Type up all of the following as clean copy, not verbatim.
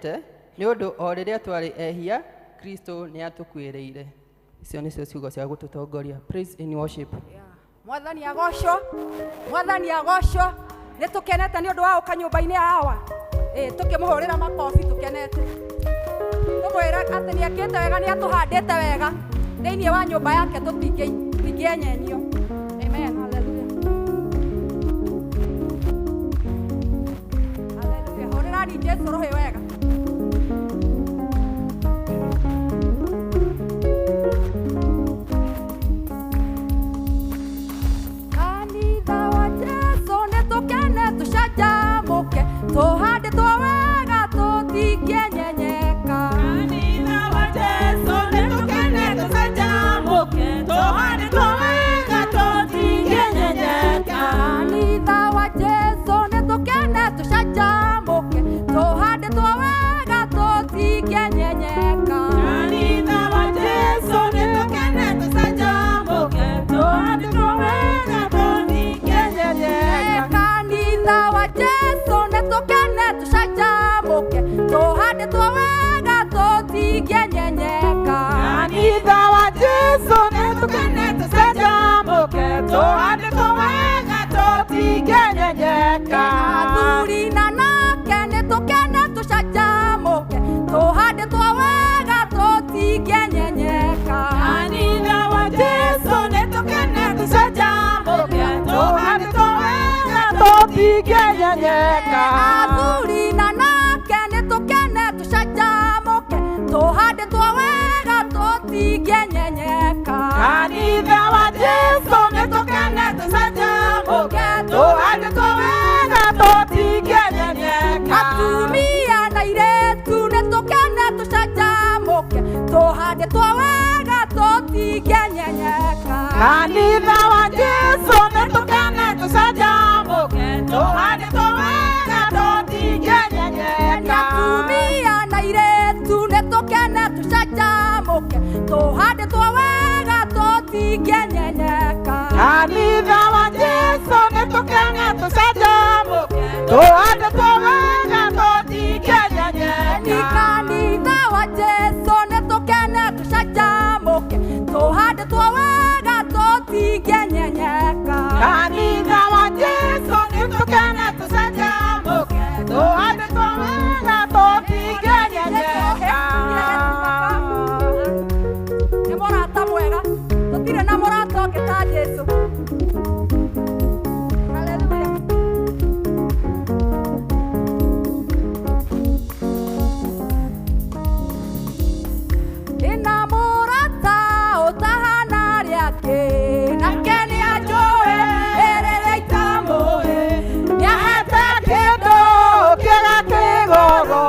Nĩ ũndũ o rĩrĩa twarĩ ehia, Kristo nĩ atũkuĩrĩire. Icio nĩcio ciugo cia gũtũtongoria. Praise in worship. Mwathani agocwo, Mwathani agocwo. Nĩ tũkenete nĩ ũndũ wa gũka nyũmba-inĩ ya Awa. Ĩ, tũkĩmũhũrĩra makobi tũkenete. Tũmwĩre atĩ nĩ ekĩte wega, nĩ atũhandĩte wega. Thĩinĩ wa nyũmba yake tũtingĩenyenyio. Amen. Hallelujah. Hallelujah. Hũrĩrani Jesu rũhĩ wega. Kanitha wa Jesu nĩ tũkene tũcanjamũke, tũhandĩtwo wega tũtingĩenyenyeka. Kanitha wa Jesu nĩ tũkene tũcanjamũke, tũhandĩtwo wega tũtingĩenyenyeka. Kanitha wa Jesu nĩ tũkene tũcanjamũke, tũhandĩtwo wega tũtingĩenyenyeka. Kanitha wa Jesu nĩ tũkene tũcanjamũke, tũhandĩtwo wega tũtingĩenyenyeka. Kanitha wa Jesu nĩ tũkene tũcanjamũke, tũhandĩtwo wega tũtingĩenyenyeka. Kanitha wa Jesu nĩ tũkene tũcanjamũke, tũhandĩtwo wega tũtingĩenyenyeka. Athuri na anake nĩ tũkene tũcanjamũke, tũhandĩtwo wega tũtingĩenyenyeka. Kanitha wa Jesu nĩ tũkene tũcanjamũke, tũhandĩtwo wega tũtingĩenyenyeka. Athuri na anake nĩ tũkene tũcanjamũke, tũhandĩtwo wega tũtingĩenyenyeka. Kanitha wa Jesu nĩ tũkene tũcanjamũke, tũhandĩtwo wega tũtingĩenyenyeka. Atumia na airĩtu nĩ tũkene tũcanjamũke, tũhandĩtwo wega tũtingĩenyenyeka. Kanitha wa Jesu nĩ tũkene tũcanjamũke, tũhandĩtwo wega tũtingĩenyenyeka. Atumia na airĩtu nĩ tũkene tũcanjamũke, tũhandĩtwo wega tũtingĩenyenyeka. Kanitha wa Jesu nĩ tũkene tũcanjamũke, tũhandĩtwo wega Ni tũtingĩenyenyeka. kanitha wa Jesu nĩ tũkene tũcanjamũke, tũhandĩtwo wega tũtingĩenyenyeka. Kanitha wa Jesu nĩ tũkene tũcanjamũke, tũhandĩtwo wega tũtingĩenyenyeka. Nĩ mũrata mwega, tũtirĩ na mũrata ũngĩ ta Jesu. Hallelujah. Ina mũrata ũtahana arĩa angĩ, nake nĩanjũĩ rĩrĩa itamũĩ. Nĩahete kĩndũ kĩrĩa kĩgoro,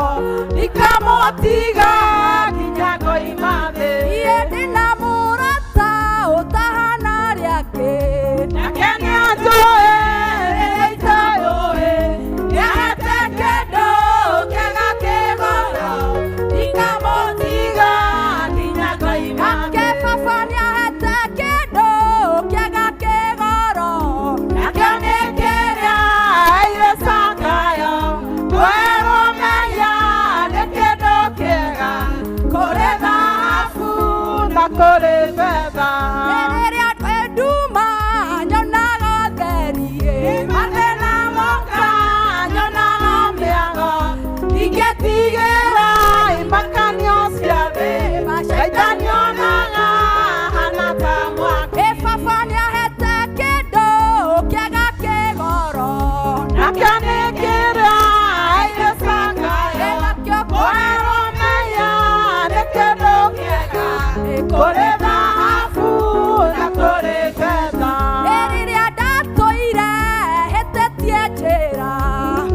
ndikamũtiga nginya ngoima thĩ. Niĩ ndĩna mũrata ũtahana arĩa angĩ, Nake nĩanjũĩ rĩrĩa itamũĩ. Nĩahete kĩndũ kĩrĩa kĩgoro, ndikamũtiga nginya ngoima nake thĩ. baba nĩahete kĩndũ kĩega kĩgoro. Nakĩo nĩ kĩrĩa aheire Zakayo, kwerwo mehia nĩ kĩndũ kĩega, kũrĩ thahabu na kũrĩ betha. Rĩrĩa nduma nyonaga theri, Mathĩna moka nyonaga mĩago, ingĩtigĩra imakanio cia thĩ, Shaitani onaga hana ta mwaki. Ĩ baba nĩahete kĩndũ kĩega kĩgoro. Nakĩo nĩ kĩrĩa aheire Zakayo, Nakĩo kwerwo mehia nĩ kĩndũ kĩega, kũrĩ thahabu na kũrĩ betha. Rĩrĩa ndatũire hĩtĩtie njĩra,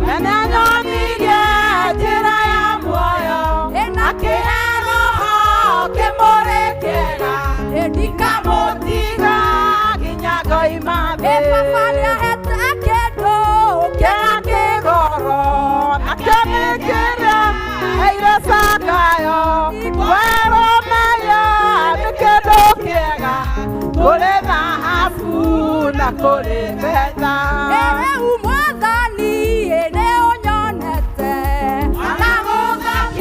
Na nĩanyonirie njĩra ya muoyo, akĩhe roho kĩmũrĩ kĩega, ndikamũtiga nginya ngoima thĩ. Ĩ baba nĩahete kĩndũ Kĩrĩa kĩgoro, nakĩo nĩ kĩrĩa aheire Zakayo, kwerwo mehia nĩ kĩndũ kĩega, kũrĩ thahabu na kũrĩ betha. Rĩu Mwathani nĩ ũnyonete. Ona gũthambia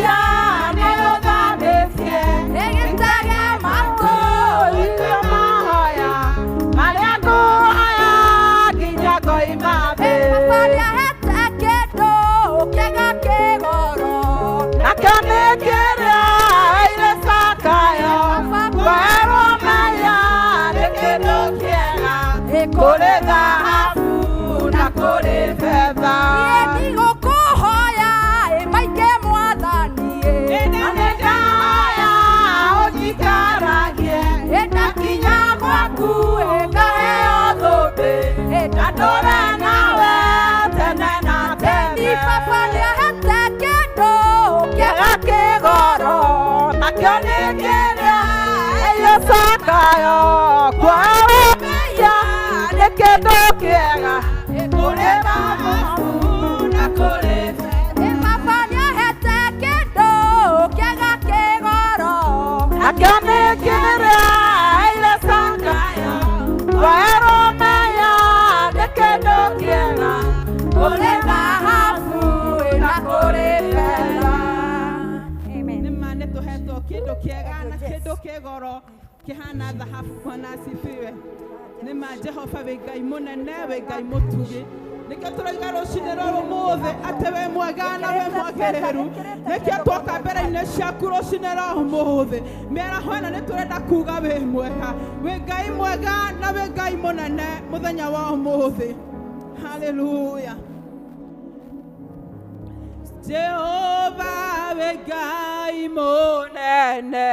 kĩega kĩgoro nakĩo nĩ kĩrĩa heire cakayo kwarũmĩia nĩ kĩndũ kĩega kũrĩ thahabu na kũrĩ Baba nĩahete kĩndũ kĩega kĩgoro nakĩo nĩ kĩrĩa heire cakayo kwarũmĩia nĩ kĩndũ kĩega kũrĩ thahabu na kũrĩ betha. Amen. Nĩ ma nĩ tũhetwo kĩndũ kĩega na kĩndũ kĩgoro kĩhana thahabu. Bwana asifiwe. Nĩ ma Jehova wĩ Ngai mũnene, wĩ Ngai mũtugi. Nĩkĩo tũroiga rũcinĩ rwa ũmũthĩ atĩ wĩ mwega na wĩ mwagĩrĩru. Nĩkĩo twoka mbere-inĩ ciaku rũcinĩ rwa ũmũthĩ. Mĩaraho ĩno nĩ tũrenda kuga wĩ mwega, wĩ Ngai mwega na wĩ Ngai mũnene mũthenya wa ũmũthĩ. Hallelujah. Jehova wĩ Ngai mũnene,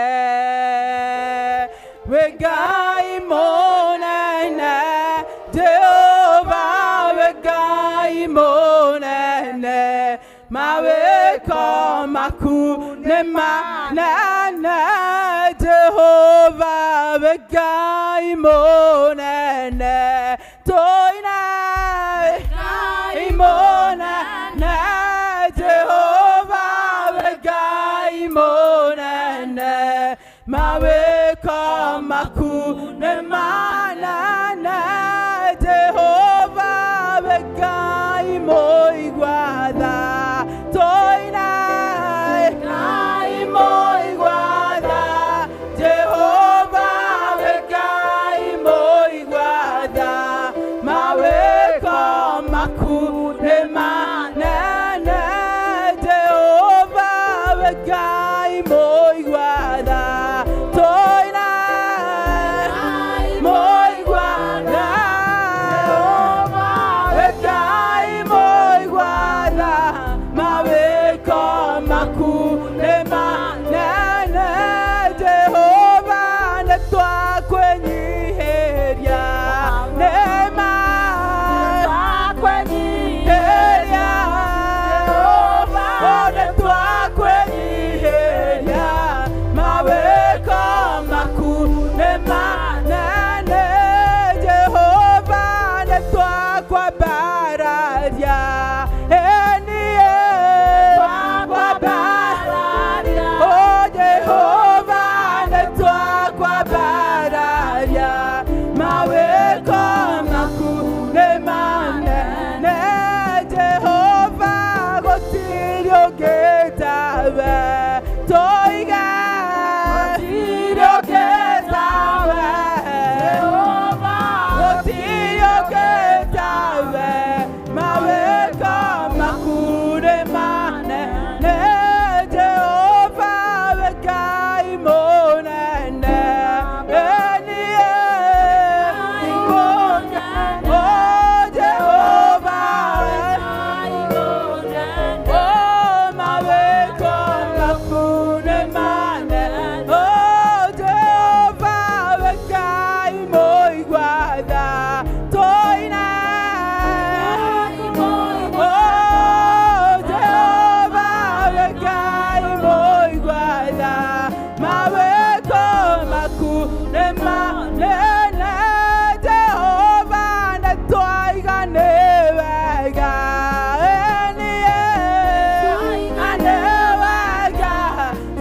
wĩ Ngai mũnene, Jehova wĩ Ngai mũnene, mawĩko maku nĩ manene, Jehova wĩ Ngai mũnene, tũine Ngai mũnene, Jehova wĩ Ngai mũnene, mawĩko maku nĩ manene, Jehova wĩ Ngai mũigua tha, tũine Ngai mũigua tha, Jehova wĩ Ngai mũigua tha, mawĩko maku nĩ manene, Jehova wĩ Ngai mũigua tha, tũine mũigua tha, wĩ Ngai mũigua tha, mawĩko maku nĩ manene, Jehova nĩ twakwĩnyihĩria, nĩ ma twakwĩnyihĩria, oh, nĩ twakwĩnyihĩria, mawĩko maku nĩ manene, Jehova nĩ twakwambararia, ĩniĩ twakwambararia, oh, Jehova nĩ twakwambararia, mawĩko maku nĩ manene, Jehova gũtirĩ ũngĩ tawe, tũige gũtirĩ ũngĩ tawe, gũtirĩ ũngĩ tawe, mawĩko maku nĩ manene, Jehova wĩ Ngai mũnene, ĩniĩ oh, Jehova oh, mawĩko maku nĩ manene, oh, Jehova wĩ Ngai mũigua tha, tũine oh, Jehova wĩ Ngai mũigua tha, mawĩko maku nĩ manene, Jehova nĩ twaiga nĩ wega, ĩniĩ nĩ wega,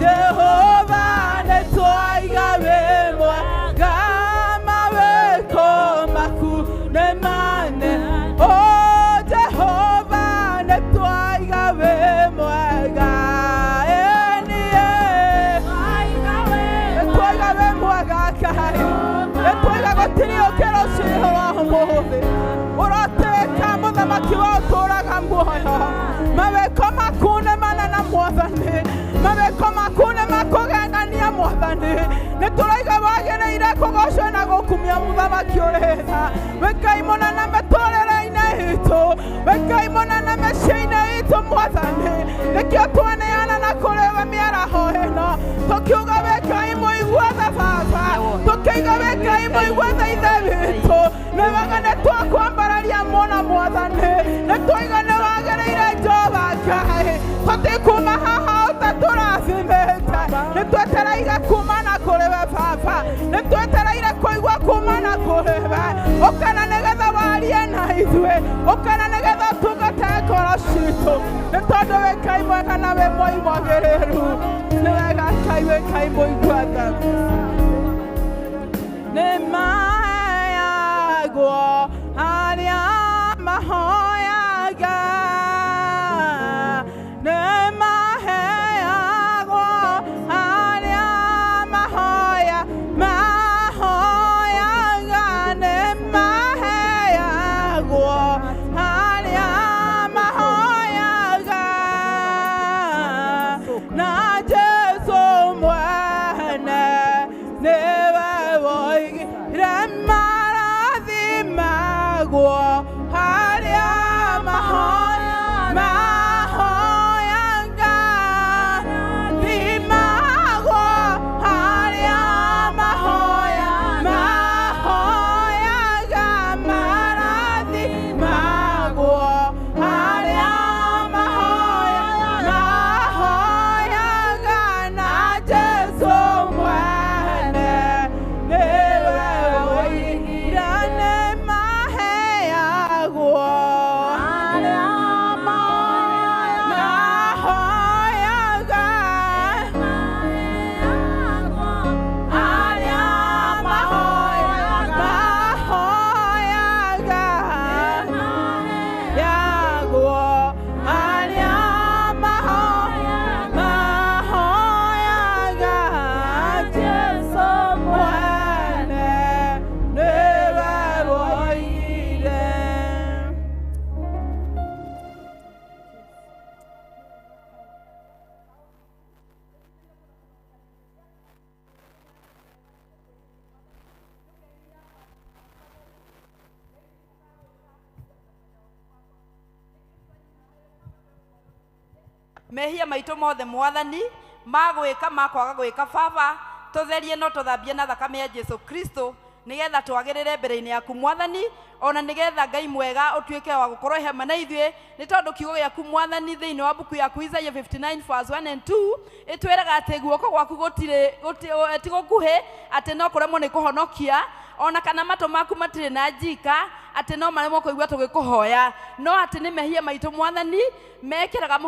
Jehova nĩ twaiga wĩ mwega, mawĩko maku nĩ manene, oh, Jehova nĩ twaiga wĩ mwega, ĩniĩ nĩ twaiga wĩ mwega Ngai, nĩ twaiga gũtirĩ ũngĩ rũcinĩ rwa ũmũthĩ ũrotuĩka mũthamaki wa ũtũũraga muoyo, mawĩko maku nĩ manene Mwathani, mawĩko maku nĩ makũgegania Mwathani, nĩ tũraiga wagĩrĩire kũgocwo na gũkumia mũthamaki ũrĩ tha, wĩ Ngai mũnene mĩtũrĩre-inĩ itũ, wĩ Ngai mũnene mĩciĩ-inĩ itũ Mwathani, nĩkĩo twaneana na kũrĩ we mĩaraho ĩno, tũkiuga wĩ Ngai mũigua tha Baba, tũkiuga wĩ Ngai mũigua tha Ithe witũ, nĩ wega nĩ twakwambararia mũno Mwathani, nĩ twaiga nĩ wagĩrĩire Jehova Ngai, tũtikuma haha ũtatũra Ũkana nĩgetha warie na ithuĩ, ũkana nĩgetha ũtungate ngoro citũ, nĩ tondũ wĩ Ngai mwega na wĩ mwai mwagĩrĩru. Nĩ wega Ngai, wĩ Ngai mũigua tha. Nĩ maheagwo arĩa mahoyaga, nĩ maheagwo arĩa mahoyaga, nĩ maheagwo arĩa mahoyaga, na Jesũ mwene nĩwe woigire marathimagwo arĩa mahoyaga, thimagwo arĩa mahoyaga, marathimagwo arĩa mahoyaga, na Jesũ mwene nĩwe woigire nĩ maheagwo mahoyaga, arĩa mahoyaga, yagwo arĩa mahoyaga, Jesũ mwene nĩwe woigire. Mehia maitũ mothe mwathani ma gwĩka ma kwaga gwĩka, baba tũtherie no tũthambie na thakame ya Jesu Kristo, nĩgetha twagĩrĩre mbere-inĩ yaku mwathani, ona nĩgetha Ngai mwega ũtuĩke wa gũkorwo hamwe na ithuĩ, nĩ tondũ kiugo gĩaku mwathani thĩinĩ wa mbuku yaku Isaiah 59 verse 1 and 2 ĩtwĩraga atĩ guoko gwaku gũtirĩ ti gũkuhĩ atĩ no kũremwo nĩ kũhonokia, ona kana matũ maku matirĩ na njika atĩ no maremwo kũigua tũgĩkũhoya, no atĩ nĩ mehia maitũ mwathani mekĩraga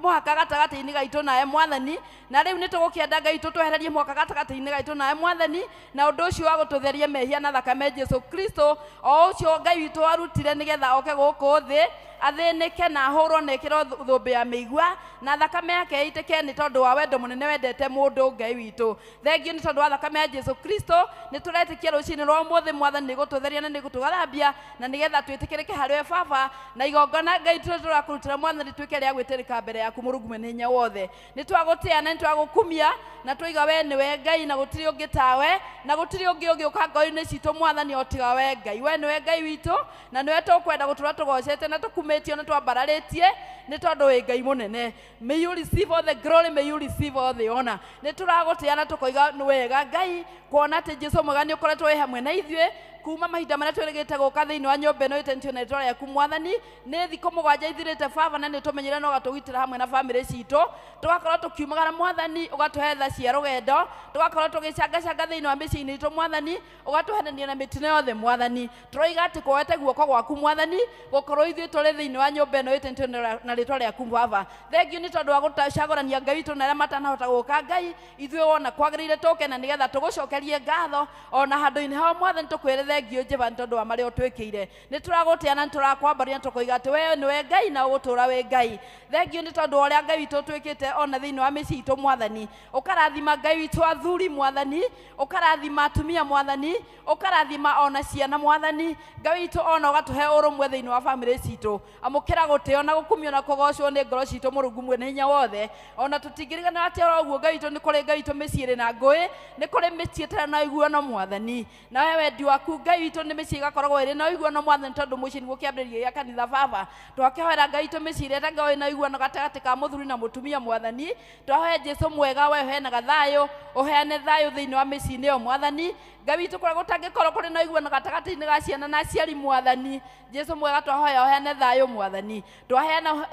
mũhaka gatagatĩ-inĩ gaitũ nawe mwathani. Na rĩu nĩ tũgũkĩenda Ngai witũ twehererie mũhaka gatagatĩ-inĩ gaitũ nawe mwathani, na ũndũ ũcio wa gũtũtheria mehia na thakame Jesu Kristo, o ũcio Ngai witũ arutire nĩgetha oke gũkũ thĩ athĩnĩke na ahũrwo na ĩkĩrwo thũmbĩ ya mĩigua, na thakame yake ĩitĩke nĩ tondũ wa wendo mũnene wendete mũndũ. Ngai witũ, thengio nĩ tondũ wa thakame ya Jesu Kristo. Nĩ tũretĩkia rũcinĩ rwa ũmũthĩ mwathani nĩ gũtũtheria na nĩ gũtũgathambia, na nĩgetha twĩtĩkĩrĩke harĩ we baba, na igongona Ngai tũrĩa tũrakũrutĩra mwathani tuĩke rĩa gwĩtĩrĩka mbere yaku Mũrungu mwene hinya wothe. Nĩ twagũtĩa na nĩ twagũkumia na twaiga we nĩwe Ngai na gũtirĩ ũngĩ tawe, na gũtirĩ ũngĩ ũngĩũka ngoro-inĩ citũ mwathani o tiga we Ngai. We nĩwe Ngai witũ na nĩwe tũkwenda gũtũra tũgocete na tũkumĩtio na twambararĩtie, nĩ tondũ wĩ Ngai mũnene. May you receive all the glory, may you receive all the honor. Nĩ tũragũtĩa na tũkoiga nĩ wega Ngai kuona atĩ Jesu mwega nĩ ũkoretwo wĩ hamwe na ithuĩ kuma mahinda marĩa twĩrĩgĩte gũka thĩinĩ wa nyũmba ĩno ĩtanĩtio na rĩtwa rĩaku mwathani. Nĩ thikũ 7 ithirĩte baba, na nĩ tũmenyire na ũgatũgitĩra hamwe na bamĩrĩ citũ, tũgakorwo tũkiumagara mwathani, ũgatũhe tha cia rũgendo, tũgakorwo tũgĩcangacanga thĩinĩ wa mĩciĩ-inĩ itũ mwathani, ũgatũhenania na mĩtino yothe mwathani. Tũroiga atĩ kwoete guoko gwaku mwathani gũkorwo ithuĩ tũrĩ thĩinĩ wa nyũmba ĩno ĩtanĩtio na rĩtwa rĩaku baba. Thengio nĩ tondũ wa gũcagũrania Ngai witũ na arĩa matanahota gũka Ngai ithuĩ wona kwagĩrĩire tũke, na nĩgetha tũgũcokerie ngatho ona handũ-inĩ hao mwathani, tũkwĩre thengio Jehova nĩ tondũ wa marĩa ũtwĩkĩire. Nĩ tũragũtĩa na nĩ tũrakwambaria na tũkoiga atĩ we nĩwe Ngai na ũgũtũũra wĩ Ngai. Thengio nĩ tondũ wa ũrĩa Ngai witũ ũtwĩkĩte ona thĩinĩ wa mĩciĩ itũ mwathani, ũkarathima Ngai witũ athuri mwathani, ũkarathima atumia mwathani, ũkarathima ona ciana mwathani, Ngai witũ ona ũgatũhe ũrũmwe thĩinĩ wa bamĩrĩ citũ. Amũkĩra gũtĩo na gũkumio na kũgocwo nĩ ngoro citũ Mũrungu mwene hinya wothe. Ona tũtingĩrigana atĩ oro ũguo Ngai witũ nĩ kũrĩ Ngai witũ mĩciĩ ĩrĩ na ngũĩ, nĩ kũrĩ mĩciĩ ĩtarĩ na ũiguano mwathani, na we wendi waku Ngai witũ nĩ mĩciĩ ĩgakoragwo ĩrĩ na ũiguano mwathani, tondũ mũciĩ nĩguo kĩambĩrĩria gĩa kanitha baba. Twakĩhoera Ngai witũ mĩciĩ ĩrĩa ĩtangĩkorwo ĩna ũiguano gatagatĩ ka mũthuri na mũtumia mwathani, twahoya Jesu mwega we ũheanaga ũheanaga thayũ, ũheane thayũ thĩinĩ wa mĩciĩ-inĩ ĩyo mwathani. Ngai witũ kũrĩa gũtangĩkorwo kũrĩ na ũiguano gatagatĩ-inĩ ga ciana na aciari mwathani, Jesu mwega twahoya ũheane thayũ mwathani.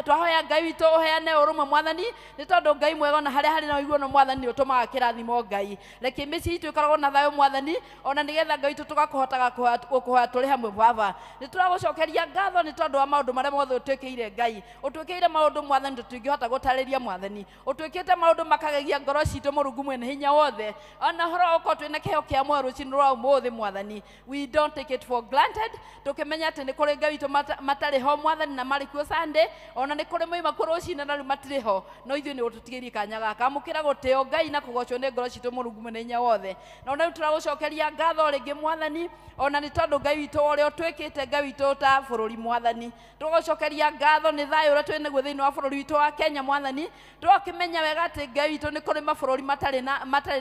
Twahoya Ngai witũ ũheane ũrũmwe mwathani, nĩ tondũ Ngai mwega ona harĩa harĩ na ũiguano mwathani ũtũmaga kĩrathimo Ngai. Reke mĩciĩ itũ ĩkoragwo na thayũ mwathani, ona nĩgetha Ngai witũ tũgakũhotaga gũkũhoya tũrĩ hamwe baba. Nĩ tũragũcokeria ngatho nĩ tondũ wa maũndũ marĩa mothe ũtwĩkĩire Ngai. Ũtwĩkĩire maũndũ mwathani tũtingĩhota gũtarĩria mwathani. Ũtwĩkĩte maũndũ makagegia ngoro citũ Mũrungu mwene hinya wothe. Ona ũhoro ũkorwo twĩna kĩheo kĩa muoyo rũcinĩ rwa ũmũthĩ mwathani, we don't take it for granted. Tũkĩmenya atĩ nĩ kũrĩ Ngai witũ matarĩ ho mwathani na marĩ kuo Sunday, ona nĩ kũrĩ moima kuo rũcinĩ na rĩu matirĩ ho, no ithuĩ nĩ ũtũtigĩirie kanya gaka. Amũkĩra gũtĩo Ngai na kũgocwo nĩ ngoro citũ Mũrungu mwene hinya wothe. Na ona rĩu tũragũcokeria ngatho rĩngĩ mwathani, ona nĩ tondũ Ngai witũ ũrĩa ũtwĩkĩte Ngai witũ ta bũrũri mwathani. Tũgũcokeria ngatho nĩ thayũ ũrĩa twĩ naguo thĩinĩ wa bũrũri witũ wa Kenya mwathani. Tũgakĩmenya wega atĩ Ngai witũ nĩ kũrĩ mabũrũri matarĩ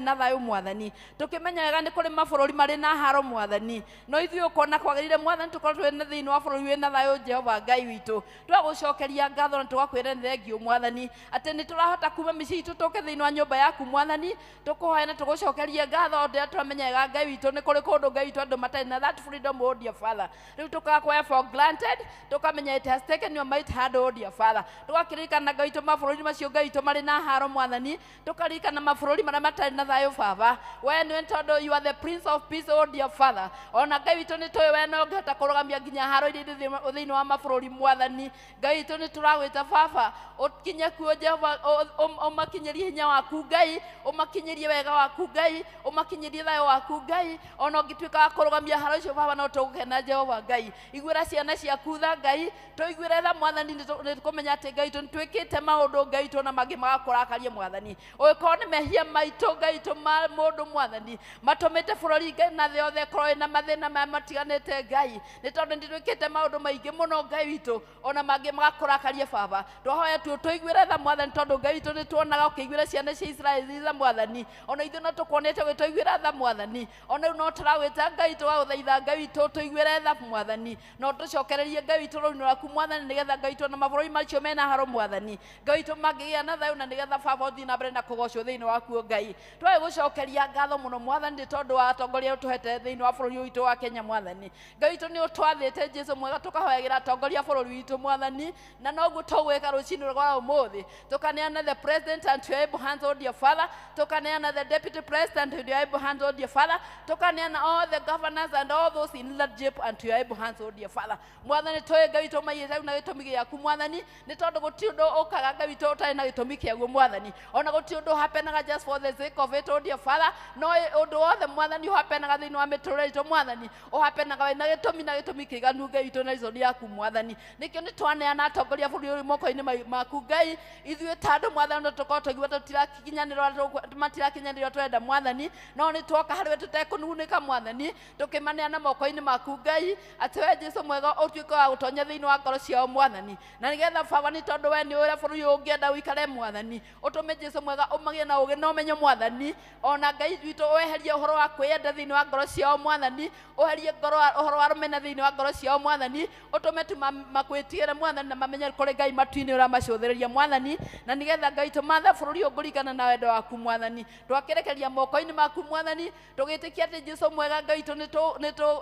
na thayũ mwathani. Tũkĩmenya wega nĩ kũrĩ mabũrũri marĩ na haro mwathani, no ithuĩ ũkona kwagĩrĩire mwathani tũkorwo twĩ na thĩinĩ wa bũrũri wĩna thayũ Jehova Ngai witũ. Tũgagũcokeria ngatho na tũgakwĩra nĩ thengiũ mwathani, atĩ nĩ tũrahota kuma mĩciĩ itũ tũke thĩinĩ wa nyũmba yaku mwathani. Tũkũhoya na tũgũcokerie ngatho o rĩrĩa tũramenya wega Ngai witũ nĩ kũrĩ kũndũ Ngai witũ andũ matarĩ na that freedom, oh dear Father. Rĩu tũkakwaya for granted, tũkamenya it has taken your might hand, oh dear Father. Tũgakĩririkana Ngai witũ mabũrũri macio Ngai witũ marĩ na haro mwathani, tũkaririkana mabũrũri marĩa matarĩ na thayũ baba. We nĩwe tondũ you are the Prince of Peace, oh dear Father. Ona Ngai witũ nĩ tũĩ we no ũngĩhota kũrũgamia nginya haro iria irĩ thĩinĩ wa mabũrũri mwathani. Ngai witũ nĩ tũragwĩta baba, ũkinye kuo Jehova, ũmakinyĩrie hinya waku Ngai, ũmakinyĩrie wega waku Ngai, ũmakinyĩrie thayũ waku Ngai. Ona ũngĩtuĩka wa kũrũgamia haro icio baba, no tũgũkena Jehova Ngai. Iguĩra ciana ciaku tha Ngai, tũiguĩre tha mwathani, nĩ tũkũmenya atĩ Ngai witũ nĩ twĩkĩte maũndũ Ngai witũ na mangĩ magakũrakaria mwathani. Ũngĩkorwo nĩ mehia maitũ Ngai witũ ma mũndũ mwathani, matũmĩte bũrũri Ngai na thĩ yothe ĩkorwo ĩna mathĩna maya matiganĩte Ngai, nĩ tondũ nĩ twĩkĩte maũndũ maingĩ mũno Ngai witũ, ona mangĩ magakũrakaria baba. Twahoya tu tũiguĩre tha mwathani, tondũ Ngai witũ nĩ tuonaga ũkĩiguĩra ciana cia Israeli tha mwathani, ona ithuĩ no tũkuonete ũgĩtũiguĩra tha mwathani. Ona rĩu no tũragwĩta Ngai tũgagũthaitha Ngai witũ tũiguĩre tha mwathani, no tũcokererie Ngai witũ rũrũ rwaku mwathani, nĩgetha Ngai witũ na mabũrũri macio mena haro mwathani, Ngai witũ mangĩgĩa na thayũ, na nĩgetha baba ũthiĩ na mbere na kũgocwo thĩinĩ wakuo Ngai. Twage gũcokeria ngatho mũno mwathani nĩ tondũ wa atongoria arĩa ũtũhete thĩinĩ wa bũrũri witũ wa Kenya mwathani. Ngai witũ nĩ ũtwathĩte Jesu mwega tũkahoyagĩra atongoria a bũrũri witũ mwathani, na noguo tũgwĩka rũcinĩ rwa ũmũthĩ. Tũkaneana the president and your able hands, oh dear Father. Tũkaneana the deputy president and your able hands, oh dear Father. Tũkaneana all the governors and all those in leadership and your able hands, oh dear Father. Mwathani tũĩ Ngai witũ maigĩte na gĩtũmi gĩaku mwathani, nĩ tondũ gũtirĩ ũndũ ũkaga Ngai witũ ũtarĩ na gĩtũmi kĩaguo mwathani. Ona gũtirĩ ũndũ hapenaga just for the sake of it, oh dear Father. No ũndũ wothe mwathani ũhapenaga thĩinĩ wa mĩtũrĩre itũ mwathani, ũhapenaga wĩna gĩtũmi na gĩtũmi kĩiganu Ngai witũ na reason yaku mwathani. Nĩkĩo nĩ twaneana atongoria bũrũri ũyũ moko-inĩ maku Ngai. Ithuĩ ta andũ mwathani no tũkorwo tũigua tũtirakinyanĩrwo, matirakinyanĩrwo tũrenda mwathani, no nĩ twoka harĩ we tũtekũnugunĩka mwathani, tũkĩmaneana moko-inĩ maku Ngai, atĩ we Jesu mwega ũtuĩke wa gũtonya thĩinĩ wa ngoro ciao mwathani, na nĩgetha baba nĩ tondũ we nĩ ũrĩa bũrũri ũyũ ũngĩenda ũikare mwathani, ũtũme Jesu mwega ũmagĩe na ũũgĩ na ũmenyo mwathani, ona Ngai witũ weherie ũhoro wa kwĩyenda thĩinĩ wa ngoro ciao mwathani, ũherie ũhoro wa rũmena thĩinĩ wa ngoro ciao mwathani, ũtũme tu makwĩtigĩre mwathani na mamenye kũrĩ Ngai matu-inĩ ũramacũthĩrĩria mwathani, na nĩgetha Ngai witũ mathe bũrũri ũyũ kũringana na wendo waku mwathani. Twakĩrekeria moko-inĩ maku mwathani, tũgĩtĩkia atĩ Jesu mwega Ngai witũ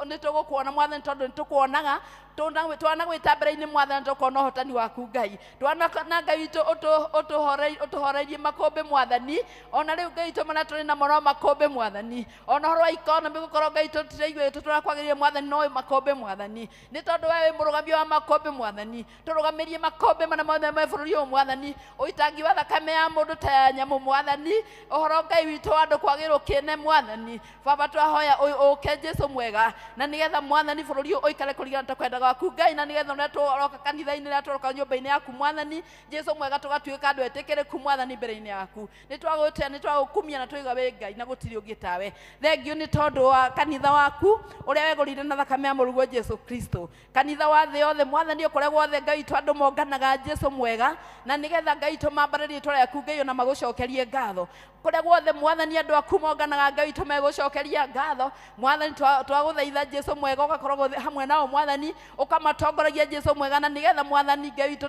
nĩ tũgũkuona mwathani, tondũ nĩ tũkuonaga twanagwĩta mbere-inĩ mwathani, tũkona ũhotani waku Ngai. Twana Ngai witũ ũtũhoreirie makũmbĩ mwathani, ona rĩu Ngai witũ marĩa tũrĩ namo no makũmbĩ mwathani, ona ũhoro wa economy gũkorwo Ngai witũ tũtiraigua tũtũra kwagĩrĩire mwathani, no makũmbĩ mwathani, nĩ tondũ we wĩ mũrũgamia wa makũmbĩ mwathani. Tũrũgamĩrie makũmbĩ marĩa mothe me bũrũri ũyũ mwathani, ũitangi wa thakame ya mũndũ ta ya nyamũ mwathani, ũhoro Ngai witũ wa andũ kwagĩrĩrwo kĩene mwathani. Baba twahoya ũke Jesu mwega, na nĩgetha mwathani bũrũri ũyũ ũikare kũringana na kwenda gwaku Ngai, na nĩgetha ũrĩa tũroka kanitha-inĩ, rĩrĩa tũroka nyũmba-inĩ yaku mwathani, Jesu mwega tũgatuĩka andũ etĩkĩrĩku mwathani mbere-inĩ yaku. Nĩ twagũtĩa, nĩ twagũkumia na tũiga wĩ Ngai na gũtirĩ ũngĩ tawe. Thengiũ nĩ tondũ wa kanitha waku ũrĩa wegũrire na thakame ya mũrũguo Jesu Kristo, kanitha wa thĩ yothe mwathani, kũrĩa guothe Ngai witũ andũ monganaga Jesu mwega, na nĩgetha Ngai witũ mambarĩrie rĩĩtwa rĩaku Ngai ona magũcokerie ngatho. Kũrĩa guothe mwathani andũ aku monganaga Ngai witũ megũcokeria ngatho mwathani, twagũthaitha Jesu mwega ũgakorwo hamwe nao mwathani, ũkamatongoragia Jesu mwega, na nĩgetha mwathani Ngai witũ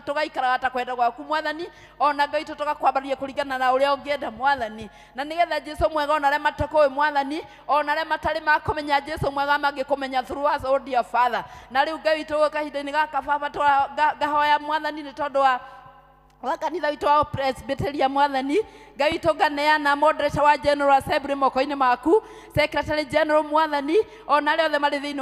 tũgaikaraga ta kwenda gwaku mwathani, ona Ngai witũ tũgakwambaria kũringana na ũrĩa ũngĩenda mwathani na nĩgetha Jesu mwega ona arĩa matakũĩ mwathani ona arĩa matarĩ makũmenya Jesu mwega mangĩkũmenya through us, oh dear Father. Na rĩu Ngai witũ kahinda-inĩ gaka baba ngahoya mwathani nĩ tondũ wa kanitha witũ wa Presbyteria mwathani Ngai witũ nganeana moderator wa General Assembly moko-inĩ maku, Secretary General mwathani ona arĩa othe marĩ thĩinĩ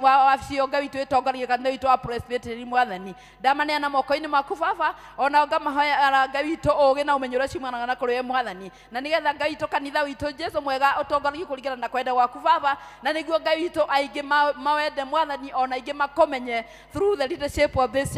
wa wabici ĩyo Ngai witũ ĩtongoragia kanitha witũ wa Presbyteria mwathani ndamaneana moko-inĩ maku baba ona ngamahoya Ngai witũ ũũgĩ na ũmenyo ũrĩa ciumanaga na kũrĩ we mwathani na nĩgetha Ngai witũ kanitha witũ Jesu mwega ũtongoragie kũringana na kwenda gwaku baba na nĩguo Ngai witũ aingĩ mawende mwathani ona aingĩ makũmenye through the leadership of this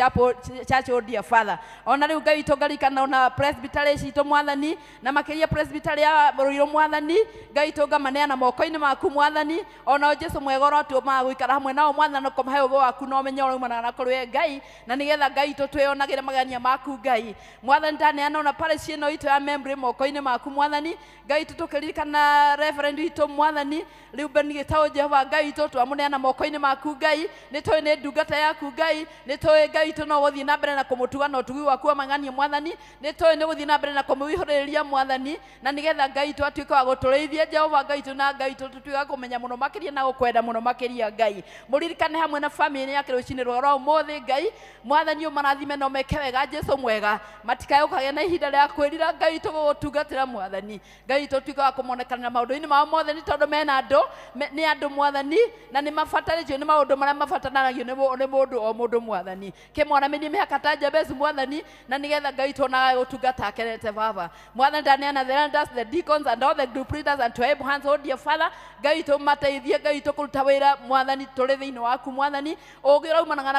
church, oh dear Father. Ona rĩu Ngai witũ ngarikana ona presbytery citũ mwathani na makĩria presbytery ya Ruiru mwathani Ngai witũ ngamaneana moko-inĩ maku mwathani ona Jesu mwega ũrotũmaga gũikara hamwe nao mwathani kũmahe ũũgĩ waku na ũmenyo ũrĩa umanaga na kũrĩ we Ngai na nĩgetha Ngai witũ twĩonagĩre magania maku Ngai mwathani ndaneana ona parish ĩno itũ ya Membre moko-inĩ maku mwathani Ngai witũ tũkĩririkana reverend witũ mwathani Reuben Gĩtaũ Jehova Ngai witũ twamũneana moko-inĩ maku Ngai nĩ tũĩ nĩ ndungata yaku Ngai nĩ tũĩ Ngai witũ no gũthiĩ na mbere na kũmũtuga na ũtugi waku wa magania mwathani nĩ tũĩ nĩ gũthiĩ na mbere na kũmũihũrĩrĩria mwathani na nĩgetha Ngai witũ atuĩke wa gũtũrĩithia Jehova Ngai witũ na Ngai witũ tũtuĩke kũmenya mũno makĩria na gũkwenda mũno makĩria Ngai mũririkane hamwe na famĩlĩ yake rũcinĩ rwa ũmũthĩ Ngai mwathani ũmarathime na ũmeke wega Jesu mwega matikae gũkagĩa na ihinda rĩa kwĩrira Ngai witũ gũgũtungatĩra mwathani Ngai witũ tuĩke wa kũmonekana maũndũ-inĩ mao mothe nĩ tondũ mena andũ nĩ andũ mwathani na nĩ mabatarĩtio nĩ maũndũ marĩa mabataranagia nĩ mũndũ o mũndũ mwathani kĩmwaramĩrie mĩhaka ta Jabez mwathani na nĩgetha Ngai witũ onaga gũtungata akenete baba mwathani ndaneana the elders, the deacons and all the group leaders and to able hands, oh dear Father. Ngai witũ mateithie Ngai witũ kũruta wĩra mwathani tũrĩ thĩinĩ waku mwathani ũũgĩ ũraumanaga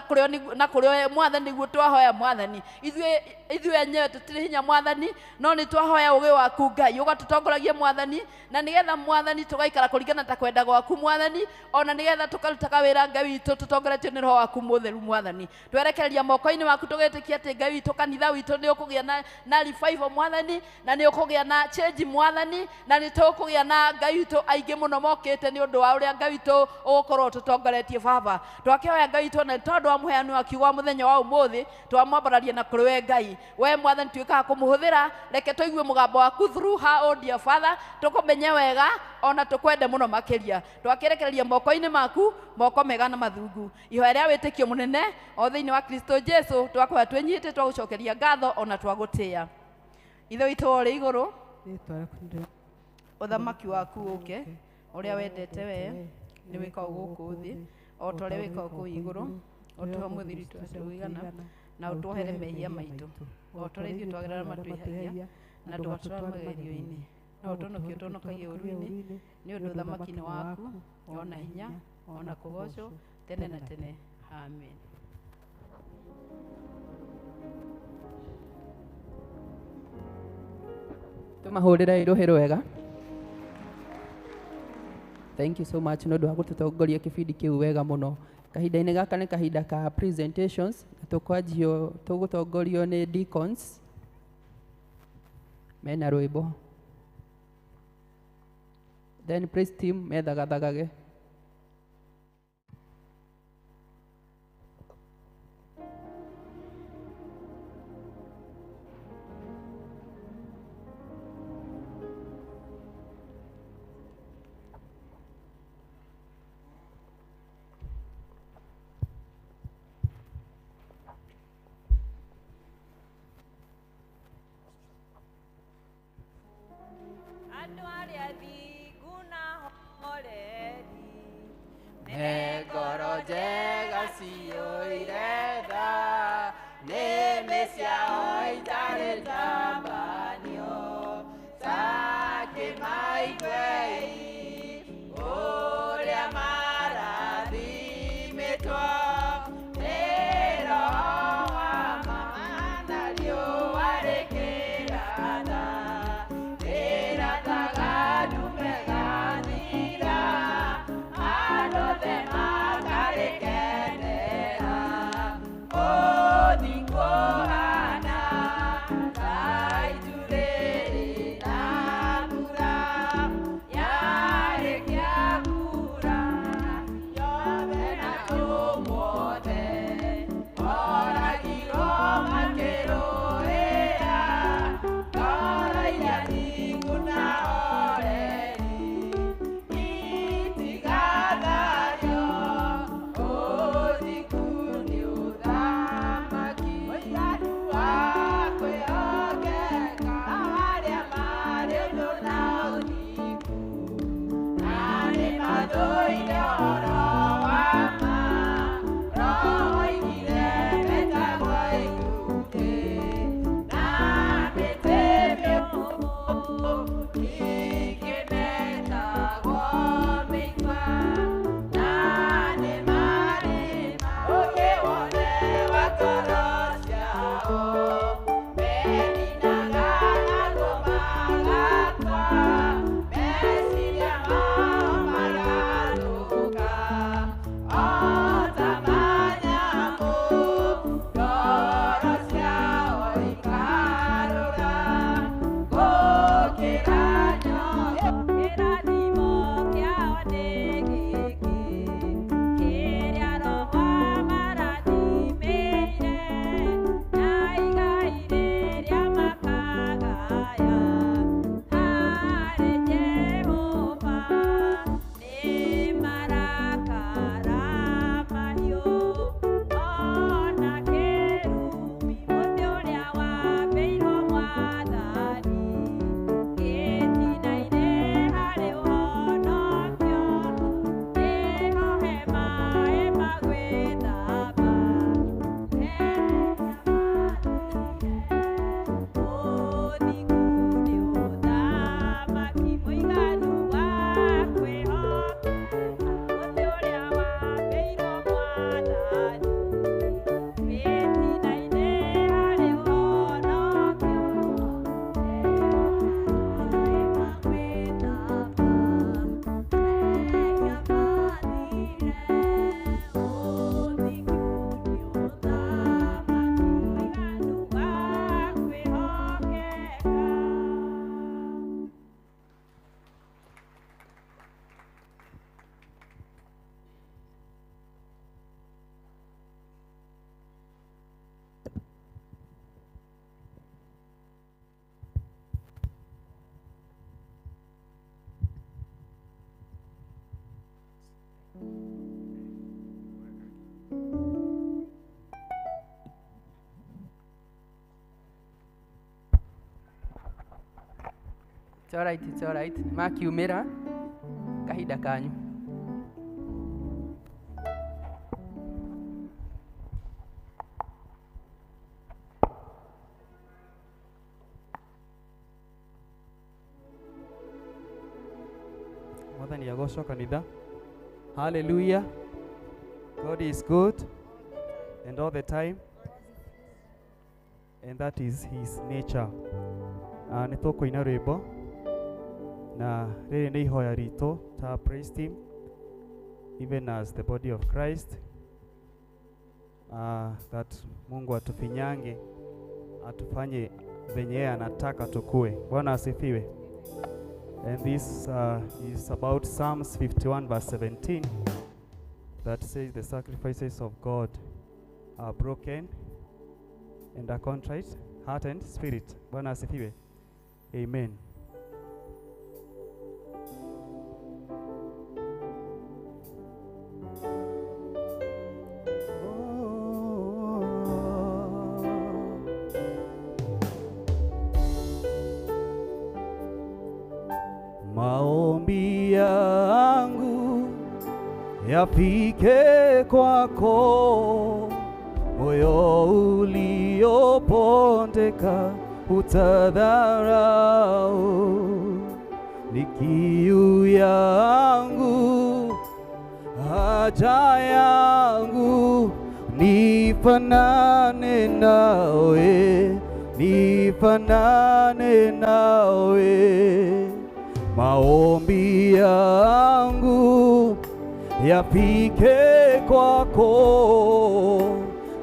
na kũrĩ we mwathani nĩguo twahoya mwathani ithuĩ enyewe tũtirĩ hinya mwathani no nĩ twahoya ũũgĩ waku Ngai ũgatũtongoragia mwathani na nĩgetha mwathani tũgaikara kũringana ta kwenda gwaku mwathani ona nĩgetha tũkarutaga wĩra Ngai witũ tũtongoretio nĩ Roho waku mũtheru mwathani twerekereria moko-inĩ maku tũgetĩkia atĩ Ngai witũ kanitha witũ nĩ ũkũgĩa na revival mwathani na nĩ ũkũgĩa na change mwathani na nĩ tũkũgĩa na Ngai witũ aingĩ mũno mokĩte nĩ ũndũ wa ũrĩa Ngai witũ ũgũkorwo tũtongoretie baba twakĩhoya Ngai witũ na tondũ wa mũheani wa kiugo wa mũthenya wa ũmũthĩ twamwambararia na kũrĩ we Ngai we mwathani tuĩkaga kũmũhũthĩra reke tũigue mũgambo waku through her, oh dear Father tũkũmenye wega ona tũkwende mũno makĩria twakĩrekereria moko-inĩ maku moko mega na mathungu ihoya rĩa wĩtĩkio mũnene o thĩinĩ wa Kristo Jesu twakũhoya twĩnyihĩte twagũcokeria ngatho ona twagũtĩĩa Ithe witũ ũrĩ igũrũ ũthamaki waku ũke ũrĩa wendete we nĩ wĩkagwo gũkũ thĩ o ta ũrĩa wĩkagwo kũu igũrũ ũtũhe ũmũthĩ witũ ũigana na ũtuohere mehia maitũ o ta ũrĩa ithuĩ twagĩrĩra matwĩhagia na ndũgatũtware magerio-inĩ no ũtũhonokie ũtũhonokagie ũũru-inĩ nĩ ũndũ ũthamaki nĩ waku ona hinya ona kũgoocwo tene na tene. Amen. Tũmahũrĩre rũhĩ rwega. Thank you so much nĩ ũndũ wa gũtũtongoria kĩbindi kĩu wega mũno. Kahinda-inĩ gaka nĩ kahinda ka presentations na tũkwanjio tũgũtongorio nĩ deacons mena rwĩmbo then praise team methagathagage. Oh! It's all right, it's all right. Makiumĩra kahinda kanyu. Mwathani agocwo kanitha. Hallelujah. God is good and all the time, and that is his nature. Nĩ tũkũina rwĩmbo na rĩrĩ nĩ ihoya ritũ ta praise team, even as the body of Christ, that Mungu atufinyange, atufanye venye yeye anataka tukue. Bwana asifiwe. And this is about Psalms 51 verse 17 that says the sacrifices of God are broken and a contrite heart and spirit. Bwana asifiwe. Amen. Maombi yangu yafike kwako, moyo uliopondeka utadharau. Ni kiu yangu, haja yangu, nifanane nawe, nifanane nawe. Maombi yangu yafike kwako,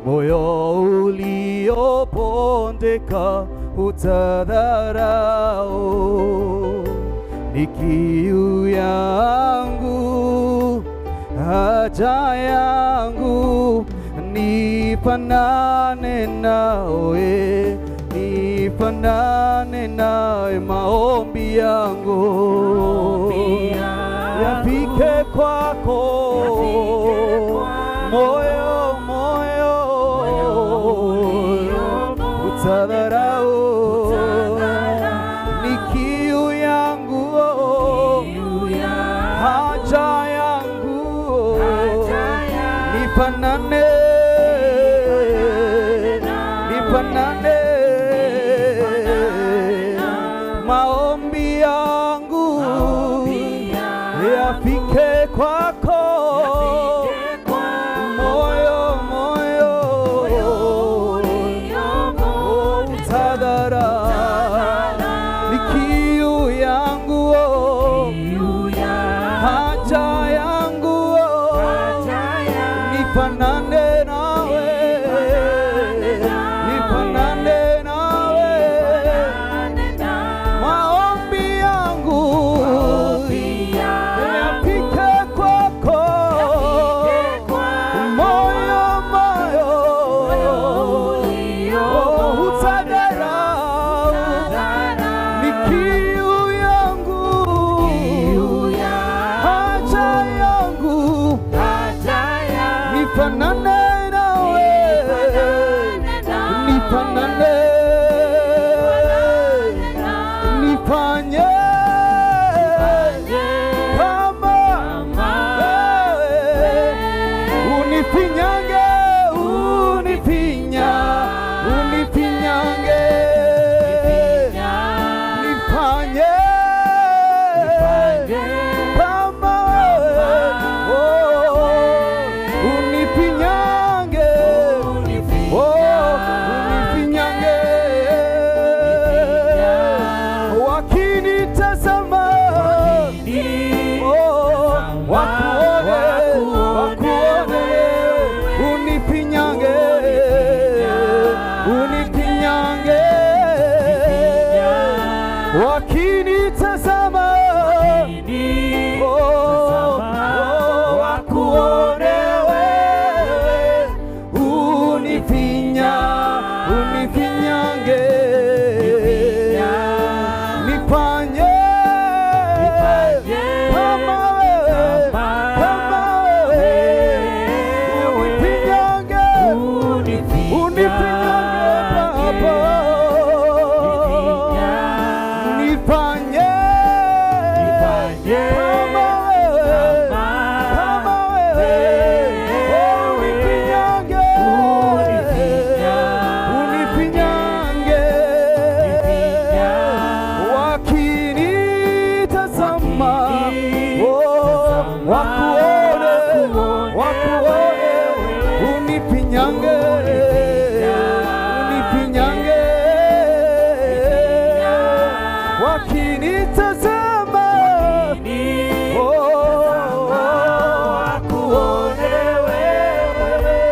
moyo uliopondeka utadharau. Ni kiu yangu, haja yangu, nifanane nawe, nifanane nawe. Maombi yangu yafike kwako, moyo moyo utadharau. Ni kiu yangu, haja yangu, nifanane, nifanane. Maombi yangu yafike kwako, moyo moyo utadharau. Ni kiu yangu, haja yangu, nifanane nawe, nifanane nawe. Maombi yangu yafike kwako, moyo moyo utadharau. Ni kiu yangu, haja yangu, nifanane nawe, nifanane, nifanye kama wewe, unifinyange, unifinya, unifinyange, nifanye kama wewe, oh, unifinyange, oh, unifinyange. Wakinitazama, oh, wakuone, wakuone, unifinyange, unifinyange. Wakinitazama, oh, oh, wakuone wewe, unifinya, unifinyange, nifanye kama wewe, kama wewe, unifinyange, unifinyange Baba, nifanye Kama wewe, kama wewe, unifinyange, unifinyange, wakinitazama, oh, wakuone, wakuone, unifinyange, unifinyange, wakinitazama, oh, wakuone wewe,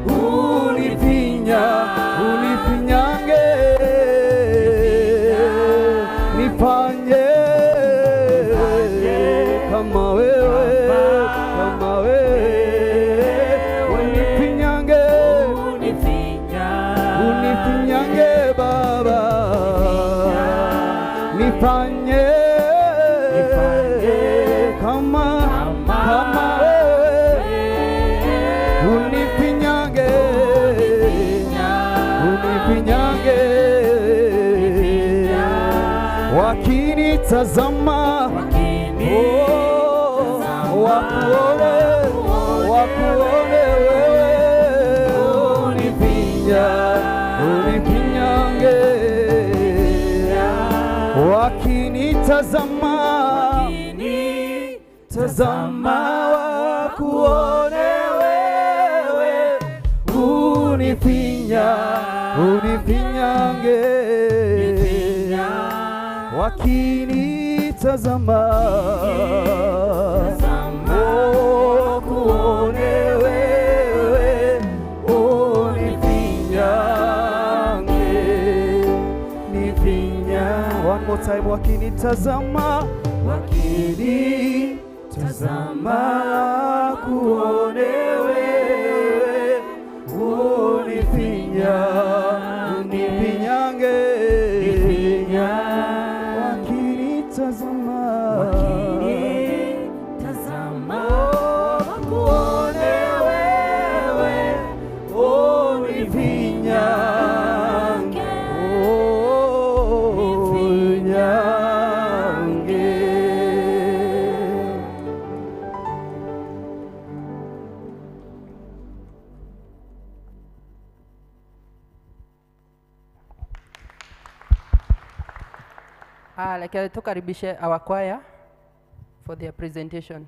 unifinya, unifinyange, nifanye kama wewe, kama wewe, unifinyange, unifinyange Baba, nifanye kama kama wewe, unifinyange, unifinyange, wakinitazama, oh, wakuone, wakuone wewe, unifinya, unifinyange, wakinitazama, tazama wakuone wewe, unifinya, unifinyange, wakinitazama, oh, kuone wewe, unifinyange, nifinya. One more time, wakinitazama, wakinitazama, kuone wewe, unifinya, unifinyange, wakinitazama, wakuone wewe, unifinyange, unyange. Ah, reke tukaribishe our choir for their presentation.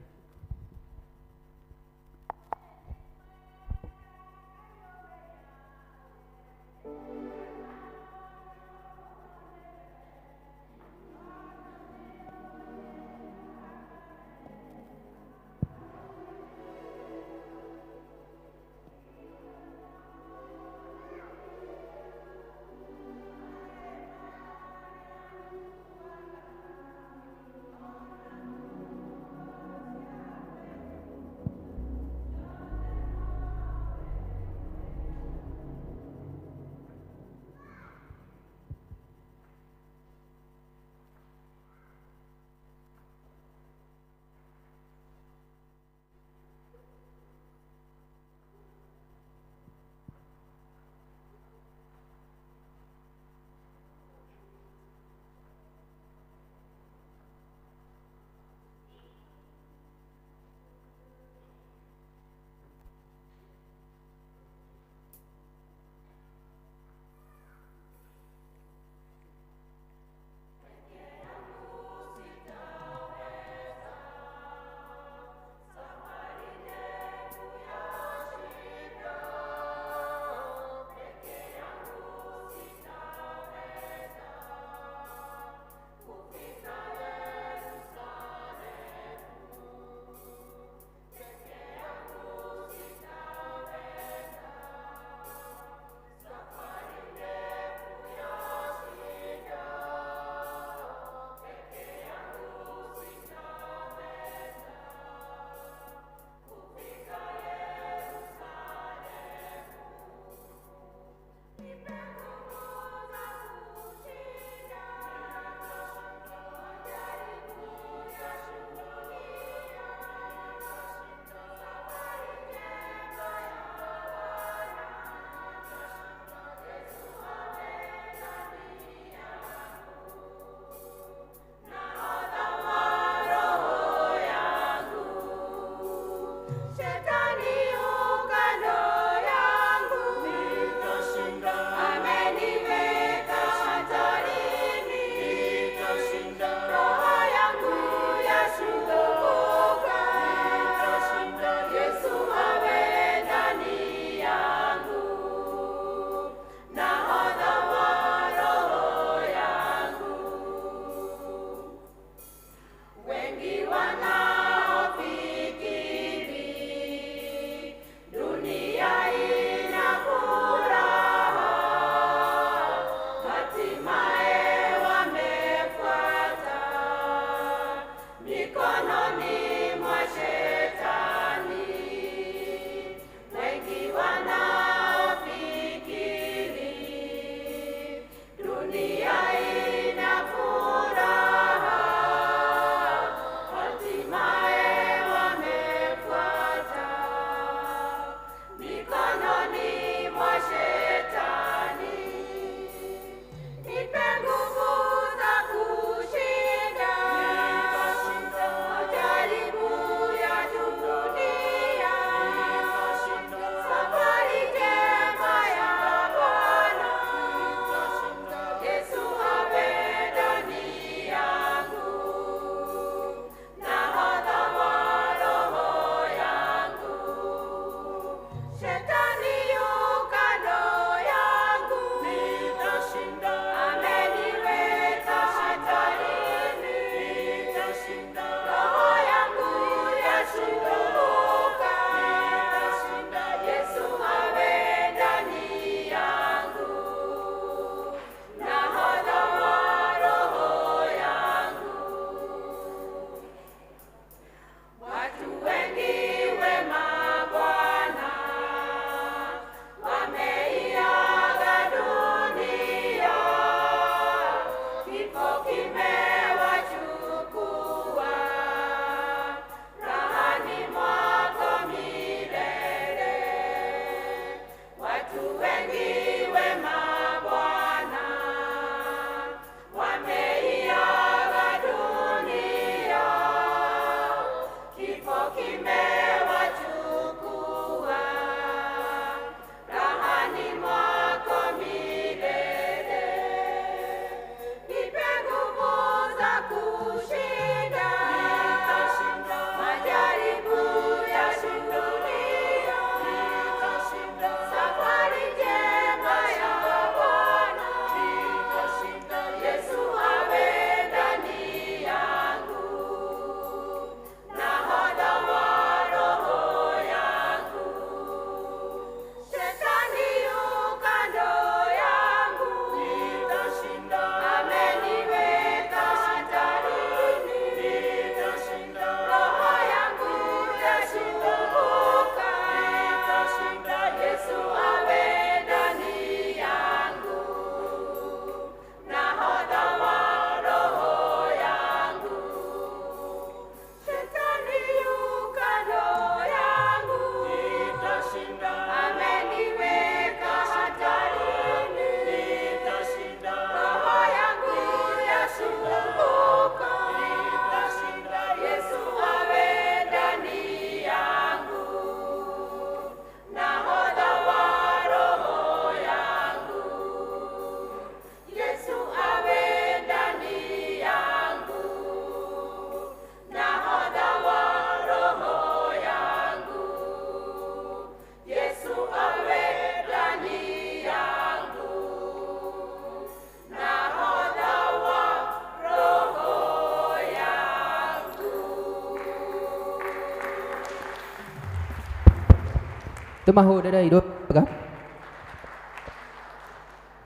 Tũmahũrĩre irũga.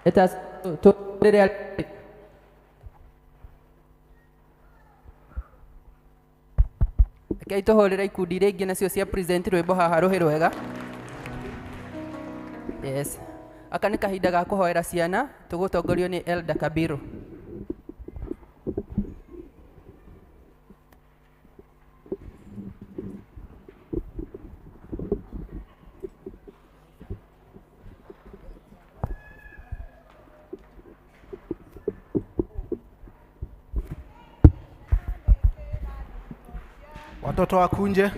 Let us tũhũrĩre. Rekei tũhũrĩre ikundi iria ingĩ nacio cia present rwĩmbo haha rũhĩ rwega. Yes. Aka nĩ kahinda ga kũhoera ciana, tũgũtongorio nĩ Elder Kabiru. Watoto wakunje.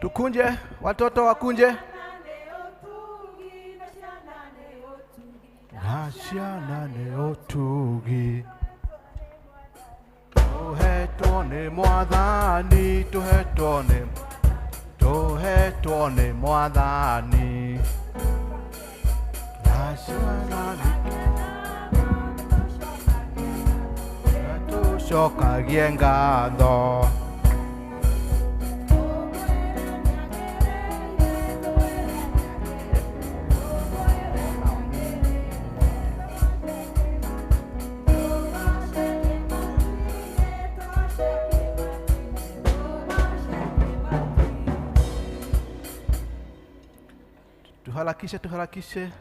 Tukunje, watoto wakunje. Na ciana nĩ ũtugi tũhetwo nĩ Mwathani, tũhetwo nĩ Mwathani. Na ciana nĩ tũcokagie ngatho. Tuharakishe, tuharakishe.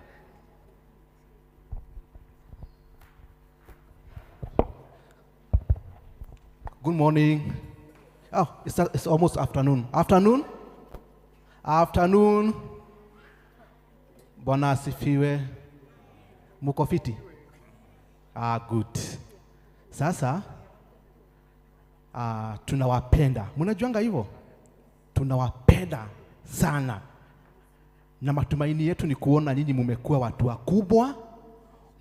Good morning. Oh, it's almost afternoon. Afternoon? Afternoon. Bwana asifiwe. Muko fiti? Ah, good. Sasa, tunawapenda. Mnajuanga hivyo? Tunawapenda sana. Na matumaini yetu ni kuona nyinyi mumekuwa watu wakubwa,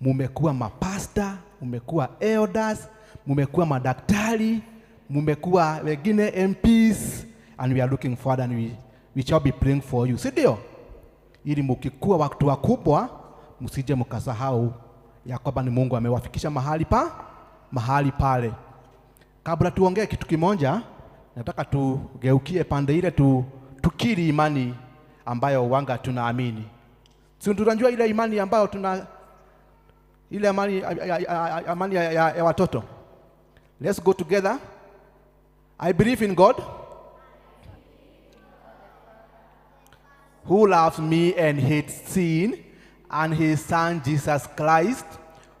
mumekuwa mapasta, mumekuwa elders, mumekuwa madaktari, mumekuwa wengine MPs, and we are looking forward and we shall be praying for you. Si ndio? Ili mukikuwa watu wakubwa, msije mkasahau ya kwamba ni Mungu amewafikisha mahali pale. Kabla tuongee kitu kimoja, nataka tugeukie pande ile tukiri imani ambayo wanga tunaamini. Si tunajua ile imani ambayo tuna, ile amani ya watoto. Let's go together. I believe in God who loves me and hates sin, and his son Jesus Christ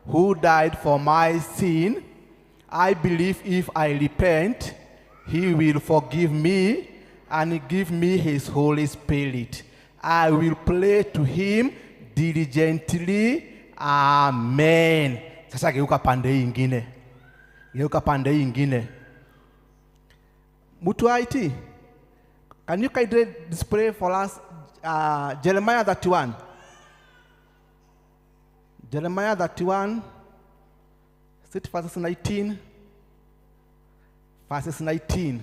who died for my sin. I believe if I repent, he will forgive me and give me his Holy Spirit. I will pray to him diligently. Amen. Sasa geuka pande hii ingine. Geuka pande hii ingine. Mtu IT, can you kindly display for us Jeremiah 31? Jeremiah 31, 6 verses 19. Verses 19.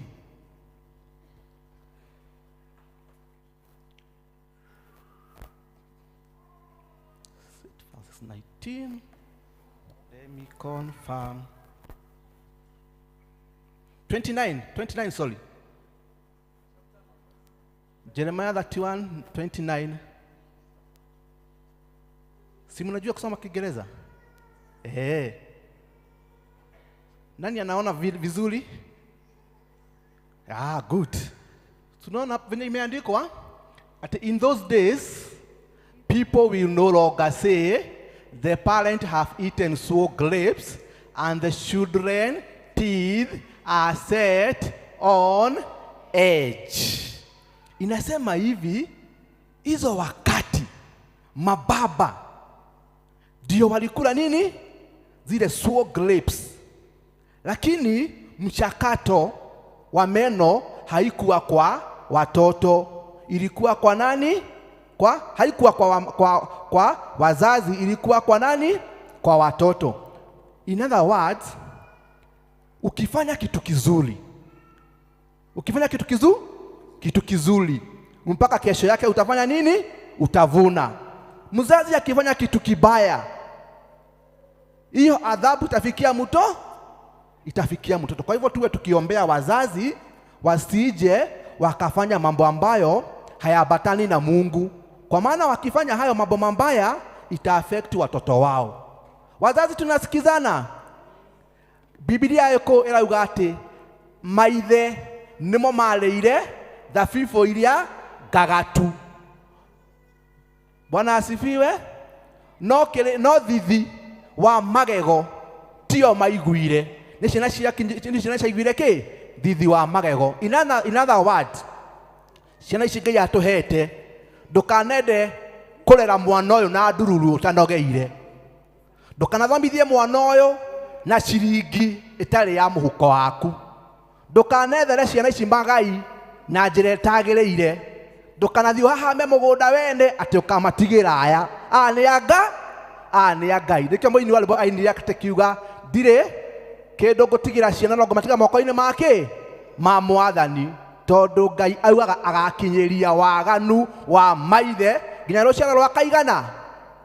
Verses 19. Let me confirm. 29, sorry. Jeremiah 31, 29. Si mnajua kusoma Kiingereza? Nani anaona vizuri? Ah, good. Tunaona venye imeandikwa at in those days people will no longer say the parent have eaten sour grapes and the children teeth are set on edge. Inasema hivi, hizo wakati mababa ndio walikula nini? Zile sour grapes. Lakini mchakato wa meno haikuwa kwa watoto, ilikuwa kwa nani? Kwa haikuwa kwa wazazi, ilikuwa kwa nani? Kwa watoto. In other words, ukifanya kitu kizuri, ukifanya kitu kizuri, mpaka kesho yake utafanya nini? Utavuna. Mzazi akifanya kitu kibaya, hiyo adhabu itafikia mto. Itafikia mtoto. Kwa hivyo tuwe tukiombea wazazi wasije wakafanya mambo ambayo hayabatani na Mungu, kwa maana wakifanya hayo mambo mabaya ita affect watoto wao. Wazazi tunasikizana? Biblia yako ĩrauga atĩ maithe nĩmo marĩire thabibũ iria ngagatu. Bwana asifiwe. No thithi wa magego tio maiguire. Nĩ ciana ciaiguire kĩ? Thithi wa magego. In other words, ciana ici Ngai atũhete, ndũkanende kũrera mwana ũyũ na ndururu ũtanogeire. Ndũkanathomithie mwana ũyũ na ciringi ĩtarĩ ya mũhuko waku. Ndũkanethere ciana ici magai na njĩra ĩtagĩrĩire. Ndũkanathiĩ ũhahame mũgũnda wene atĩ ũkamatigĩra aya. Aya nĩ anga, aya nĩ a Ngai. Nĩkĩo mũini wa rwĩmbo ainire akĩkiuga ndirĩ kĩndũ ngũtigĩra ciana no ngũmatiga moko-inĩ ma kĩ? Ma Mwathani. Tondũ Ngai augaga agakinyĩria waganu wa maithe nginya rũciaro rwa kaigana,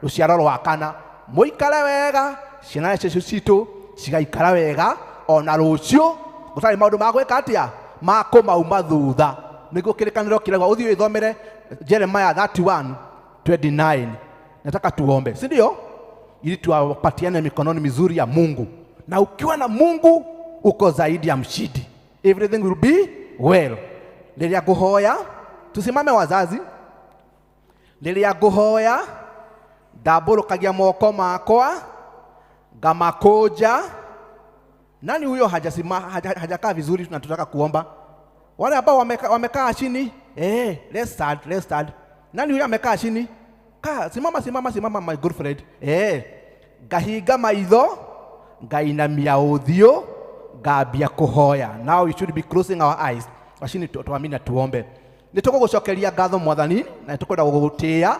rũciaro rwa kana. Mũikare wega, ciana icio citũ cigaikara wega ona rũciũ gũtarĩ maũndũ ma gwĩka atĩa ma kũmauma thutha. Nĩguo kĩrĩkanĩro kĩrauga. Ũthiĩ wĩthomere Jeremiah 31:29. Nataka tuombe, si ndio? Ili tuwapatiane mikononi mizuri ya Mungu. Na ukiwa na Mungu uko zaidi ya mshindi. Everything will be well. Rĩrĩa ngũhoya, tusimame wazazi. Rĩrĩa ngũhoya, ndambũrũkagia moko makwa ngamakũnja. Nani huyo hajakaa vizuri tunataka kuomba? Wale ambao wamekaa chini, let's start, let's start. Nani huyo amekaa chini? Kaa, simama, simama, simama my good friend. Ngahinga maitho, ngainamia ũthiũ, ngambia kũhoya. Now we should be closing our eyes. Washini tuamini na tuombe. Nĩ tũgũgũcokeria ngatho Mwathani, na nĩ tũkwenda gũgũtĩĩa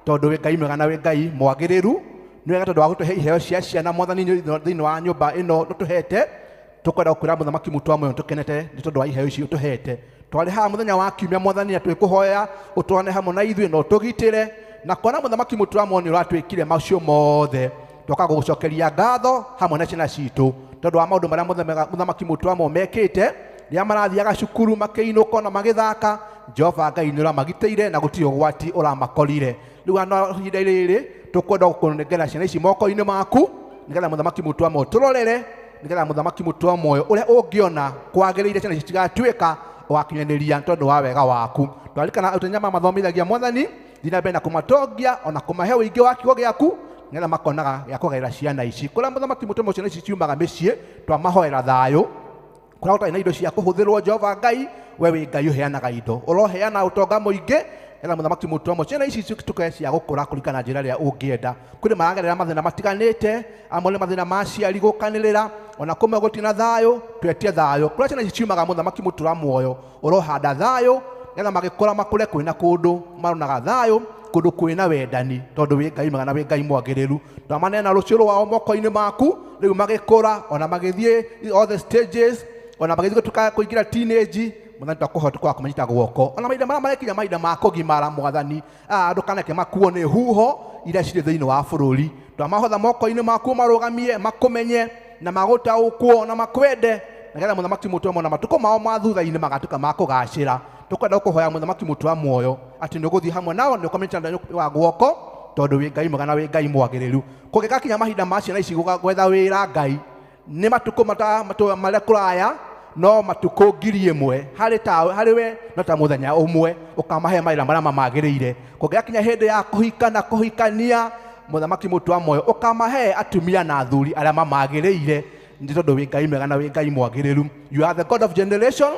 tondũ wĩ Ngai mwega na wĩ Ngai mwagĩrĩru. Nĩ wega tondũ wa gũtũhe iheo cia ciana Mwathani thĩinĩ wa nyũmba ĩno ũtũhete. Tũkwenda gũkwĩra Mũthamaki mũtũ wa muoyo tũkenete nĩ tondũ wa iheo ici ũtũhete. Twarĩ haha mũthenya wa kiumia Mwathani na twĩkũhoya ũtwarane hamwe na ithuĩ na ũtũgitĩre. Na kuona Mũthamaki mũtũ wa muoyo nĩ ũratwĩkire macio mothe, tũka gũgũcokeria ngatho hamwe na ciana citũ tondũ wa maũndũ marĩa mothe Mũthamaki mũtũ wa muoyo mekĩte. Rĩrĩa marathiaga cukuru makĩinũka na magĩthaka, Jehova Ngai nĩ ũramagitĩire na gũtirĩ ũgwati ũramakorire. Rĩu ano ihinda rĩrĩ tũkwenda gũkũnengera ciana ici moko-inĩ maku nĩgetha Mũthamaki mũtũ wa muoyo tũrorere, nĩgetha Mũthamaki mũtũ wa muoyo ũrĩa ũngĩona kwagĩrĩire ciana ici cigatuĩka ũgakinyanĩria tondũ wa wega waku. Twarikana ũtenya mathomithagia Mwathani, thiĩ na mbere na kũmatongia ona kũmahe ũingĩ wa kiugo gĩaku nĩgetha makonaga gĩa kũgaĩra ciana ici. Kũrĩa Mũthamaki mũtũ wa muoyo ciana ici ciumaga mĩciĩ, twamahoera thayũ. Kũrĩa gũtarĩ na indo cia kũhũthĩrwo, Jehova Ngai, we wĩ Ngai ũheanaga indo, ũroheana ũtonga mũingĩ nĩgetha Mũthamaki mũtũ wa muoyo ciana ici cituĩke cia gũkũra kũringana na njĩra ĩrĩa ũngĩenda. Kũrĩ maragerera mathĩna matiganĩte, amwe nĩ mathĩna ma aciari gũkanĩrĩra, ona kũmwe gũtirĩ na thayũ, twetie thayũ. Kũrĩa ciana ici ciumaga Mũthamaki mũtũ wa muoyo ũrohanda thayũ nĩgetha magĩkũra makũre kwĩna kũndũ maronaga thayũ, kũndũ kwĩna wendani, tondũ wĩ Ngai mwega na wĩ Ngai mwagĩrĩru. Twamaneana rũciũ rwao moko-inĩ maku, rĩu magĩkũra ona magĩthiĩ all the stages, ona magĩthiĩ gũtuĩka kũingĩra teenage, Mwathani twakũhoya tũkaga kũmanyita guoko. Ona mahinda marĩa marekinya mahinda ma kũgimara Mwathani, ndũkaneke makuo nĩ huho iria cirĩ thĩinĩ wa bũrũri. Twamahotha moko-inĩ maku marũgamie, makũmenye na magũtaũkwo na makwende, nĩgetha Mũthamaki mũtũ wa muoyo na matukũ mao ma thutha-inĩ magatuĩka ma kũgacĩra. Tũkwenda gũkũhoya Mũthamaki mũtũ wa muoyo atĩ nĩ ũgũthiĩ hamwe nao, nĩ ũkũmanyita wa guoko, tondũ wĩ Ngai mwega na wĩ Ngai mwagĩrĩru. Kũngĩgakinya mahinda ma ciana ici gwetha wĩra Ngai, nĩ matukũ marĩa kũraya, no matukũ 1,000 harĩ we no ta mũthenya ũmwe, ũkamahe mawĩra marĩa mamagĩrĩire. Kũngĩgakinya hĩndĩ ya kũhika na kũhikania, Mũthamaki mũtũ wa muoyo ũkamahe atumia na athuri arĩa mamagĩrĩire, nĩ tondũ wĩ Ngai mwega na wĩ Ngai mwagĩrĩru. You are the God of generation.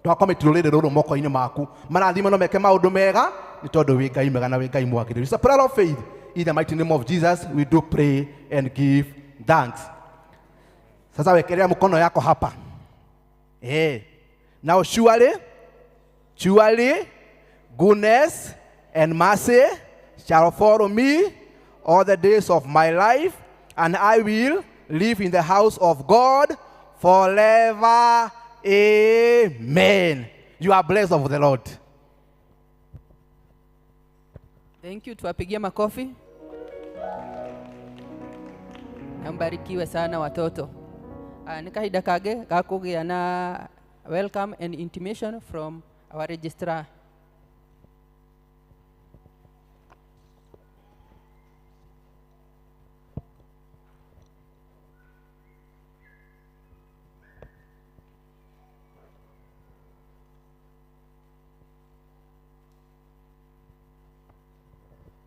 Twakomiti rũrĩrĩ rũrũ moko-inĩ maku, marathime no meke maũndũ mega, nĩ tondũ wĩ Ngai mwega na wĩ Ngai mwagĩrĩru. It's a prayer of faith. In the mighty name of Jesus we do pray and give thanks. Sasa wekelea mkono yako hapa. Now surely, surely goodness and mercy shall follow me all the days of my life, and I will live in the house of God forever. Amen. You are blessed of the Lord. Thank you. Tuwapigie makofi. Na mbarikiwe sana watoto. Nĩ kahinda kangĩ ga kũgĩa na welcome and intimation from our registrar.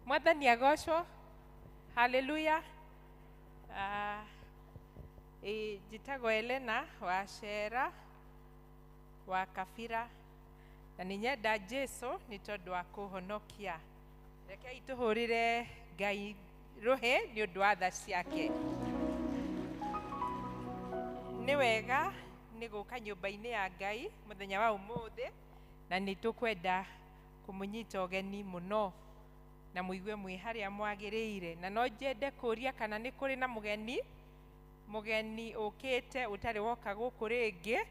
Mwathani agocwo. Haleluya. Njĩtagwo Elena wa Cera wa Kabira, na nĩ nyenda Jesu nĩ tondũ wa kũhonokia. Rekei tũhũrĩre Ngai rũhĩ nĩ ũndũ wa tha ciake. Nĩ wega nĩ gũka nyũmba-inĩ ya Ngai mũthenya wa ũmũthĩ, na nĩ tũkwenda kũmũnyita ũgeni mũno na mũigue mwĩ harĩa mwagĩrĩire. Na no njende kũria kana nĩ kũrĩ na mũgeni ũkĩte ũtarĩ woka gũkũ rĩngĩ.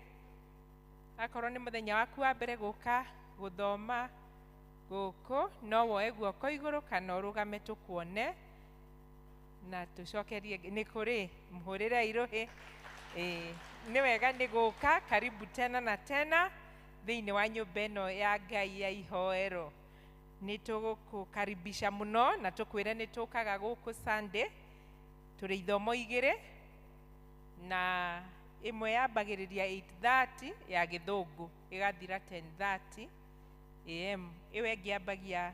Akorwo nĩ mũthenya waku wa mbere gũka gũthoma gũkũ, no woe guoko igũrũ kana ũrũgame tũkuone na tũcokerie. Nĩ kũrĩ, mũhũrĩrei rũhĩ. Nĩ wega nĩ gũka. Karibu tena na tena thĩinĩ wa nyũmba ĩno ya Ngai ya ihoero. Nĩ tũgũkũkaribisha mũno na tũkwĩre nĩ tũkaga gũkũ Sunday tũrĩ ithomo igĩrĩ, na ĩmwe yambagĩrĩria 8:30 ya gĩthũngũ ĩgathira 10:30 am. Ĩyo ĩngĩ yambagia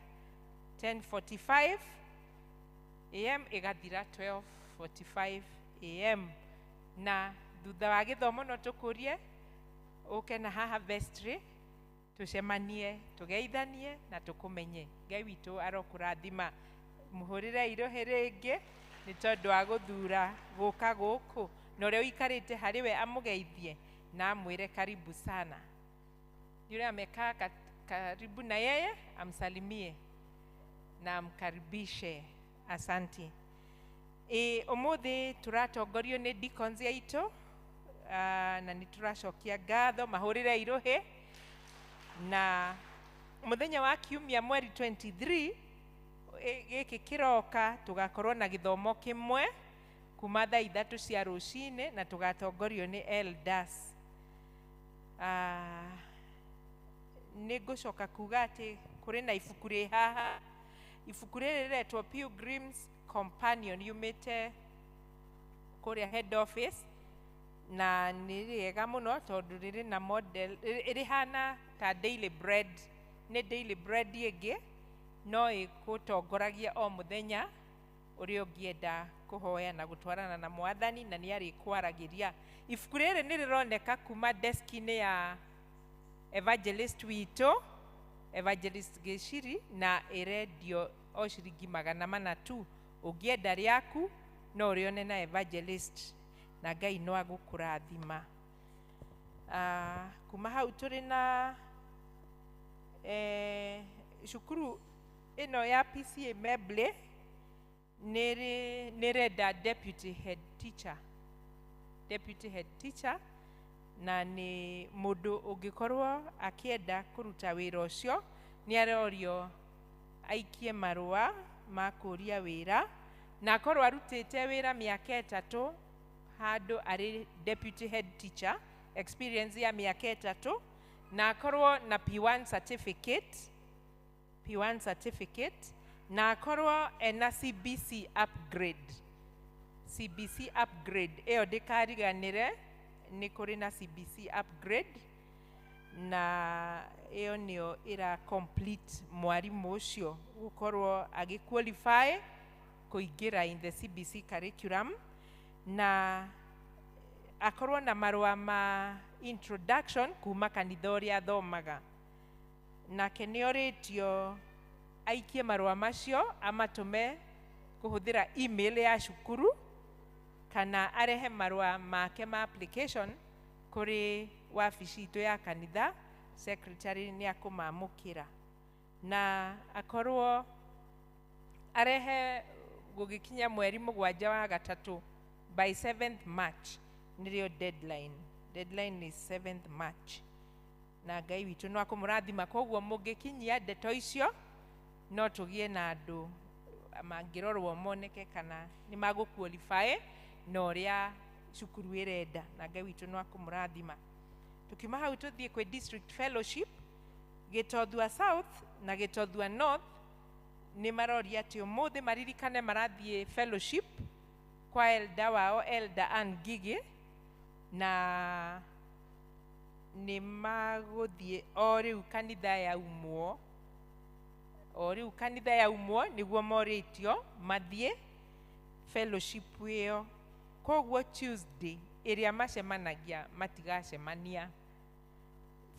10:45 am ĩgathira 12:45 am. Na thutha wa gĩthomo no tũkũrie ũke na haha vestry tũcemanie, tũgeithanie na tũkũmenye. Ngai witũ arokũrathima. Mũhũrĩre irohe rĩngĩ nĩ tondũ wa gũthura gũka gũkũ, na ũrĩa ũikarĩte harĩ we amũgeithie na amwĩre karibu sana. Yule amekaa karibu na yeye amsalimie na amkaribishe. Asanti. Ũmũthĩ tũratongorio nĩ deacons aitũ, na nĩ tũracokia ngatho. Mahũrĩre irohe. Na mũthenya wa kiumia mweri 23 gĩkĩ kĩroka tũgakorwo na gĩthomo kĩmwe kuma thaa 3 cia rũcinĩ, na tũgatongorio nĩ elders. Nĩ ngũcoka kuga atĩ kũrĩ na ibuku rĩ haha. Ibuku rĩrĩ rĩretwo Pilgrim's Companion, yumĩte kũrĩa head office, na nĩ rĩega mũno tondũ rĩrĩ na model ĩrĩhana ta daily bread. Nĩ daily bread ĩngĩ no ĩgũtongoragia o mũthenya ũrĩa ũngĩenda kũhoya na gũtwarana na Mwathani, na nĩ arĩkwaragĩria. Ibuku rĩrĩ nĩ rĩroneka kuma desk-inĩ ya evangelist witũ, Evangelist Gĩciri, na ĩrendio o ciringi 400 tu. Ũngĩenda rĩaku no ũrĩone na evangelist, na Ngai no agũkũrathima. Kuma hau tũrĩ na cukuru ĩno ya PCA Meble nĩ renda deputy head teacher. Deputy head teacher, na nĩ mũndũ ũngĩkorwo akĩenda kũruta wĩra ũcio nĩ arorio aikie marũa ma kũria wĩra, na akorwo arutĩte wĩra mĩaka 3 handũ arĩ deputy head teacher, experience ya mĩaka 3, na akorwo na P1 certificate, P1 certificate, na akorwo ena CBC upgrade. CBC upgrade ĩyo ndĩkariganĩre, nĩ kũrĩ na CBC upgrade, na ĩyo nĩyo ĩra complete mwarimũ ũcio gũkorwo agĩ qualify kũingĩra in the CBC curriculum, na akorwo na marũa ma introduction kuma kanitha ũrĩa athomaga. Nake nĩ orĩtio aikie marũa macio amatũme kũhũthĩra email ya cukuru, kana arehe marũa make ma application kũrĩ wabici itũ ya kanitha, secretary nĩ akũmamũkĩra. Na akorwo arehe gũgĩkinya mweri 7 wa 3 by 7th March nĩrĩo deadline. Deadline is 7th March. Na Ngai witũ no akũmũrathima. Koguo mũngĩkinyia ndeto icio no tũgĩe na andũ mangĩrorwo moneke kana nĩ magũ qualify na ũrĩa cukuru ĩrenda, na Ngai witũ no akũmũrathima. Tukiuma hau tũthiĩ kwĩ district fellowship Gĩtothua South na Gĩtothua North nĩ maroria atĩ ũmũthĩ maririkane marathiĩ fellowship kwa elder wao, Elder Ann Ngigĩ, na nĩ magũthiĩ o rĩu kanitha yaumwo, o rĩu kanitha yaumwo nĩguo morĩtio mathiĩ fellowship ĩyo. Koguo Tuesday ĩrĩa macemanagia matigacemania,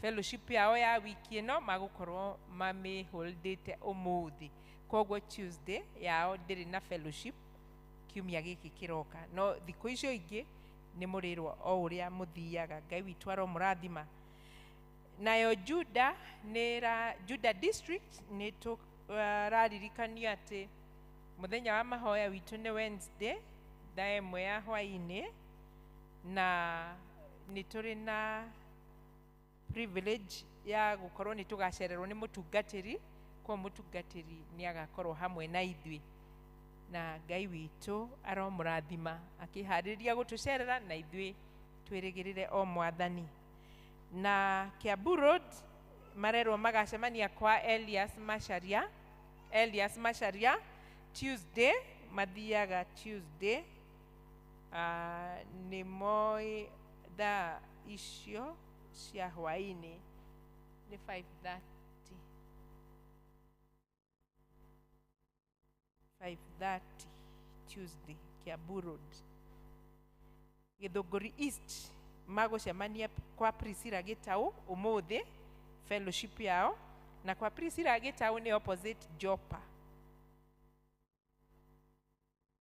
fellowship yao ya wiki ĩno magũkorwo mamĩholdĩte ũmũthĩ. Koguo Tuesday yao ndĩrĩ na fellowship kiumia gĩkĩ kĩroka, no thikũ icio ingĩ nĩ mũrĩrwo o ũrĩa mũthiaga. Ngai witũ aromũrathima. Nayo Juda nĩ Juda district nĩ tũraririkanio atĩ mũthenya wa mahoya witũ nĩ Wednesday thaa 1 ya hwaĩ-inĩ, na nĩ tũrĩ na privilege ya gũkorwo nĩ tũgacererwo nĩ mũtungatĩri, kwa mũtungatĩri nĩ agakorwo hamwe na ithuĩ, na Ngai witũ aromũrathima akĩharĩrĩria gũtũcerera, na ithuĩ twĩrĩgĩrĩre o Mwathani. Na Kiambu Road marerwo magacemania kwa Elias Macharia, Elias Macharia Tuesday, mathiaga Tuesday, nĩ moĩ thaa icio cia hwaĩ-inĩ nĩ 5:30, 5:30 Tuesday Kiambu Road. Githunguri East magũcemania kwa Priscilla Gĩtaũ ũmũthĩ fellowship yao, na kwa Priscilla Gĩtaũ nĩ opposite Joppa,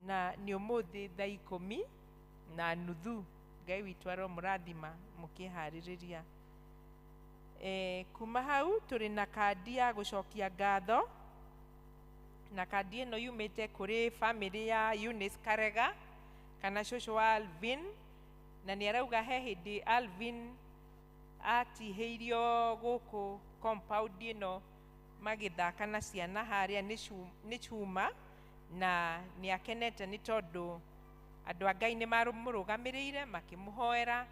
na nĩ ũmũthĩ thaa 10:30. Ngai witũ aromũrathima mũkĩharĩrĩria. Kuma hau tũrĩ na kandi ya gũcokia ngatho, na kandi ĩno yumĩte kũrĩ family ya Eunice Karega kana cũcũ wa Alvin, na nĩ arauga he hĩndĩ Alvin atihĩirio gũkũ compound ĩno magĩthaka na ciana harĩa nĩ cuma, na nĩ akenete nĩ tondũ andũ a Ngai nĩ mamũrũgamĩrĩire makĩmũhoera,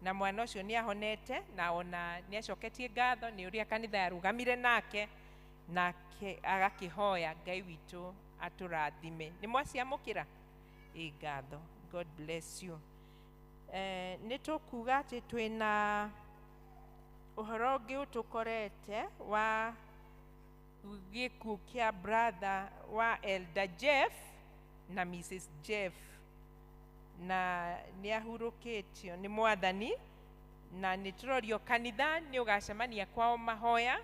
na mwana ũcio nĩ ahonete, na ona nĩ acoketie ngatho nĩ ũrĩa kanitha yarũgamire nake, nake agakĩhoya Ngai witũ atũrathime. Nĩ mwaciamũkĩra? Ĩ ngatho. God bless you. Nĩ tũkuga atĩ twĩna ũhoro ũngĩ ũtũkorete wa gĩkuũ kĩa brother wa Elder Jeff na Mrs. Jeff, na nĩ ahurũkĩtio nĩ Mwathani, na nĩ tũrorio kanitha nĩ ũgacemania kwao mahoya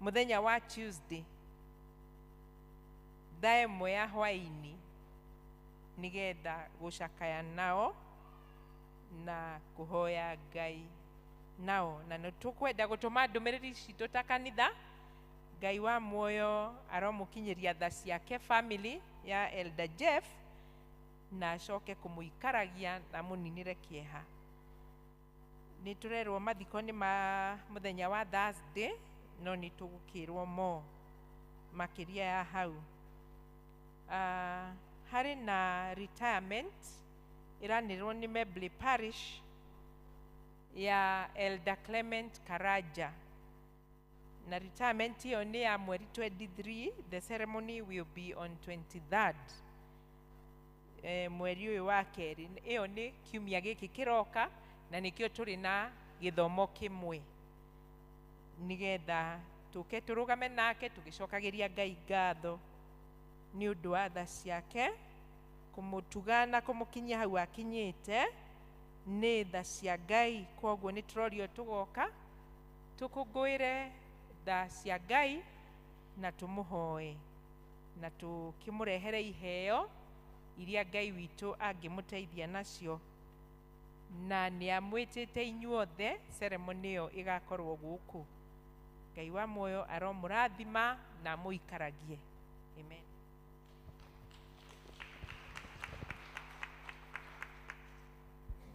mũthenya wa Tuesday thaa 1 ya hwaĩ-inĩ nĩgetha gũcakaya nao na kũhoya Ngai nao, na nĩ tũkwenda gũtũma ndũmĩrĩri citũ ta kanitha. Ngai wa muoyo aromũkinyĩria tha ciake family ya Elder Jeff, na acoke kũmũikaragia na mũninĩre kĩeha. Nĩ tũrerwo mathiko nĩ ma mũthenya wa Thursday, no nĩ tũgũkĩrwo mo makĩria ya hau. Harĩ na retirement ĩranĩrwo nĩ Mebley Parish ya Elder Clement Karaja, na retirement ĩyo nĩ ya mweri 23, the ceremony will be on 23rd mweri ũyũ wa kerĩ. Ĩyo nĩ kiumia gĩkĩ kĩroka, na nĩkĩo tũrĩ na gĩthomo kĩmwe nĩgetha tũke tũrũgame nake tũgĩcokagĩria Ngai ngatho nĩ ũndũ wa tha ciake kũmũtuga na kũmũkinyia hau akinyĩte nĩ tha cia Ngai. Koguo nĩ tũrorio tũgoka tũkũngũĩre tha cia Ngai na tũmũhoe na tũkĩmũrehere iheo iria Ngai witũ angĩmũteithia nacio, na nĩ amwĩtĩte inyuothe ceremony ĩyo ĩgakorwo gũkũ. Ngai wa muoyo aromũrathima na amũikaragie. Amen.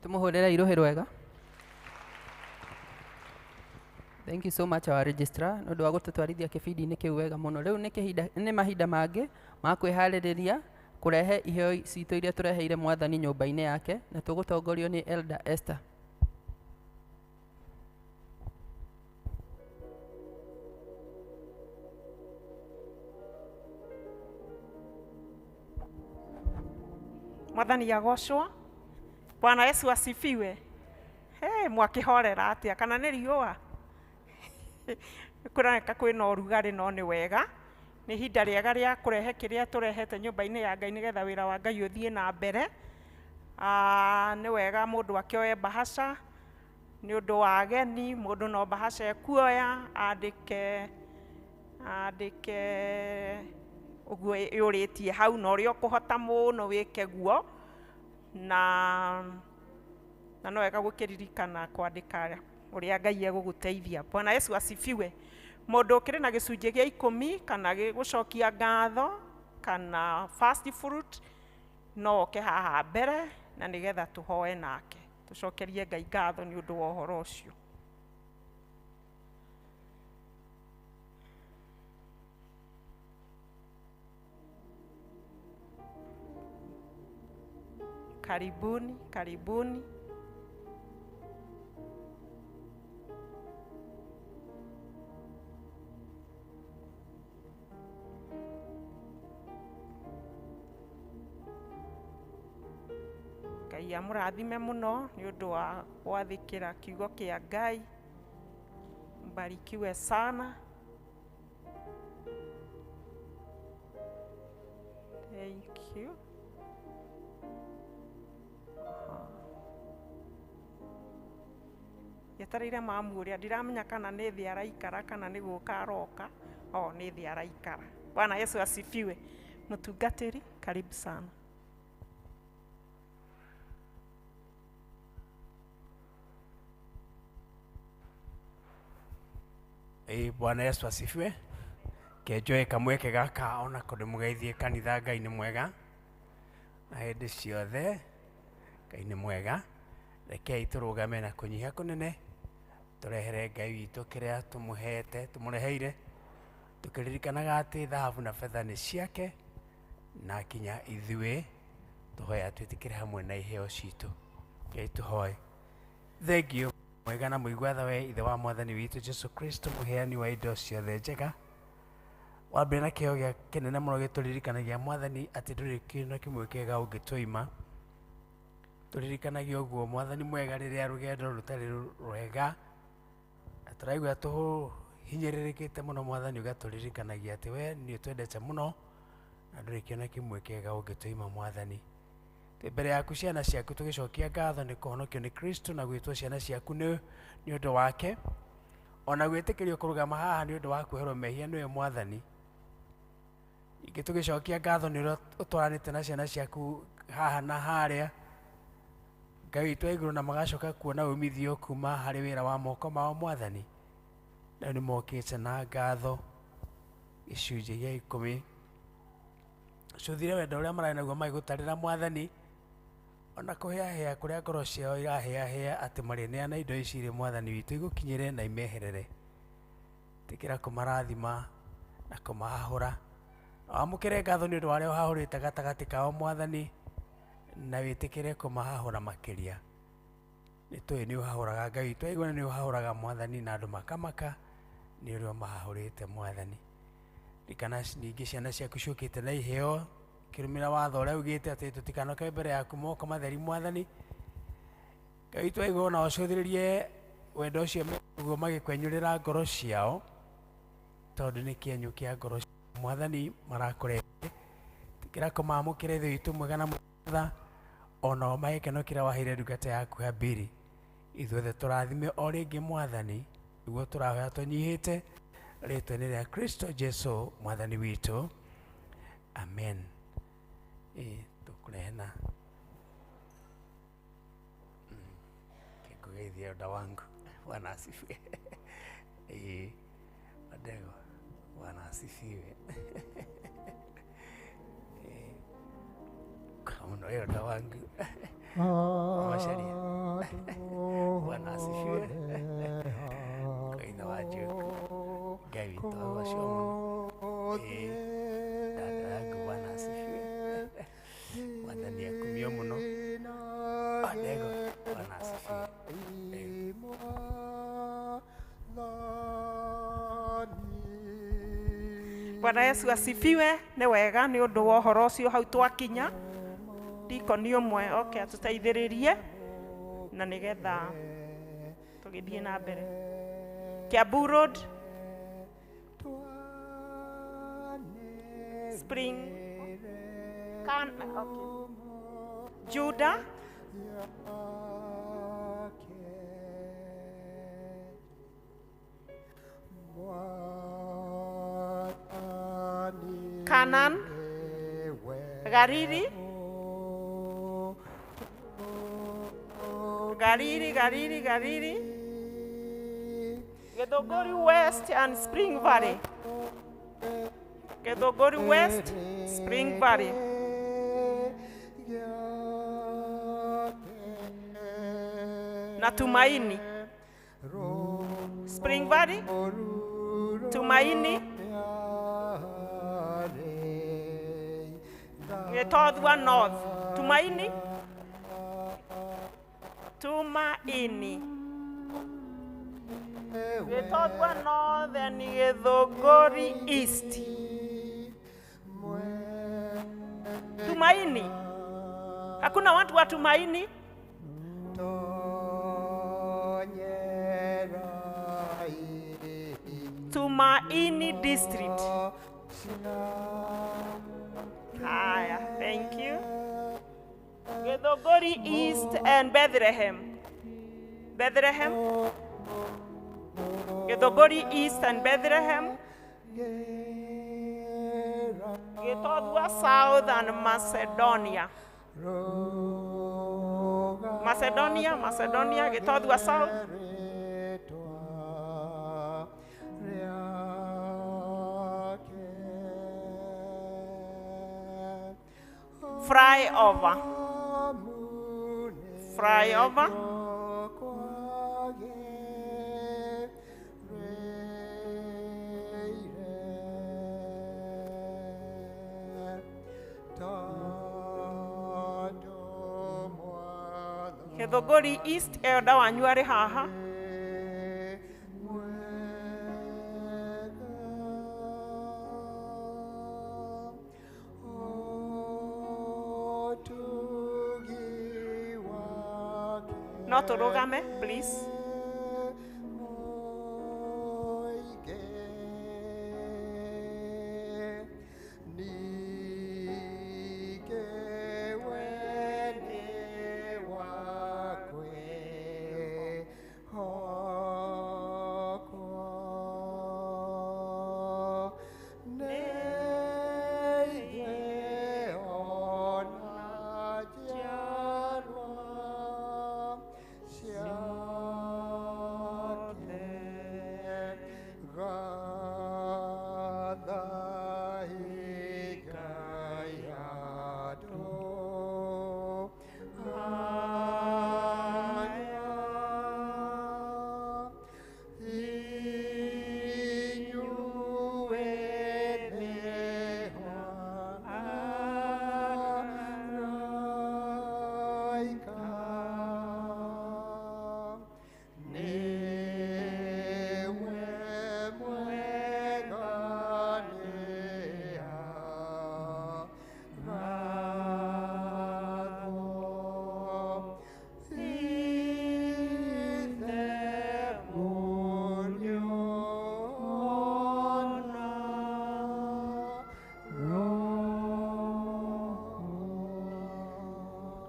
Tumuhurira iruhi rwega. Thank you so much our registrar nĩ ũndũ wa gũtũtwarithia kĩbindi-inĩ kĩu wega mũno. Rĩu nĩ kĩhinda, nĩ mahinda mangĩ ma kwĩharĩrĩria Kũrehe iheo citũ iria tũreheire mwathani nyũmba-inĩ yake, na tũgũtongorio nĩ Elder Esther. Mwathani agocwo. Bwana Yesu asifiwe. Hey, mwakĩhorera atĩa kana nĩ riũa? Kũroneka kwĩna ũrugarĩ no nĩ wega. Nĩ ihinda rĩega rĩa kũrehe kĩrĩa tũrehete nyũmba-inĩ ya Ngai nĩgetha wĩra wa Ngai ũthiĩ na mbere. Nĩ wega mũndũ akĩoe bahasha nĩ ũndũ wa ageni, mũndũ no bahasha ekuoya andĩke ũguo yũrĩtie hau na ũrĩa ũkũhota mũno wĩke guo, na no wega gũkĩririkana kwandĩka ũrĩa Ngai egũgũteithia. Bwana Yesu asifiwe. Mũndũ ũkĩrĩ na gĩcunjĩ gĩa 10 kana gũcokia ngatho kana first fruit no oke haha mbere na nĩgetha tũhoe nake tũcokerie Ngai ngatho nĩ ũndũ wa ũhoro ũcio. Karibuni, karibuni. Ngai amũrathime mũno nĩ ũndũ wa gwathĩkĩra kiugo kĩa Ngai. Mbarikiwe sana. Thank you. Yetereire mamu ũrĩa ndiramenya kana nĩ thĩ araikara kana nĩ gũka aroka. O nĩ thĩ araikara. Bwana Yesu asifiwe. Mũtungatĩri, karibu sana. Bwana Yesu asifiwe. Kenjoe kamweke gaka ona kũndũ mũgeithie kanitha. Ngai nĩ mwega na hĩndĩ ciothe. Ngai nĩ mwega. Rekei tũrũgame na kũnyiha kũnene tũrehere Ngai witũ kĩrĩa tũmũhete tũmũreheire, tũkĩririkanaga atĩ thahabu na betha nĩ ciake, na kinya ithuĩ tũhoya twĩtĩkĩre hamwe na iheo citũ. Ngai tũhoe. Thank you mwega na mũigua tha we ithe wa mwathani witũ Jesu Kristo, mũheani wa indo ciothe njega. Wa mbere na kĩheo gĩa kĩnene mũno gĩtũririkanagia mwathani atĩ ndũrĩ kĩndũ na kĩmwe kĩega ũngĩtũima. Tũririkanagia ũguo mwathani mwega rĩrĩa rũgendo rũtarĩ rwega na tũraigua tũhinyĩrĩrĩkĩte mũno, mwathani ũgatũririkanagia atĩ we nĩ ũtwendete mũno na ndũrĩ kĩndũ na kĩmwe kĩega ũngĩtũima mwathani. Mbere yaku ciana ciaku tũgĩcokia ngatho nĩ kũhonokio nĩ Kristo na gwĩtwo ciana ciaku nĩ ũndũ wake, ona gwĩtĩkĩrio kũrũgama haha nĩ ũndũ wa kwĩherwo mehia nĩwe mwathani. Ningĩ tũgĩcokia ngatho nĩ ũrĩa ũtwaranĩte na ciana ciaku haha na harĩa, Ngai witũ wa igũrũ, na magacoka kuona umithio kuma harĩ wĩra wa moko mao mwathani. Nao nĩ mokĩte na ngatho gĩcunjĩ gĩa 10. Cũthire wendo ũrĩa mararĩ naguo magĩgũtarĩra mwathani, ona kũhĩahĩa kũrĩa ngoro ciao irahĩahĩa atĩ marĩneana indo ici irĩ mwathani witũ igũkinyĩre na imeherere. Tĩkĩra kũmarathima na kũmahahũra. Wamũkĩre ngatho nĩ ũndũ wa arĩa ũhahũrĩte gatagatĩ kao mwathani, na wĩtĩkĩre kũmahahũra makĩria. Nĩ tũĩ nĩ ũhahũraga Ngai witũ wa igũrũ, nĩ ũhahũraga mwathani na andũ makamaka nĩ ũrĩa ũmahahũrĩte mwathani. Ririkana ningĩ ciana ciaku ciũkĩte na iheo kĩrũmĩra watho ũrĩa ugĩte atĩ tũtikanoke mbere yaku moko matheri mwathani. Ngai witũ wa igũrũ, na ũcũthĩrĩrie wendo ũcio guo magĩkwenyũrĩra ngoro ciao, tondũ nĩ kĩenyũ kĩa ngoro ciao mwathani marakũrehe. Tĩkĩra kũmamũkĩra ithe witũ mwega na mwega, ona o mahe gĩkeno kĩrĩa waheire ndungata yaku Habili. Ithuothe tũrathime o rĩngĩ mwathani, nĩguo tũrahoya tũnyihĩte rĩtwa-inĩ rĩa Kristo Jesu mwathani witũ, amen. Tũkũrehe na kĩngũgeithia ũnda wangu. Bwana asifiwe. Madego, Bwana asifiwe. Kwa muno ũyũ ũnda wangu. Macharia. Bwana asifiwe. Kwa ithe wa Njuku. Ngai witũ agocwo mũno. Dada yangu, Bwana asifiwe. Bwana Yesu asifiwe. Nĩ wega nĩ ũndũ wa ũhoro ũcio hau twakinya. Dikoni ũmwe oke atũteithĩrĩrie na nĩgetha tũgĩthiĩ na mbere. Kiambu Road, Spring, Can, okay. Judah, Canaan, Gariri, Gariri, Gariri, Gariri, Githunguri West and Spring Valley. Githunguri West, Spring Valley. Na Tumaini. Spring Valley, Tumaini, Gitothua North, Tumaini, Tumaini, Gitothua North and Githunguri East. Tumaini. Hakuna watu wa Tumaini? Tumaini District. Haya, thank you. Githunguri East and Bethlehem. Bethlehem. Githunguri East and Bethlehem. Gitothua South and Macedonia. Macedonia, Macedonia, Gitothua South. Fry over. Fry over. Githunguri East, elder wanyu arĩ haha. No tũrũgame, please.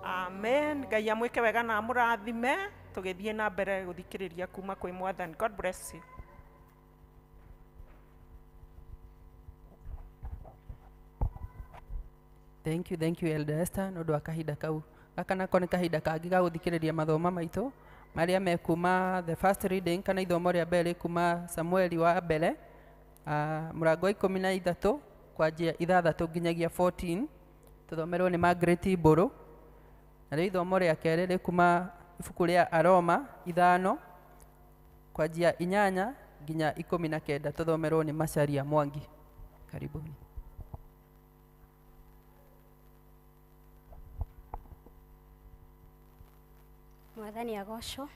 Amen. Ngai amwĩke wega na amũrathime tũgĩthiĩ na mbere gũthikĩrĩria kuma kwĩ Mwathani. God bless you. Thank you Elder Esther nĩ ũndũ wa kahinda kau. Gaka nako nĩ kahinda kangĩ ga gũthikĩrĩria mathomo maitũ marĩa mekuma the first reading kana ithomo rĩa mbere kuma Samueli wa mbere mũrango wa 13 kwanjia 6 nginyagia 14 tũthomerwo nĩ Margaret Mbũrũ. Narĩo ithomo rĩa kerĩ rĩ kuma ibuku rĩa Aroma 5 kwanjia 8 nginya 19 tũthomerwo nĩ Macharia Mwangi. Karibuni. Mwathani agocwo.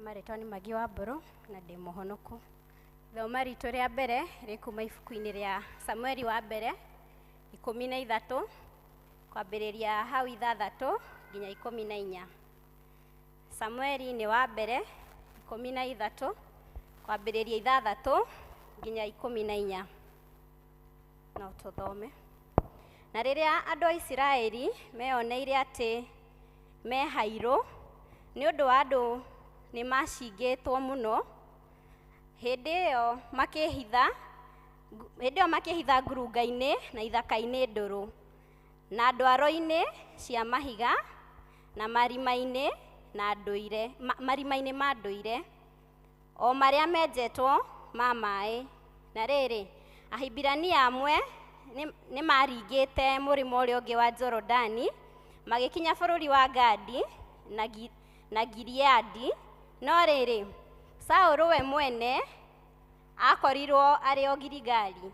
Marĩtwa nĩ Magi wa Mbũrũ na ndĩ mũhonoku. Ithoma ritũ rĩa mbere rĩ kuma ibuku-inĩ rĩa Samueli wa mbere 13 kwambĩrĩria hau 6 nginya 14. Samueli nĩ wa mbere 13 kwambĩrĩria 6 nginya 14. No tũthome. Na rĩrĩa andũ a Isiraeli meyoneire atĩ mehairũ nĩ ũndũ wa andũ nĩ macingĩtwo mũno, hĩndĩ ĩyo makĩhitha ngurunga-inĩ na ithaka-inĩ ndũrũ na ndwaro-inĩ cia mahiga na marima-inĩ na ndũire marima-inĩ ma ndũire o marĩa menjetwo ma maĩ. Na rĩrĩ, Ahibirania amwe nĩ maringĩte mũrĩmo ũrĩa ũngĩ wa Jorodani magĩkinya bũrũri wa Gadi na Gileadi. No rĩrĩ, Saũlũ we mwene akorirwo arĩ o Giligali,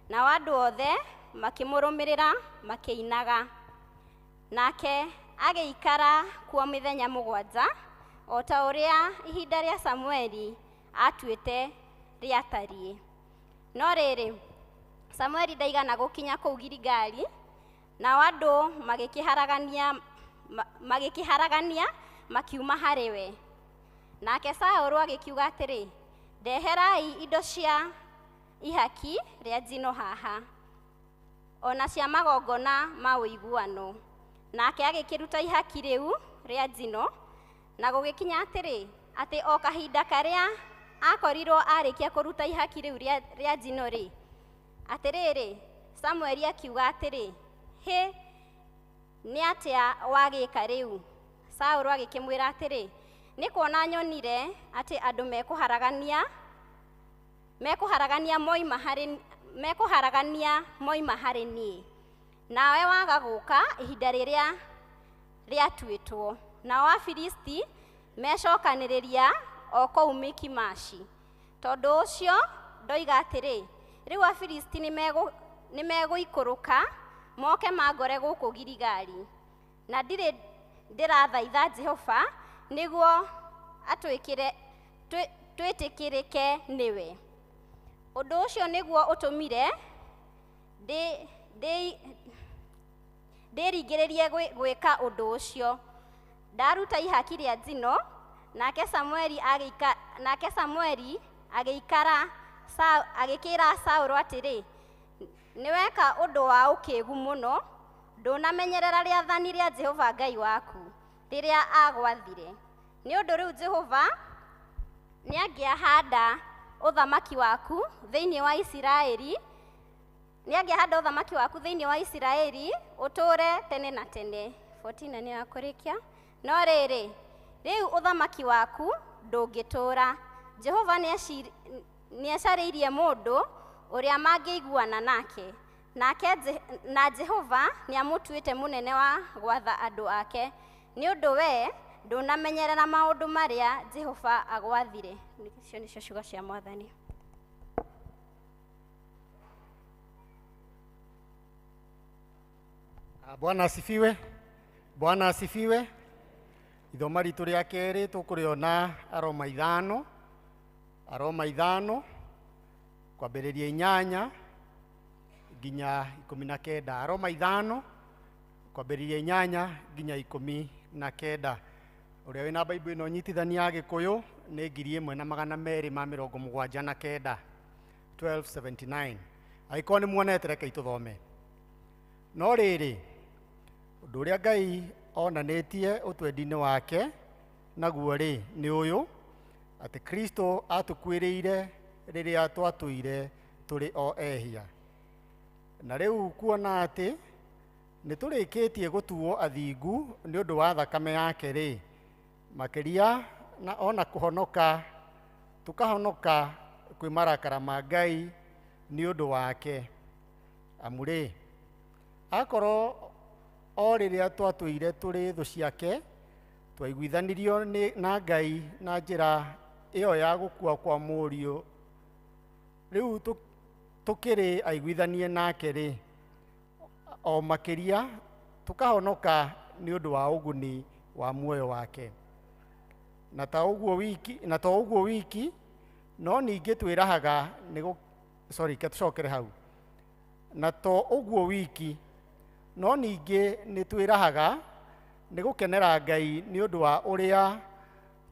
nao andũ othe makĩmũrũmĩrĩra makĩinaga. Nake agĩikara kuo mĩthenya 7 o ta ũrĩa ihinda rĩa Samueli atuĩte rĩatariĩ. No rĩrĩ, Samueli ndaigana gũkinya kũu Giligali, nao andũ magĩkĩharagania makiuma harĩ we. Nake Saũlũ agĩkiuga atĩrĩ, ndeherai indo cia ihaki rĩa njino haha, ona cia magongona ma ũiguano. Nake agĩkĩruta ihaki rĩu rĩa njino, na gũgĩkinya atĩrĩ, atĩ o kahinda karĩa akorirwo arĩkia kũruta ihaki rĩu rĩa njino rĩ, atĩrĩrĩ, Samueli akiuga atĩrĩ, hĩ, nĩ atĩa wagĩka rĩu? Saũlũ agĩkĩmwĩra atĩrĩ, nĩ kuona nyonire atĩ andũ mekũharagania moima harĩ niĩ, nawe waga gũka ihinda rĩrĩa rĩatuĩtwo. Nao Afilisti mecokanĩrĩria o kũu Mikimashi. Tondũ ũcio ndoiga atĩrĩ, rĩu Afilisti nĩmegũikũrũka moke mangore gũkũ Giligali, na ndirĩ ndĩrathaitha Jehova nĩguo twĩtĩkĩrĩke nĩwe. Ũndũ ũcio nĩguo ũtũmire ndĩringĩrĩrie gwĩka ũndũ ũcio. Ndaruta ihaki rĩa njino, nake Samueli agĩkĩra Saũlũ atĩrĩ, nĩweka ũndũ wa ũkĩĩgu mũno, ndũnamenyerera rĩathani rĩa Jehova Ngai waku rĩrĩa agwathire. Nĩ ũndũ rĩu Jehova nĩangĩahanda ũthamaki waku thĩinĩ wa Isiraeli, nĩangĩahanda ũthamaki waku thĩinĩ wa Isiraeli ũtũũre tene na tene. 14 nĩ ya kũrĩkia. No rĩrĩ, rĩu ũthamaki waku ndũngĩtũũra. Jehova nĩacarĩirie mũndũ ũrĩa mangĩiguana nake, na Jehova nĩamũtuĩte mũnene wa gwatha andũ ake, nĩ ũndũ we ndũnamenyerera maũndũ marĩa Jehova agwathire. Icio nĩcio ciugo cia Mwathani. Bwana asifiwe. Bwana asifiwe. Ithoma ritu rĩa kerĩ tũkũrĩona Aroma 5, Aroma 5 kwambĩrĩria 8 nginya 19. Aroma 5 kwambĩrĩria 8 nginya 19. Ũrĩa wĩna Bible ĩno nyitithania ya Gĩkũyũ nĩ 1279, 1279. Angĩkorwo nĩ muonete, rekei tũthome. No rĩrĩ, ũndũ ũrĩa Ngai onanĩtie ũtwendi-inĩ wake naguo rĩ nĩ ũyũ, atĩ Kristo atũkuĩrĩire rĩrĩa twatũire tũrĩ o ehia. Na rĩu kuona atĩ nĩ tũrĩkĩtie gũtuo athingu nĩ ũndũ wa thakame yake rĩ, makĩria na ona kũhonoka tũkahonoka kwĩ marakara ma Ngai nĩ ũndũ wake. Amu rĩ, akorwo o rĩrĩa twatũire tũrĩ thũ ciake, twaiguithanirio na Ngai na njĩra ĩyo ya gũkua kwa mũriũ, rĩu tũkĩrĩ aiguithanie nake rĩ, o makĩria tũkahonoka nĩ ũndũ wa ũguni wa muoyo wake. Na ta ũguo wiki, No ningĩ twĩrahaga nĩ sorry, tũcokere hau. Na to ũguo wiki, no ningĩ nĩ twĩrahaga nĩ gũkenera Ngai nĩ ũndũ wa ũrĩa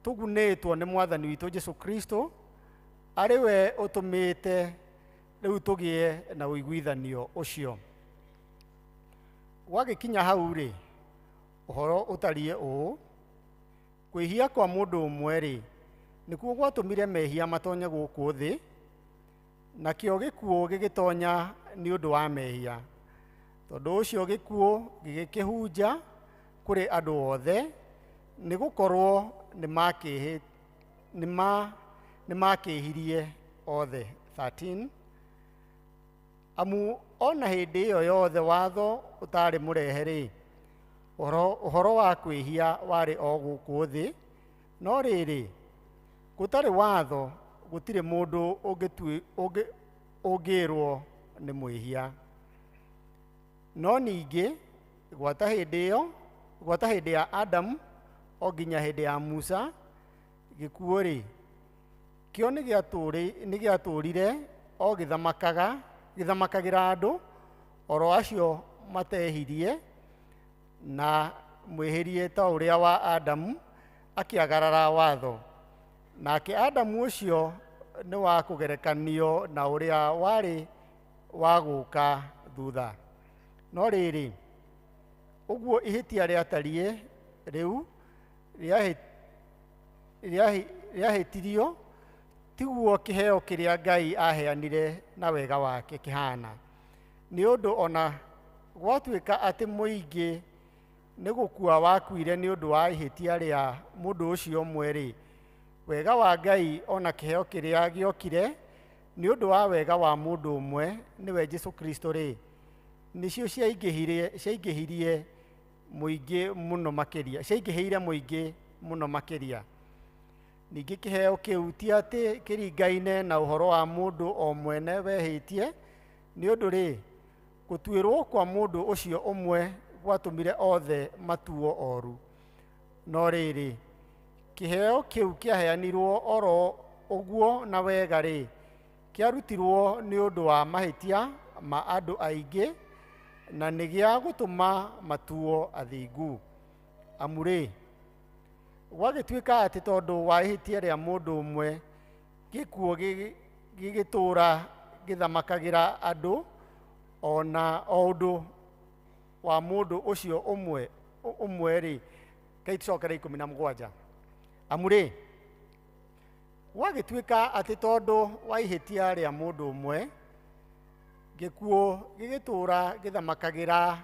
tũgunĩtwo nĩ Mwathani witũ Jesu Kristo, arĩ we ũtũmĩte rĩu tũgĩe na ũiguithanio ũcio. Gwagĩkinya hau rĩ, ũhoro ũtariĩ ũũ: kwĩhia kwa mũndũ ũmwe rĩ, nĩkuo gwatũmire mehia matonye gũkũ thĩ, nakĩo gĩkuũ gĩgĩtonya nĩ ũndũ wa mehia. Tondũ ũcio gĩkuũ gĩgĩkĩhunja kũrĩ andũ othe, nĩ gũkorwo nĩ makĩhirie othe. 13 Amu ona hĩndĩ ĩyo yothe watho ũtarĩ mũrehe rĩ, ũhoro wa kwĩhia warĩ o gũkũ thĩ, no rĩrĩ, gũtarĩ watho gũtirĩ mũndũ ũngĩrwo nĩ mwĩhia. No ningĩ gwata hĩndĩ ya Adamu o nginya hĩndĩ ya Musa, gĩkuũ rĩ, kĩo nĩ gĩatũũrire o gĩthamakagĩra andũ oro acio matehirie, na mwĩhĩrie ta ũrĩa wa Adamu akĩagarara watho. Nake Adamu ũcio nĩ wa kũgerekanio na ũrĩa warĩ wa gũka thutha. No rĩrĩ, ũguo ihĩtia rĩatariĩ rĩu rĩahĩtirio, tiguo kĩheo kĩrĩa Ngai aheanire na wega wake kĩhana. Nĩ ũndũ ona gwatuĩka atĩ mũingĩ nĩ gũkua wakuire nĩ ũndũ wa ihĩtia rĩa mũndũ ũcio ũmwe rĩ, wega wa Ngai ona kĩheo kĩrĩa gĩokire nĩ ũndũ wa wega wa mũndũ ũmwe, nĩwe Jesu Kristo rĩ, nĩcio ciaingĩhirie mũingĩ mũno makĩria, ciaingĩhĩire mũingĩ mũno makĩria. Ningĩ kĩheo kĩu ti atĩ kĩringaine na ũhoro wa mũndũ o mwene wehĩtie, nĩ ũndũ rĩ, gũtuĩrwo kwa mũndũ ũcio ũmwe gwatũmire othe matuo oru. No rĩrĩ, kĩheo kĩu kĩaheanirwo oro ũguo na wega rĩ, kĩarutirwo nĩ ũndũ wa mahĩtia ma andũ aingĩ, na nĩ gĩa gũtũma matuo athingu. Amu rĩ, gwagĩtuĩka atĩ tondũ wa ihĩtia rĩa mũndũ ũmwe, gĩkuũ gĩgĩtũũra gĩthamakagĩra andũ, ona o ũndũ wa mũndũ ũcio ũmwe rĩ, kai tũcokere 17. Amu rĩ, gwagĩtuĩka atĩ tondũ wa ihĩtia rĩa mũndũ ũmwe, gĩkuũ gĩgĩtũũra gĩthamakagĩra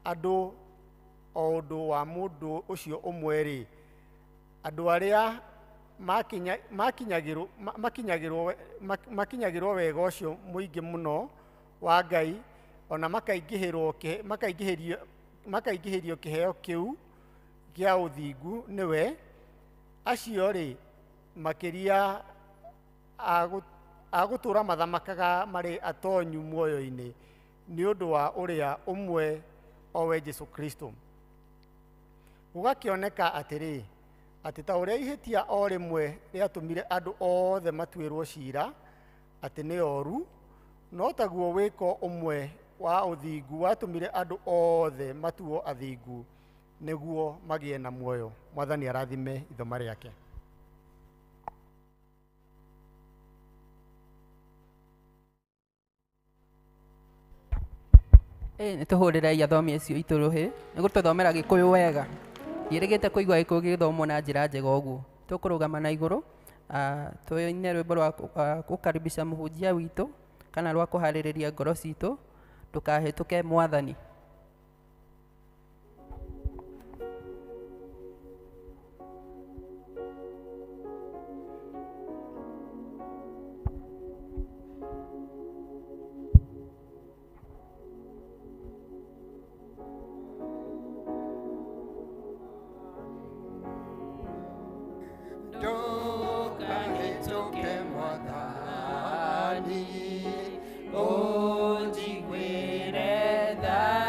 andũ o ũndũ wa mũndũ ũcio ũmwe rĩ, andũ arĩa makinyagĩrwo wega ũcio mũingĩ mũno wa Ngai, ona makaingĩhĩrio kĩheo kĩu kĩa ũthingu nĩwe, acio rĩ, makĩria agũtũũra mathamakaga marĩ atonyu muoyo-inĩ nĩ ũndũ wa ũrĩa ũmwe, o we Jesu Kristo. Gũgakĩoneka atĩrĩ, atĩ ta ũrĩa ihĩtia o rĩmwe rĩatũmire andũ othe matuĩrwo ciira atĩ nĩ oru, no taguo wĩko ũmwe wa ũthingu watũmire andũ othe matuo athingu nĩguo magĩe na muoyo. Mwathani arathime ithoma rĩake. Nĩ tũhũrĩrei athomi acio itũ rũhĩ nĩ gũtũthomera Gĩkũyũ wega. Ndiĩrĩgĩte kũigua Gĩkũyũ gĩgĩthomwo na njĩra njega ũguo. Tũkũrũgama na igũrũ, tũine rwĩmbo rwa gũkaribisha mũhunjia witũ kana rwa kũharĩrĩria ngoro citũ ndũkahĩtũke Mwathani. Ndũkahĩtũke Mwathani, ũnjiguĩre tha.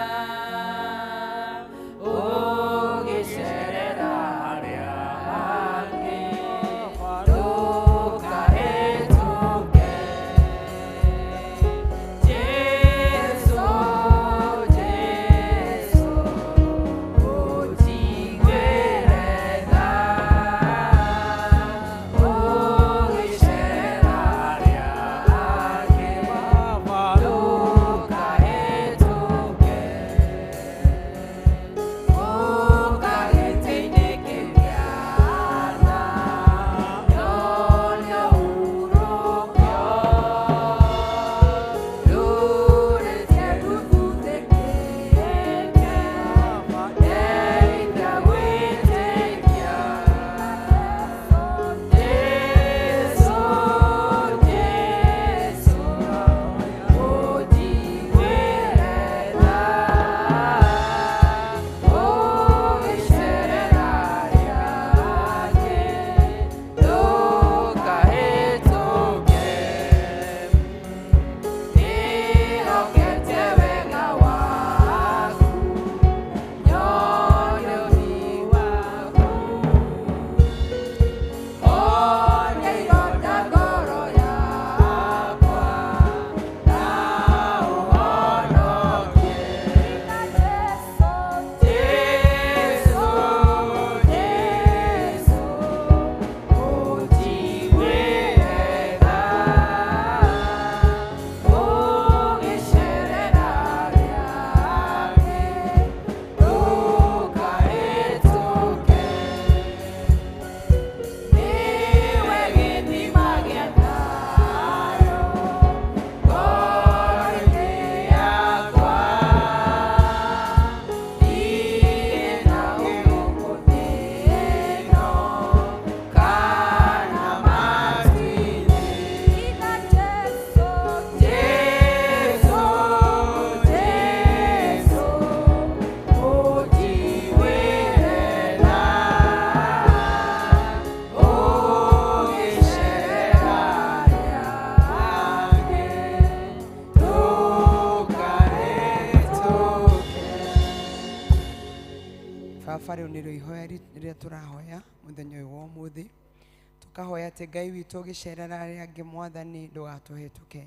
Baba rĩu nĩrĩo ihoya rĩrĩa tũrahoya mũthenya ũyũ wa ũmũthĩ. Tũkahoya atĩ Ngai witũ ũgĩcerera arĩa angĩ Mwathani ndũgatũhĩtũke.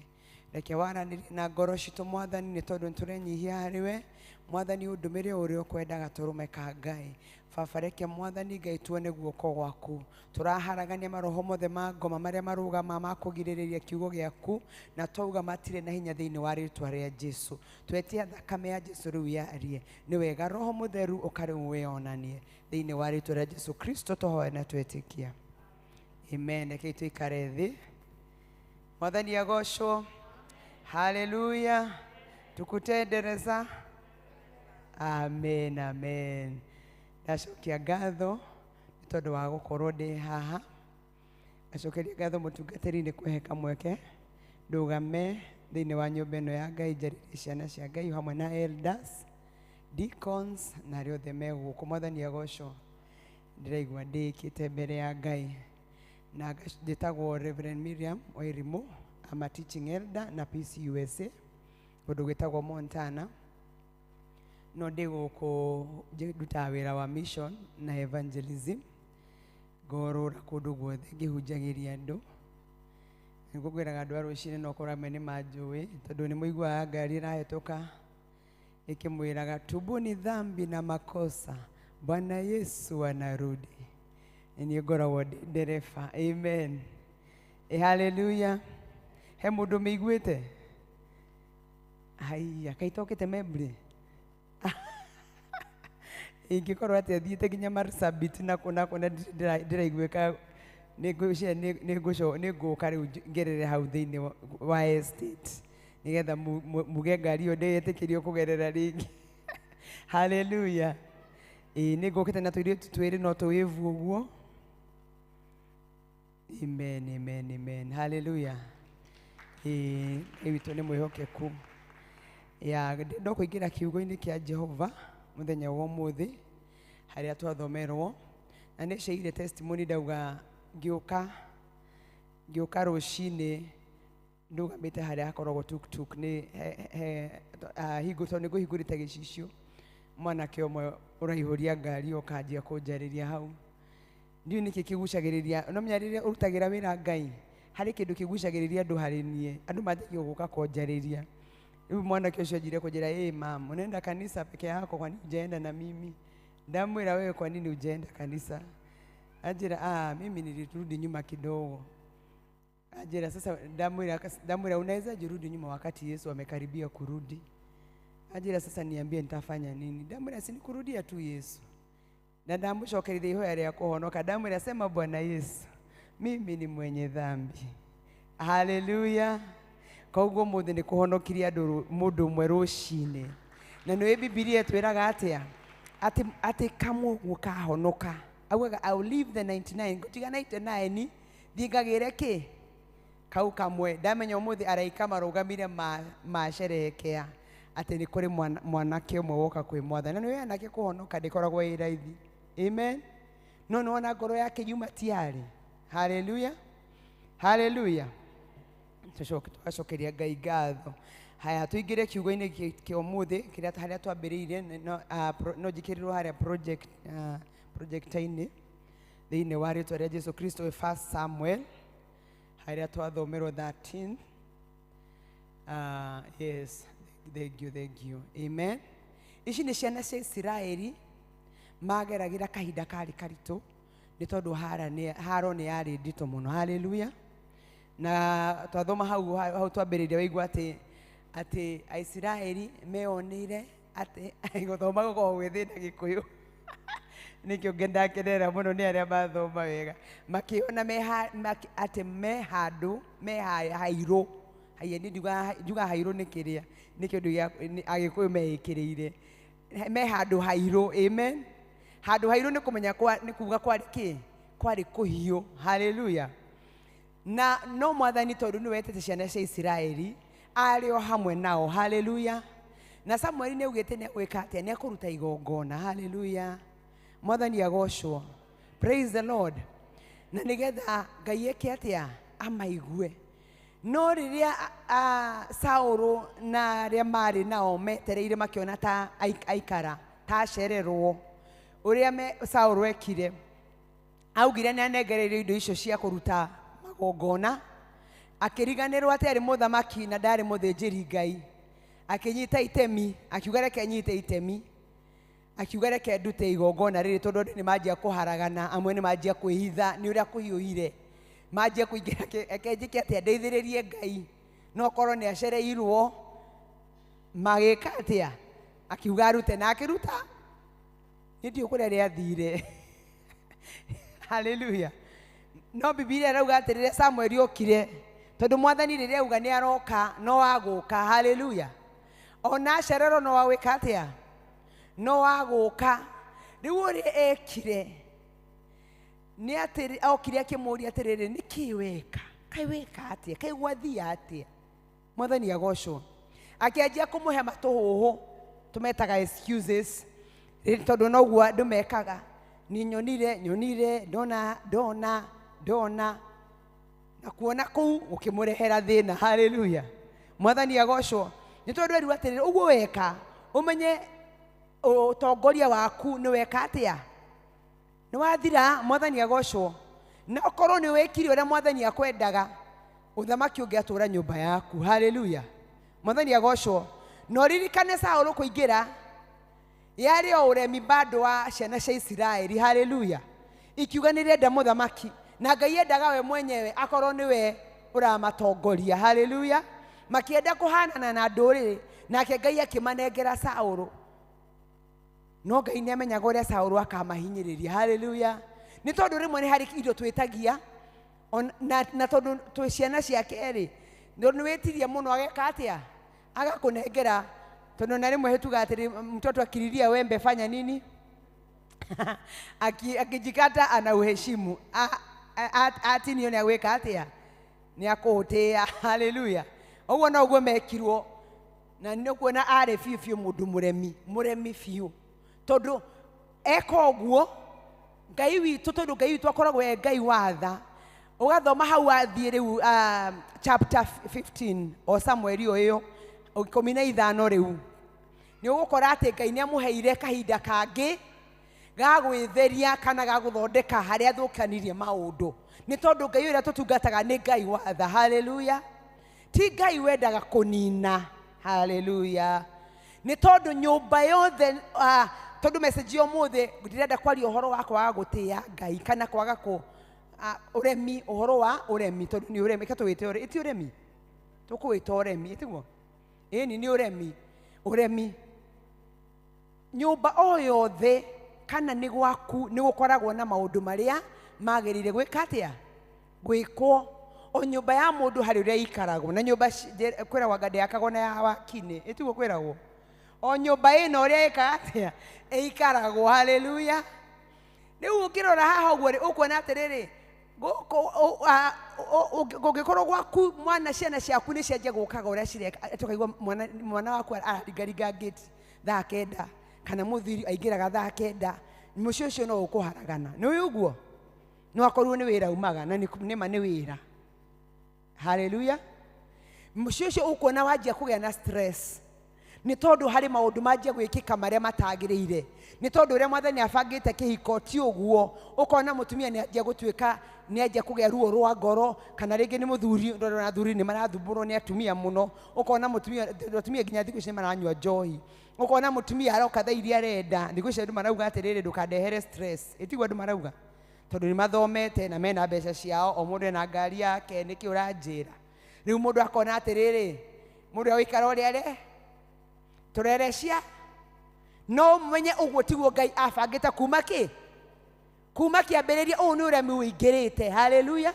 Reke waranĩrie na ngoro citũ Mwathani nĩ tondũ nĩtũrenyihia harĩ we. Mwathani ũndũmĩre ũrĩa ũkwendaga tũrũme ka Ngai. Baba reke Mwathani Ngai tuone guoko gwaku. Tũraharagania maroho mothe ma ngoma marĩa marũgama ma kũgirĩrĩria kiugo gĩaku na twauga matirĩ na hinya thĩinĩ wa rĩtwa rĩa Jesu. Twetia thakame ya Jesu rĩu yarie. Nĩ wega Roho Mũtheru ũka rĩu wĩonanie thĩinĩ wa rĩtwa rĩa Jesu Kristo tũhoe na twĩtĩkia. Amen. Rekei tũikare thĩ. Mwathani agocwo. Haleluya. Tukutendereza. Amen, amen. Ndacokia ngatho nĩ tondũ wa gũkorwo ndĩ haha. Ngacokeria ngatho mũtungatĩri nĩ kũhe kamweke ndũgame thĩinĩ wa nyũmba ĩno ya Ngai njarĩrie ciana cia Ngai hamwe na elders, deacons na arĩa othe me gũkũ. Mwathani agocwo. Ndĩraigua ndĩĩkĩte mbere ya Ngai. Na njĩtagwo Reverend Miriam Wairimu. I'm a teaching elder na PCUSA kũndũ gwĩtagwo Montana. No ndĩ gũkũ ndutaga wĩra wa mission na evangelism, ngorũra kũndũ guothe ngĩhunjagĩria andũ. Nĩngũkwĩraga andũ a rũcinĩ no korwo amwe nĩ manjũĩ tondũ nĩ mũiguaga ngari ĩrahĩtũka ĩkĩmwĩraga tubuni dhambi na makosa, Bwana Yesu anarudi. Nĩ niĩ ngoragwo ndĩ ndereba. Amen. Hallelujah. He mũndũ mĩiguĩte? Haiya, kaĩ tokĩte Membley? Ingĩkorwo atĩ athiĩte nginya Marsabit na kũ na kũ na ndĩraiguĩka nĩngũka rĩu ngerere hau thĩinĩ wa estate nĩgetha muge ngari ĩyo ndĩetĩkĩrio kũgerera rĩngĩ. Hallelujah. Ĩĩ nĩngũkĩte na tũirĩtu twĩrĩ no tũwĩvu ũguo. Amen, amen, amen. Hallelujah. Ĩĩ Ngai witũ nĩ mwĩhokeku. Ya ndenda kũingĩra kiugo-inĩ kĩa Jehova mũthenya wa ũmũthĩ harĩa twathomerwo na nĩ ciaire testimony ndauga ngĩũka rũcinĩ ndũgamĩte harĩa hakoragwo tuk-tuk nĩ hingo tondũ nĩngũhingũrĩte gĩcicio mwanake ũmwe ũraihũria ngari ũkanjia kũnjarĩria hau. Ndiũĩ nĩkĩ kĩgucagĩrĩria no menya rĩrĩa ũrutagĩra wĩra Ngai harĩ kĩndũ kĩgucagĩrĩria andũ harĩ niĩ andũ manjagia gũka kũnjarĩria. Rĩu mwanake ũcio anjire kũnjĩra ĩ mam unaenda kanisa peke yako kwani hujaenda na mimi? Ndamwĩra wewe kwa nini hujaenda kanisa? Anjĩra ah mimi nilirudi nyuma kidogo. Anjĩra sasa ndamwĩra unaweza jirudi nyuma wakati Yesu amekaribia kurudi? Anjĩra sasa niambie nitafanya nini? Ndamwĩra si nikurudia tu Yesu. Na ndamũcokerithia ihoya rĩa kũhonoka. Ndamwĩra sema Bwana Yesu mimi ni mwenye dhambi. Hallelujah. Koguo mũthĩ nĩ kũhonokirie andũ mũndũ ũmwe rũcinĩ. Na nĩũĩ Bibilia ĩtwĩraga atĩa? Atĩ kamwe ũguo kahonoka. Augaga I will leave the 99. Ngũtiga 99 thiĩ ngagĩre kĩ? Kau kamwe. Ndamenya ũmũthĩ araika marũgamire macerehekea atĩ nĩ kũrĩ mwanake ũmwe woka kwĩ Mwathani. Na nĩũĩ anake kũhonoka ndĩkoragwo ĩ raithi. Amen. No nĩwona ngoro yake yuma tiarĩ. Hallelujah. Hallelujah. Tũgacokeria Ngai ngatho. Haya tũingĩre kiugo-inĩ kĩa ũmũthĩ kĩrĩa harĩa twambĩrĩirie no njĩkĩrĩrwo harĩa projector-inĩ thĩinĩ wa rĩtwa rĩa Jesu Kristo 1 Samuel harĩa twathomerwo 13. Yes, thank you, thank you. Amen. Ici nĩ ciana cia Isiraeli mageragĩra kahinda karĩ karitũ nĩ tondũ haro nĩ yarĩ nditũ mũno. Hallelujah. Na twathoma hau twambĩrĩria waigua atĩ Aisiraeli meonire atĩ gũthoma gũkoragwo gwĩ thĩna Gĩkũyũ. Nĩkĩo ngendakenera mũno nĩ arĩa mathoma wega. Makĩona atĩ me handũ me hairũ. Haiya niĩ njugaga hairũ nĩ kĩrĩa nĩ kĩndũ gĩa Agĩkũyũ meĩkĩrĩire. Me handũ hairũ. Amen. Handũ hairũ nĩ kũmenya nĩ kuga kwarĩ kĩ? Kwarĩ kũhiũ. Hallelujah. Na no Mwathani tondũ nĩwe wetete ciana cia Isiraeli arĩ o hamwe nao. Hallelujah. Na Samueli nĩ augĩte nĩ egwĩka atĩa? Nĩ ekũruta igongona. Hallelujah. Mwathani agocwo. Praise the Lord. Na nĩgetha Ngai eke atĩa? Amaigue. No rĩrĩa Saũlũ na arĩa marĩ nao metereire makĩona ta aikara ta acererwo Ũrĩa Saũlũ ekire, augire nĩ anengereirio indo icio cia kũruta magongona, akĩriganĩrwo atĩ arĩ mũthamaki na ndarĩ mũthĩnjĩri Ngai. Akĩnyita itemi, akiuga reke nyite itemi, akiuga reke ndute igongona rĩrĩ tondũ andũ nĩ manjia kũharagana, amwe nĩ manjia kwĩhitha nĩ ũrĩa kũhiũhire, manjia kũingĩra, reke njĩke atĩa ndeithĩrĩrie Ngai, no korwo nĩ acereirwo magĩka atĩa, akiuga arute na akĩruta. Nĩ ndiũĩ kũrĩa rĩathire. Hallelujah. No Bibilia ĩrauga atĩ rĩrĩa Samueli okire, tondũ mwathani rĩrĩa auga nĩ aroka no agũka. Hallelujah. Ona acererwo no agwĩka atĩa, no agũka. Rĩu ũrĩa ekire nĩ atĩ okire akĩmũria atĩrĩrĩ, nĩkĩ weka, kaĩ weka atĩa, kaĩ gwathiĩ atĩa? Mwathani agocwo. Akĩanjia kũmũhe matũhũhũ, tũmetaga excuses, tondũ noguo andũ mekaga. Ni nyonire, nyonire, ndona, ndona, ndona. Na kuona kũu gũkĩmũrehera thĩna. Hallelujah. Mwathani agocwo. Nĩ tondũ erirwo atĩrĩrĩ, ũguo weka ũmenye ũtongoria waku nĩ weka atĩa, nĩ wathira. Mwathani agocwo. Na okorwo nĩ wĩkire ũrĩa mwathani akwendaga, ũthamaki ũngĩatũra nyũmba yaku. Hallelujah. Mwathani agocwo. Na ũririkane Saũlũ kũingĩra yarĩ o ũremi bado wa ciana cia Isiraeli. Hallelujah. Ikiuga nĩ rĩenda mũthamaki, na Ngai endaga we mwenyewe akorwo nĩwe ũramatongoria. Hallelujah. Makĩenda kũhanana na ndũrĩrĩ, nake Ngai akĩmanengera Saũlũ. No Ngai nĩ amenyaga ũrĩa Saũlũ akamahinyĩrĩria. Hallelujah. Nĩ tondũ rĩmwe nĩ harĩ indo twĩtagia, na tondũ twĩ ciana ciake rĩ, nĩ wĩtirie mũno ageka atĩa, agakũnengera. Tondũ na rĩmwe hĩtuga atĩrĩ, mtoto akililia wembe fanya nini? Akijikata anauheshimu. Atinio nĩ agwĩka atĩa, nĩ akũũtĩĩa. Hallelujah. Ũguo noguo mekirwo, na nĩ ũkuona arĩ biũ biũ mũndũ mũremi, mũremi biũ. Tondũ eka ũguo Ngai witũ, tondũ Ngai witũ akoragwo e Ngai wa tha. Ũgathoma hau wathiĩ rĩu chapter 15 o Samueli o ĩyo 15 rĩu, nĩ ũgũkora atĩ Ngai nĩ amũheire kahinda kangĩ ga gwĩtheria kana ga gũthondeka harĩa athũkanirie maũndũ. Nĩ tondũ Ngai ũrĩa tũtungataga nĩ Ngai wa tha. Hallelujah. Ti Ngai wendaga kũnina. Hallelujah. Nĩ tondũ nyũmba yothe, tondũ message ya ũmũthĩ ndĩrenda kwaria ũhoro wa kwaga gũtĩĩa Ngai kana kwaga kũ ũremi, ũhoro wa ũremi, tondũ nĩ ũremi. Reke tũwĩte ũremi, ti ũremi, tũkũwĩta ũremi, tiguo? Ĩni nĩ ũremi. Ũremi nyũmba o yothe kana nĩ gwaku nĩ gũkoragwo na maũndũ marĩa magĩrĩire gwĩka atĩa, gwĩkwo. O nyũmba ya mũndũ harĩ ũrĩa ĩikaragwo, na nyũmba kwĩragwo anga ndĩakagwo na ya wakinĩ, ĩtiguo kwĩragwo? O nyũmba ĩno ũrĩa ĩkaga atĩa, ĩikaragwo. Hallelujah. Rĩu ũngĩrora haha ũguo rĩ, ũkuona atĩrĩrĩ, kũngĩkorwo gwaku mwana, ciana ciaku nĩ cianjia gũkaga ũrĩa cireka, tũkaigua mwana waku araringaringa ngĩti thaa 9, kana mũthuri aingĩraga thaa 9, mũciĩ ũcio no ũkũharagana. Nĩ ũĩ ũguo? No akorwo nĩ wĩra umaga, na nĩma nĩ wĩra. Hallelujah. Mũciĩ ũcio ũkuona wanjia kũgĩa na stress, nĩ tondũ harĩ maũndũ manjia gwĩkĩka marĩa matagĩrĩire. Nĩ tondũ ũrĩa mwathani abangĩte kĩhiko ti ũguo. Ũkona mũtumia nĩ anjia gũtuĩka, nĩ anjia kũgĩa ruo rwa ngoro, kana rĩngĩ nĩ mũthuri, ndona athuri nĩ marathumbũrwo nĩ atumia mũno. Ũkona mũtumia, atumia nginya thikũ ici nĩ maranyua njohi. Ũkona mũtumia aroka thaa iria arenda, thikũ ici andũ marauga atĩrĩrĩ, ndũkandehere stress. Ĩtiguo andũ marauga? Tondũ nĩ mathomete na mena mbeca ciao, o mũndũ ena ngari yake, nĩkĩ ũranjĩra? Rĩu mũndũ akona atĩrĩrĩ, mũndũ agũikara ũrĩa are tũrerecia. No ũmenye ũguo tiguo Ngai abangĩte kuma kĩ? Kuma kĩambĩrĩria. Ũũ nĩ ũremi ũingĩrĩte. Hallelujah.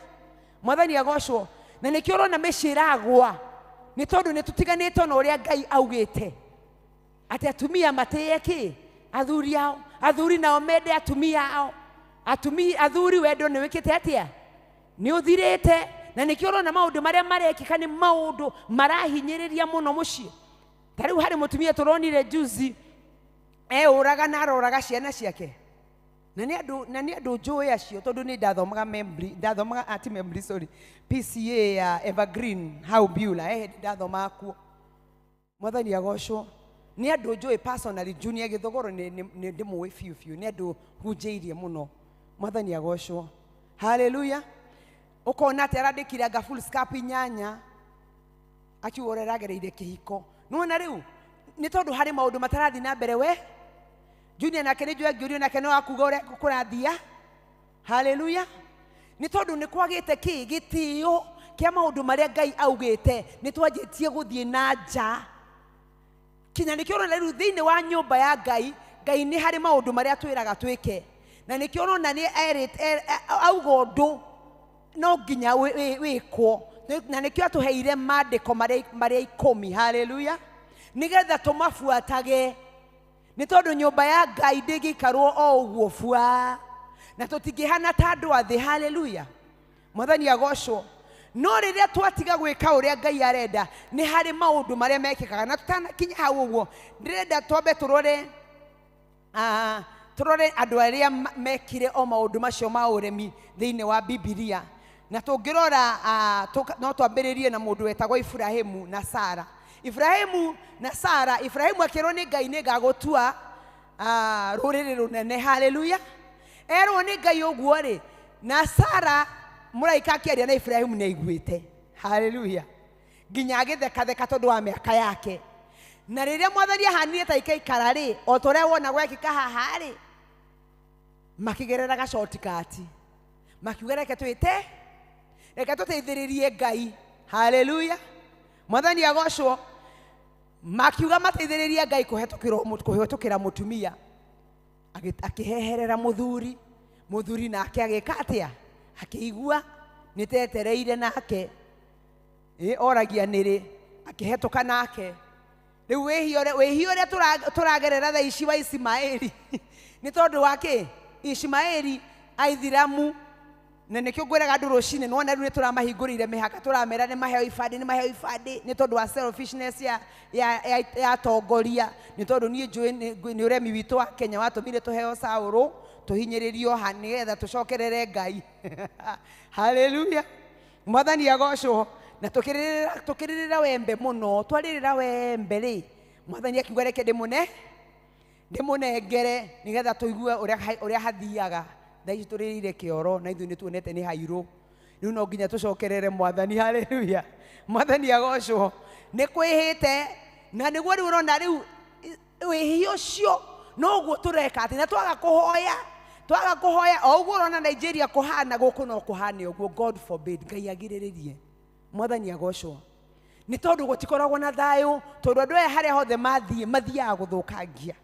Mwathani agocwo. Na nĩkĩo ũrona mĩciĩ ĩragwa, nĩ tondũ nĩ tũtiganĩte na ũrĩa Ngai augĩte atĩ atumia matĩye kĩ? Athuri ao. Athuri nao mende atumia ao. Atumia, athuri wendo nĩ wĩkĩte atĩa? Nĩ ũthirĩte. Na nĩkĩo ũrona maũndũ marĩa marekĩka nĩ maũndũ marahinyĩrĩria mũno mũciĩ. Ta rĩu harĩ mũtumia tũronire juzi eũraga na aroraga ciana ciake. Na nĩ andũ, na nĩ andũ njũĩ acio, tondũ nĩ ndathomaga Membri, ndathomaga ati Membri, sorry, PCA ya Evergreen hau Beulah, hĩndĩ ndathomaga kuo. Mwathani agocwo. Nĩ andũ njũĩ personally, Junior Gĩthogoro nĩ ndĩmũĩ biũ biũ, nĩ andũ hunjĩirie mũno. Mwathani agocwo. Haleluya. Ũkona atĩ arandĩkire anga full scap 8 akiuga ũrĩa aragereire kĩhiko. Nĩwona rĩu nĩ tondũ harĩ maũndũ matarathiĩ na mbere we. Junior nake nĩ njũĩ angĩũrio nake no akuga ũrĩa kũrathia. Haleluya. Nĩ tondũ nĩ kwagĩte kĩ gĩtĩo kĩa maũndũ marĩa Ngai augĩte, nĩ twanjĩtie gũthiĩ na nja. Kinya nĩkĩo ũrona rĩu thĩinĩ wa nyũmba ya Ngai, Ngai nĩ harĩ maũndũ marĩa twĩraga twĩke. Na nĩkĩo ũrona nĩ erĩte, auga ũndũ no nginya wĩkwo. Na nĩkĩo atũheire maandĩko marĩa 10. Haleluya. Nĩgetha tũmabuatage. Nĩ tondũ nyũmba ya Ngai ndĩngĩikarwo o ũguo bua. Na tũtingĩhana ta andũ a thĩ. Haleluya. Mwathani agocwo. No rĩrĩa twatiga gwĩka ũrĩa Ngai arenda, nĩ harĩ maũndũ marĩa mekĩkaga. Na tũtanakinya hau ũguo, ndĩrenda twambe tũrore andũ arĩa mekire o maũndũ macio ma ũremi thĩinĩ wa Bibilia. Na tũngĩrora no twambĩrĩrie na mũndũ wetagwo Ibrahimu na Sara. Ibrahimu na Sara, Ibrahimu akĩrwo nĩ Ngai nĩ ngagũtua rũrĩrĩ rũnene. Haleluya. Erwo nĩ Ngai ũguo rĩ, na Sara mũraika akĩaria na Ibrahimu nĩ aiguĩte. Haleluya. Nginya agĩthekatheka tondũ wa mĩaka yake. Na rĩrĩa Mwathani ahanire ta ikaikara rĩ, o ta ũrĩa wona gwekĩka haha rĩ, makĩgerera gacotikati. Makiuga reke twĩte, reke tũteithĩrĩrie Ngai. Haleluya. Mwathani agocwo. Makiuga mateithĩrĩrie Ngai kũhetũkĩra mũtumia. Akĩheherera mũthuri. Mũthuri nake agĩka atĩa? Akĩigua nĩtetereire nake. Oragia nĩrĩ, akĩhetũka nake. Rĩu wĩhia ũrĩa tũragerera thaa ici wa Ismaeli nĩ tondũ wa kĩ? Ismaeli aithiramu. Na nĩkĩo ngwĩraga andũ rũcinĩ, nĩwona rĩu nĩtũramahingũrĩire mĩhaka, tũramera nĩ maheo ibandĩ, nĩ maheo ibandĩ, nĩ tondũ wa selfishness ya atongoria. Nĩ tondũ niĩ njũĩ nĩ ũremi witũ wa Kenya watũmire tũheo Saũlũ, tũhinyĩrĩrio ha nĩgetha tũcokerere Ngai. Haleluya. Mwathani agocwo. Na tũkĩrĩrĩra wembe mũno, twarĩrĩra wembe rĩ, Mwathani akiuga reke ndĩmũnengere nĩgetha tũigue ũrĩa hathiaga. Thaa ici tũrĩrĩire kĩoro na ithuĩ nĩtuonete nĩ hairũ. Rĩu no nginya tũcokerere Mwathani. Haleluya. Mwathani agocwo. Nĩ kwĩhĩte na nĩguo rĩu ũrona rĩu wĩhia ũcio noguo tũreka atĩ, na twaga kũhoya o ũguo ũrona Nigeria kũhana, gũkũ no kũhane ũguo. God forbid, Ngai agirĩrĩrie. Mwathani agocwo. Nĩ tondũ gũtikoragwo na thayũ, tondũ andũ aya harĩa hothe mathiĩ mathiaga gũthũkangia.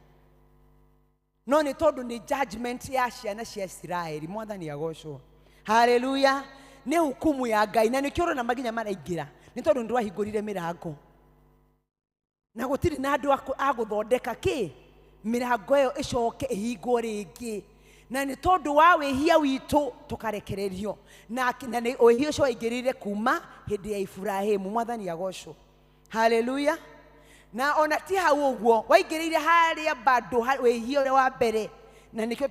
No nĩ tondũ nĩ judgment ya ciana cia Isiraeli. Mwathani agocwo. Haleluya. Nĩ hukumu ya Ngai, na nĩkĩo ũrona maginya maraingĩra, nĩ tondũ nĩtwahingũrire mĩrango. Na gũtirĩ na andũ a gũthondeka kĩ mĩrango ĩyo ĩcoke ĩhingwo rĩngĩ. Na nĩ tondũ wa wĩhia witũ tũkarekererio. Na nĩ wĩhia ũcio waingĩrire kuma hĩndĩ ya Ibrahimu. Mwathani agocwo. Haleluya. Na ona ti hau ũguo, waingĩrĩire harĩa bado wĩhia ũrĩa wa mbere. Na nĩkĩo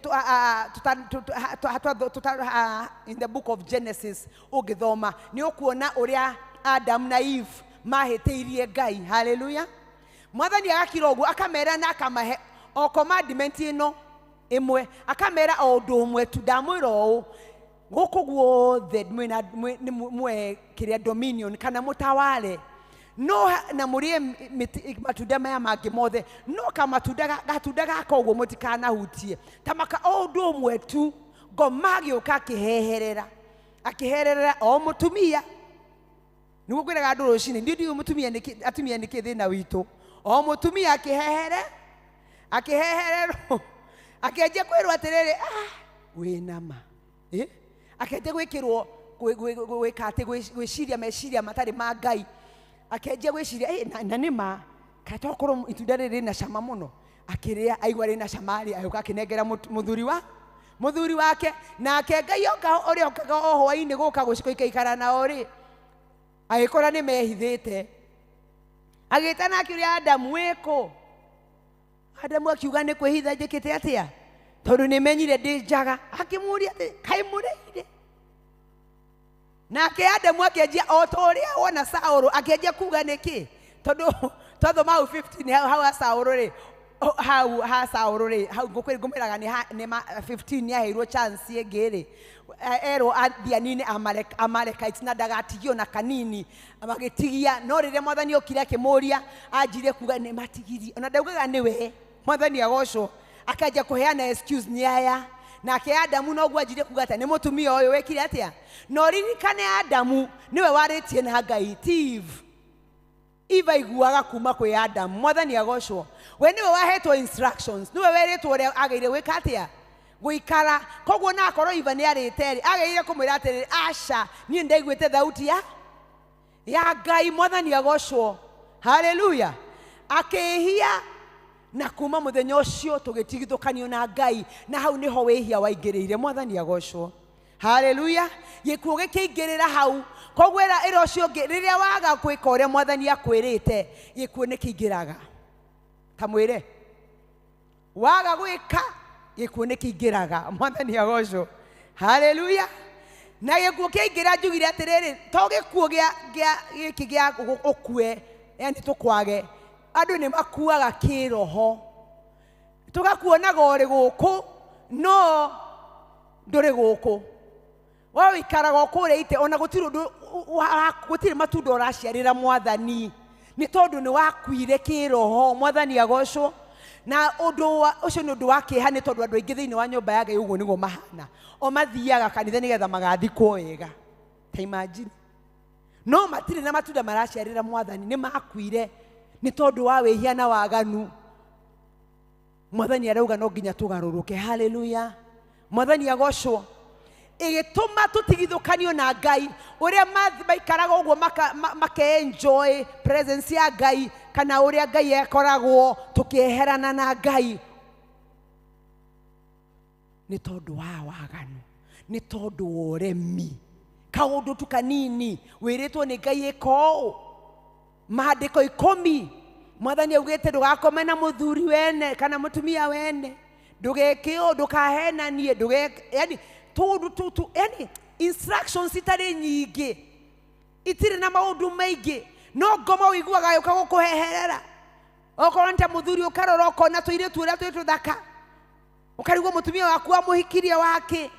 in the book of Genesis ũngĩthoma nĩ ũkuona ũrĩa Adam na Eve mahĩtĩirie Ngai. Haleluya. Mwathani agakira ũguo akamera na akamahe o commandment ĩno ĩmwe, akamera o ũndũ ũmwe tu, ndamwĩra ũũ, gũkũ guothe mwe kĩrĩa dominion kana mũtawale, no na mũrĩe matunda maya mangĩ mothe, no kamatunda gatunda gaka ũguo mũtikanahutie, ta maka o ũndũ ũmwe tu. Ngoma agĩũka akĩheherera, akĩherera o mũtumia. Nĩguo ngwĩraga andũ rũcinĩ, niĩ ndiũĩ mũtumia nĩkĩ, atumia nĩkĩ thĩna witũ. O mũtumia akĩhehere, akĩhehererwo, akĩanjia kwĩrwo atĩrĩrĩ, wĩna ma. Akĩanjia gwĩkĩrwo, gwĩka atĩ, gwĩciria meciria matarĩ ma Ngai. Akĩanjia gwĩciria, na nĩ ma, kaĩ tokorwo itunda rĩrĩ rĩna cama mũno. Akĩrĩa, aigua rĩna cama rĩ, agĩũka akĩnengera mũthuri wake. Nake Ngai oka ũrĩa okaga o hwaĩ-inĩ gũka gũikaikara nao rĩ, agĩkora nĩ mehithĩte. Agĩtana akĩũria Adamu, wĩkũ? Adamu akiuga nĩ kwĩhitha njĩkĩte atĩa? Tondũ nĩ menyire ndĩ njaga. Akĩmũũria atĩ, kaĩ mũrĩire? Nake Adamu akĩanjia o ta ũrĩa wona Saũlũ, akĩanjia kuga nĩkĩ? Tondũ Twathoma hau 15 hau hau ha Saũlũ rĩ, hau ha Saũlũ rĩ, hau ngũmwĩraga nĩ 15 nĩ aheirwo chance ĩngĩ rĩ, erwo athiĩ anine Amalekites na ndagatigio na kanini, magĩtigia. No rĩrĩa mwathani okire akĩmũria, anjirie kuga nĩ matigirie, ona ndaugaga nĩwe. Mwathani agocwo. Akanjia kũheana excuse nĩ aya. Nake Adamu noguo anjirie kuga atĩa, nĩ mũtumia ũyũ wekire atĩa. Na ũririkane Adamu nĩwe warĩtie na Ngai, ti Eve. Eve aiguaga kuma kwĩ Adamu. Mwathani agocwo. We nĩwe wahetwo instructions, nĩwe werĩtwo ũrĩa agĩrĩire gwĩka atĩa, gũikara. Koguo na akorwo Eva nĩ arĩte rĩ, agĩrĩire kũmwĩra atĩrĩrĩ, aca, niĩ ndaiguĩte thauti ya Ngai. Mwathani agocwo. Haleluya. Akĩhia, na kuma mũthenya ũcio tũgĩtigithũkanio na Ngai, na hau nĩho wĩhia waingĩrĩire. Mwathani agocwo. Haleluya. Gĩkuũ gĩkĩingĩrĩra hau. Koguo ĩra ũcio ũngĩ, rĩrĩa waga gwĩka ũrĩa mwathani akwĩrĩte, gĩkuũ nĩ kĩingĩraga. Ta mwĩre waga gwĩka, gĩkuũ nĩ kĩingĩraga. Mwathani agocwo. Haleluya. Na gĩkuũ kĩaingĩra, njugire atĩrĩrĩ, to gĩkuũ gĩa gĩkĩ gĩa ũkue, yani tũkwage, andũ nĩ makuaga kĩroho, tũgakuonaga ũrĩ gũkũ no ndũrĩ gũkũ. We ũikaraga o kũrĩa ite, ona gũtirĩ ũndũ gũtirĩ matunda ũraciarĩra mwathani, nĩ tondũ nĩ wakuire kĩroho. Mwathani agocwo. Na ũndũ ũcio nĩ ũndũ wa kĩeha, nĩ tondũ andũ aingĩ thĩinĩ wa nyũmba ya Ngai ũguo nĩguo mahana. O mathiaga kanitha nĩgetha magathikwo wega, ta imagine, no matirĩ na matunda maraciarĩra mwathani. Nĩ makuire nĩ tondũ wa wĩhia na waganu. Mwathani arauga no nginya tũgarũrũke. Haleluya. Mwathani agocwo. Ĩgĩtũma tũtigithũkanio na Ngai, ũrĩa maikaraga ũguo make-enjoy presence ya Ngai, kana ũrĩa Ngai ekoragwo, tũkĩeherana na Ngai nĩ tondũ wa waganu, nĩ tondũ wa ũremi. Kaũndũ tu kanini wĩrĩtwo nĩ Ngai ĩka ũũ, maandĩko 10, mwathani augĩte ndũgakome na mũthuri wene kana mũtumia wene, ndũgeke ũũ, ndũkahenanie, ndũgeke, yani tũũndũ tũtũ, yani instructions itarĩ nyingĩ, itirĩ na maũndũ maingĩ, no ngoma ũiguaga yũka gũkũheherera. Okorwo nĩ ta mũthuri, ũkarora ũkona tũirĩtu ũrĩa twĩ tũthaka, ũkarigwo mũtumia waku amũhikirie wake,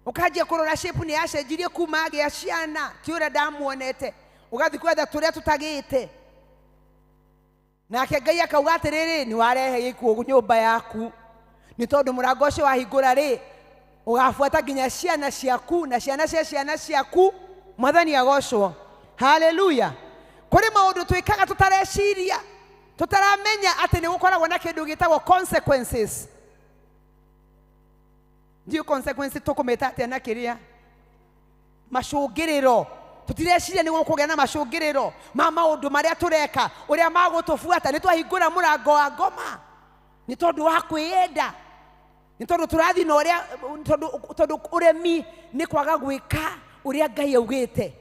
ũkanjia kũrora shape nĩ yacenjirie kuma agĩa ciana, ti ũrĩa ndamuonete, ũgathiĩ kwetha tũrĩa tũtagĩte. Nake Ngai akauga atĩrĩrĩ, nĩ warehe gĩkuũ nyũmba yaku, nĩ tondũ mũrango ũcio wahingũra rĩ, ũgabuata nginya ciana ciaku na ciana cia ciana ciaku. Mwathani agocwo. Haleluya. Kũrĩ maũndũ twĩkaga tũtareciria, tũtaramenya atĩ nĩ gũkoragwo na kĩndũ gĩtagwo consequences. Ndiũ consequence tũkũmĩta atĩa na kĩrĩa macũngĩrĩro. Tũtireciria nĩ gũkũgĩa na macũngĩrĩro ma maũndũ marĩa tũreka, ũrĩa magũtũbuata. Nĩ twahingũra mũrango wa ngoma nĩ tondũ wa kwĩyenda, nĩ tondũ tũrathiĩ na ũrĩa, tondũ ũremi nĩ kwaga gwĩka ũrĩa Ngai augĩte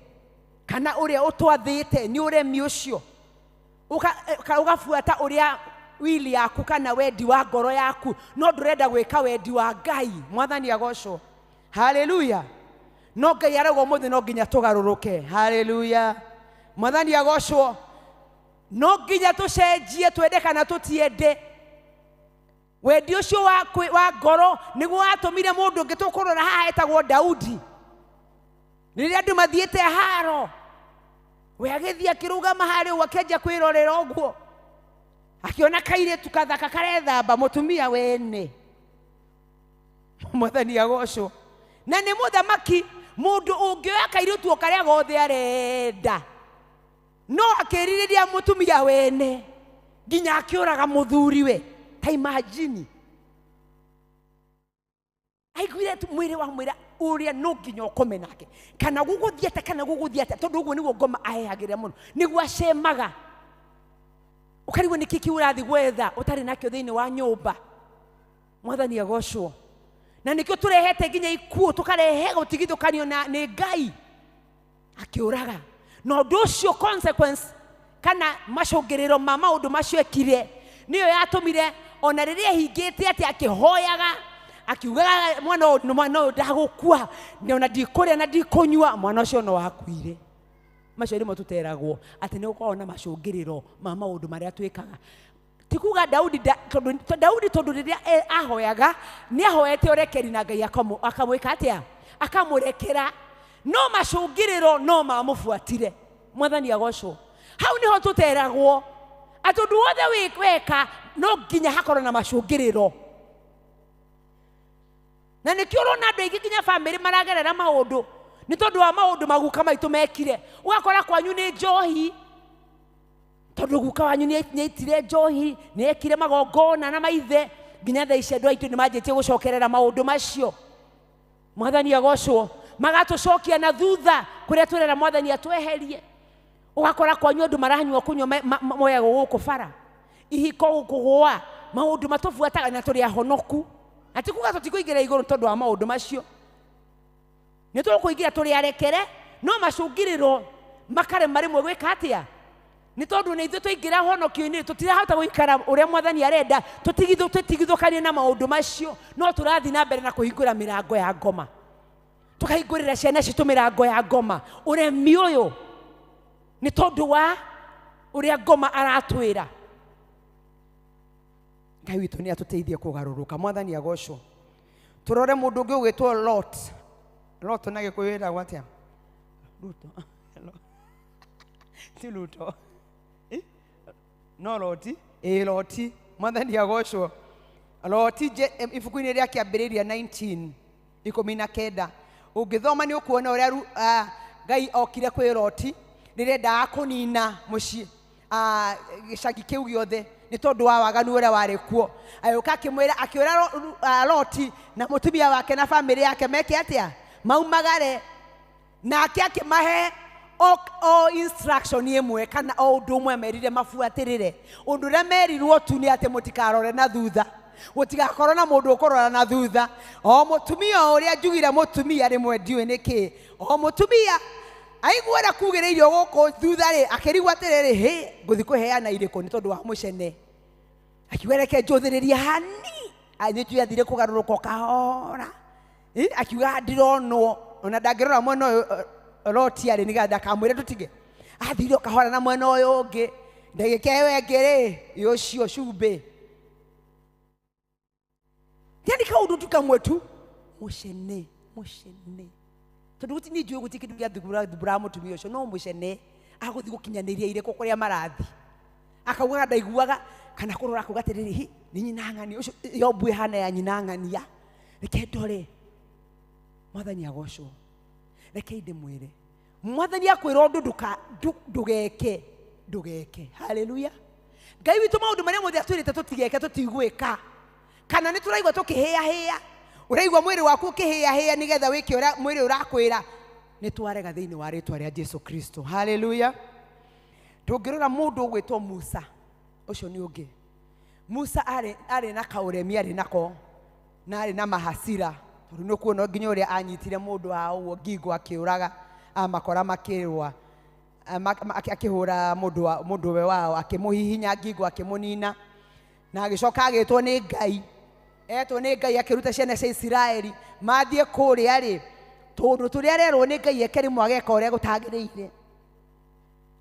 kana ũrĩa ũtwathĩte, nĩ ũremi ũcio. Ũgabuata ũrĩa wili yaku kana wendi wa ngoro yaku, no ndũrenda gwĩka wendi wa Ngai. Mwathani agocwo. Haleluya. No Ngai arauga ũmũthĩ no nginya tũgarũrũke. Haleluya. Mwathani agocwo. No nginya tũcenjie, twende kana tũtiende. Wendi ũcio wa ngoro nĩguo watũmire mũndũ ũngĩ tũkũrora haha etagwo Daudi. Rĩrĩa andũ mathiĩte haro, we agĩthiĩ akĩrũgama harĩa ũguo, akĩanjia kwĩrorera ũguo, akĩona kairĩtu kathaka karethamba, mũtumia wene. Mwathani agocwo. Na nĩ mũthamaki, mũndũ ũngĩoya kairĩtu o karĩa gothe arenda, no akĩrirĩria mũtumia wene nginya akĩũraga mũthuriwe. Ta imagine, aiguire tu mwĩrĩ wa mwĩra ũrĩa no nginya ũkome nake, kana gũgũthiĩ atĩa, kana gũgũthiĩ atĩa, tondũ ũguo nĩguo ngoma ahehagĩrĩra mũno, nĩguo acemaga. Ũkarigwo nĩkĩ kĩu ũrathiĩ gwetha ũtarĩ nakĩo thĩinĩ wa nyũmba. Mwathani agocwo. Na nĩkĩo tũrehete nginya ikuũ, tũkarehe gũtigithũkanio na nĩ Ngai. Akĩũraga. Na ũndũ ũcio consequence kana macũngĩrĩro ma maũndũ macio ekire nĩyo yatũmire ona rĩrĩa ehingĩte atĩ akĩhoyaga akiugaga mwana ũyũ, mwana ũyũ ndagũkua, ona ndikũrĩa na ndikũnyua, mwana ũcio no akuire. Macio nĩmo tũteragwo atĩ nĩ gũkoragwo na macũngĩrĩro ma maũndũ marĩa twĩkaga. Ti kuga Daudi tondũ Daudi tondũ rĩrĩa ahoyaga nĩ ahoete ũrekeri na Ngai akamwĩka atĩa? Akamũrekera. No macũngĩrĩro no mamũbuatire. Mwathani agocwo. Hau nĩho tũteragwo atĩ ũndũ wothe weka no nginya hakorwo na macũngĩrĩro. Na nĩkĩo ũrona andũ aingĩ nginya bamĩrĩ maragerera maũndũ nĩ tondũ wa maũndũ maguka maitũ mekire. Ũgakora kwanyu nĩ njohi, tondũ guka wanyu nĩaitire njohi, nĩekire magongona na maithe, nginya thaa ici andũ aitũ nĩmanjĩtie gũcokerera maũndũ macio. Mwathani agocwo. Magatũcokia na thutha kũrĩa twĩrera Mwathani atweherie. Ũgakora kwanyu andũ maranyua kũnyua moyagwo gũkũ bara, ihiko gũkũgũa, maũndũ matũbuataga na tũrĩ ahonoku. Na ti kuga tũtikũingĩra igũrũ tondũ wa maũndũ macio, nĩ tũkũingĩra tũrĩ arekere, no macũngĩrĩro makarema rĩmwe gwĩka atĩa? Nĩ tondũ nĩ ithuĩ twaingĩra honokio-inĩ tũtirahota gũikara ũrĩa Mwathani arenda, tũtigithũkanie na maũndũ macio, no tũrathiĩ na mbere na kũhingũra mĩrango ya ngoma, tũkahingũrĩra ciana citũ mĩrango ya ngoma. Ũremi ũyũ nĩ tondũ wa ũrĩa ngoma aratwĩra. Ngai witũ nĩ atũteithie kũgarũrũka. Mwathani agocwo. Tũrore mũndũ ũngĩ ũgwĩtwo Lot. Lot na Gĩkũyũ ĩtagwo atĩa? Ruto. Ti Ruto. No Loti. Ĩ Loti. Mwathani agocwo. Loti ibuku-inĩ rĩa kĩambĩrĩria 19:19. Ũngĩthoma nĩ ũkuona ũrĩa Ngai okire kwĩ Loti rĩrĩa endaga kũnina mũciĩ gĩcagi kĩu gĩothe nĩ tondũ wa waganu ũrĩa warĩ kuo. Agĩũka akĩmwĩra, akĩũra Loti na mũtumia wake na bamĩrĩ yake meke atĩa? Maumagare. Nake akĩmahe o instruction ĩmwe kana o ũndũ ũmwe merire mabuatĩrĩre. Ũndũ ũrĩa merirwo tu nĩ atĩ mũtikarore na thutha, gũtigakorwo na mũndũ ũkũrora na thutha. O mũtumia ũrĩa njugire mũtumia rĩmwe ndiũĩ nĩkĩ, o mũtumia aigua ũrĩa kugĩrĩirio gũkũ thutha rĩ, akĩrigwo atĩrĩrĩ, hĩ ngũthiĩ kũheana irĩkũ nĩ tondũ wa mũcene. Akiuga reke njũthĩrĩrie hani, nĩnjũĩ athire kũgarũrũka kahora. Akiuga ndironwo, ona ndangĩrora mwena ũyũ Loti arĩ nĩgetha ndakamwĩre tũtige. Athire kahora na mwena ũyũ ũngĩ, ndagĩka ĩyo ĩngĩ rĩ, ũcio cumbĩ. Yani kaũndũ tu kamwe tu, mũcene, mũcene. Tondũ gũtirĩ niĩ njũĩ gũtirĩ kĩndũ gĩathumbũraga mũtumia ũcio, no mũcene agũthiĩ gũkinyanĩria irĩkũ kũrĩa marathiĩ. Akaugaga ndaiguaga kana kũrora akauga atĩrĩrĩ, hi nĩ nyina ng'ania ũcio, yo mbu ĩhana ya nyina ng'ania, reke ndore. Mwathani agocwo. Reke ndĩmwĩre, Mwathani akwĩra ũndũ ndũgeke, ndũgeke. Haleluya. Ngai witũ maũndũ marĩa mothe atwĩrĩte tũtigeke tũtigwĩka. Kana nĩ tũraigua tũkĩhĩahĩa, ũraigua mwĩrĩ waku ũkĩhĩahĩa nĩgetha wĩke ũrĩa mwĩrĩ ũrakwĩra, nĩ twarega thĩinĩ wa rĩtwa rĩa Jesu Kristo. Haleluya. Tũngĩrora mũndũ ũgwĩtwo Musa, ũcio nĩ ũngĩ. Musa arĩ na kaũremi arĩ nako, na arĩ na mahasira, tondũ nĩ ũkuona nginya ũrĩa anyitire mũndũ wa ũguo ngingo akĩũraga, amakora makĩrũa, akĩhũra mũndũ we wao, akĩmũhihinya ngingo akĩmũnina, na agĩcoka agĩtwo nĩ Ngai. Etwo nĩ Ngai akĩruta ciana cia Isiraeli mathiĩ kũrĩa rĩ, tondũ tũrĩa arerwo nĩ Ngai eke rĩmwe ageka ũrĩa gũtagĩrĩire.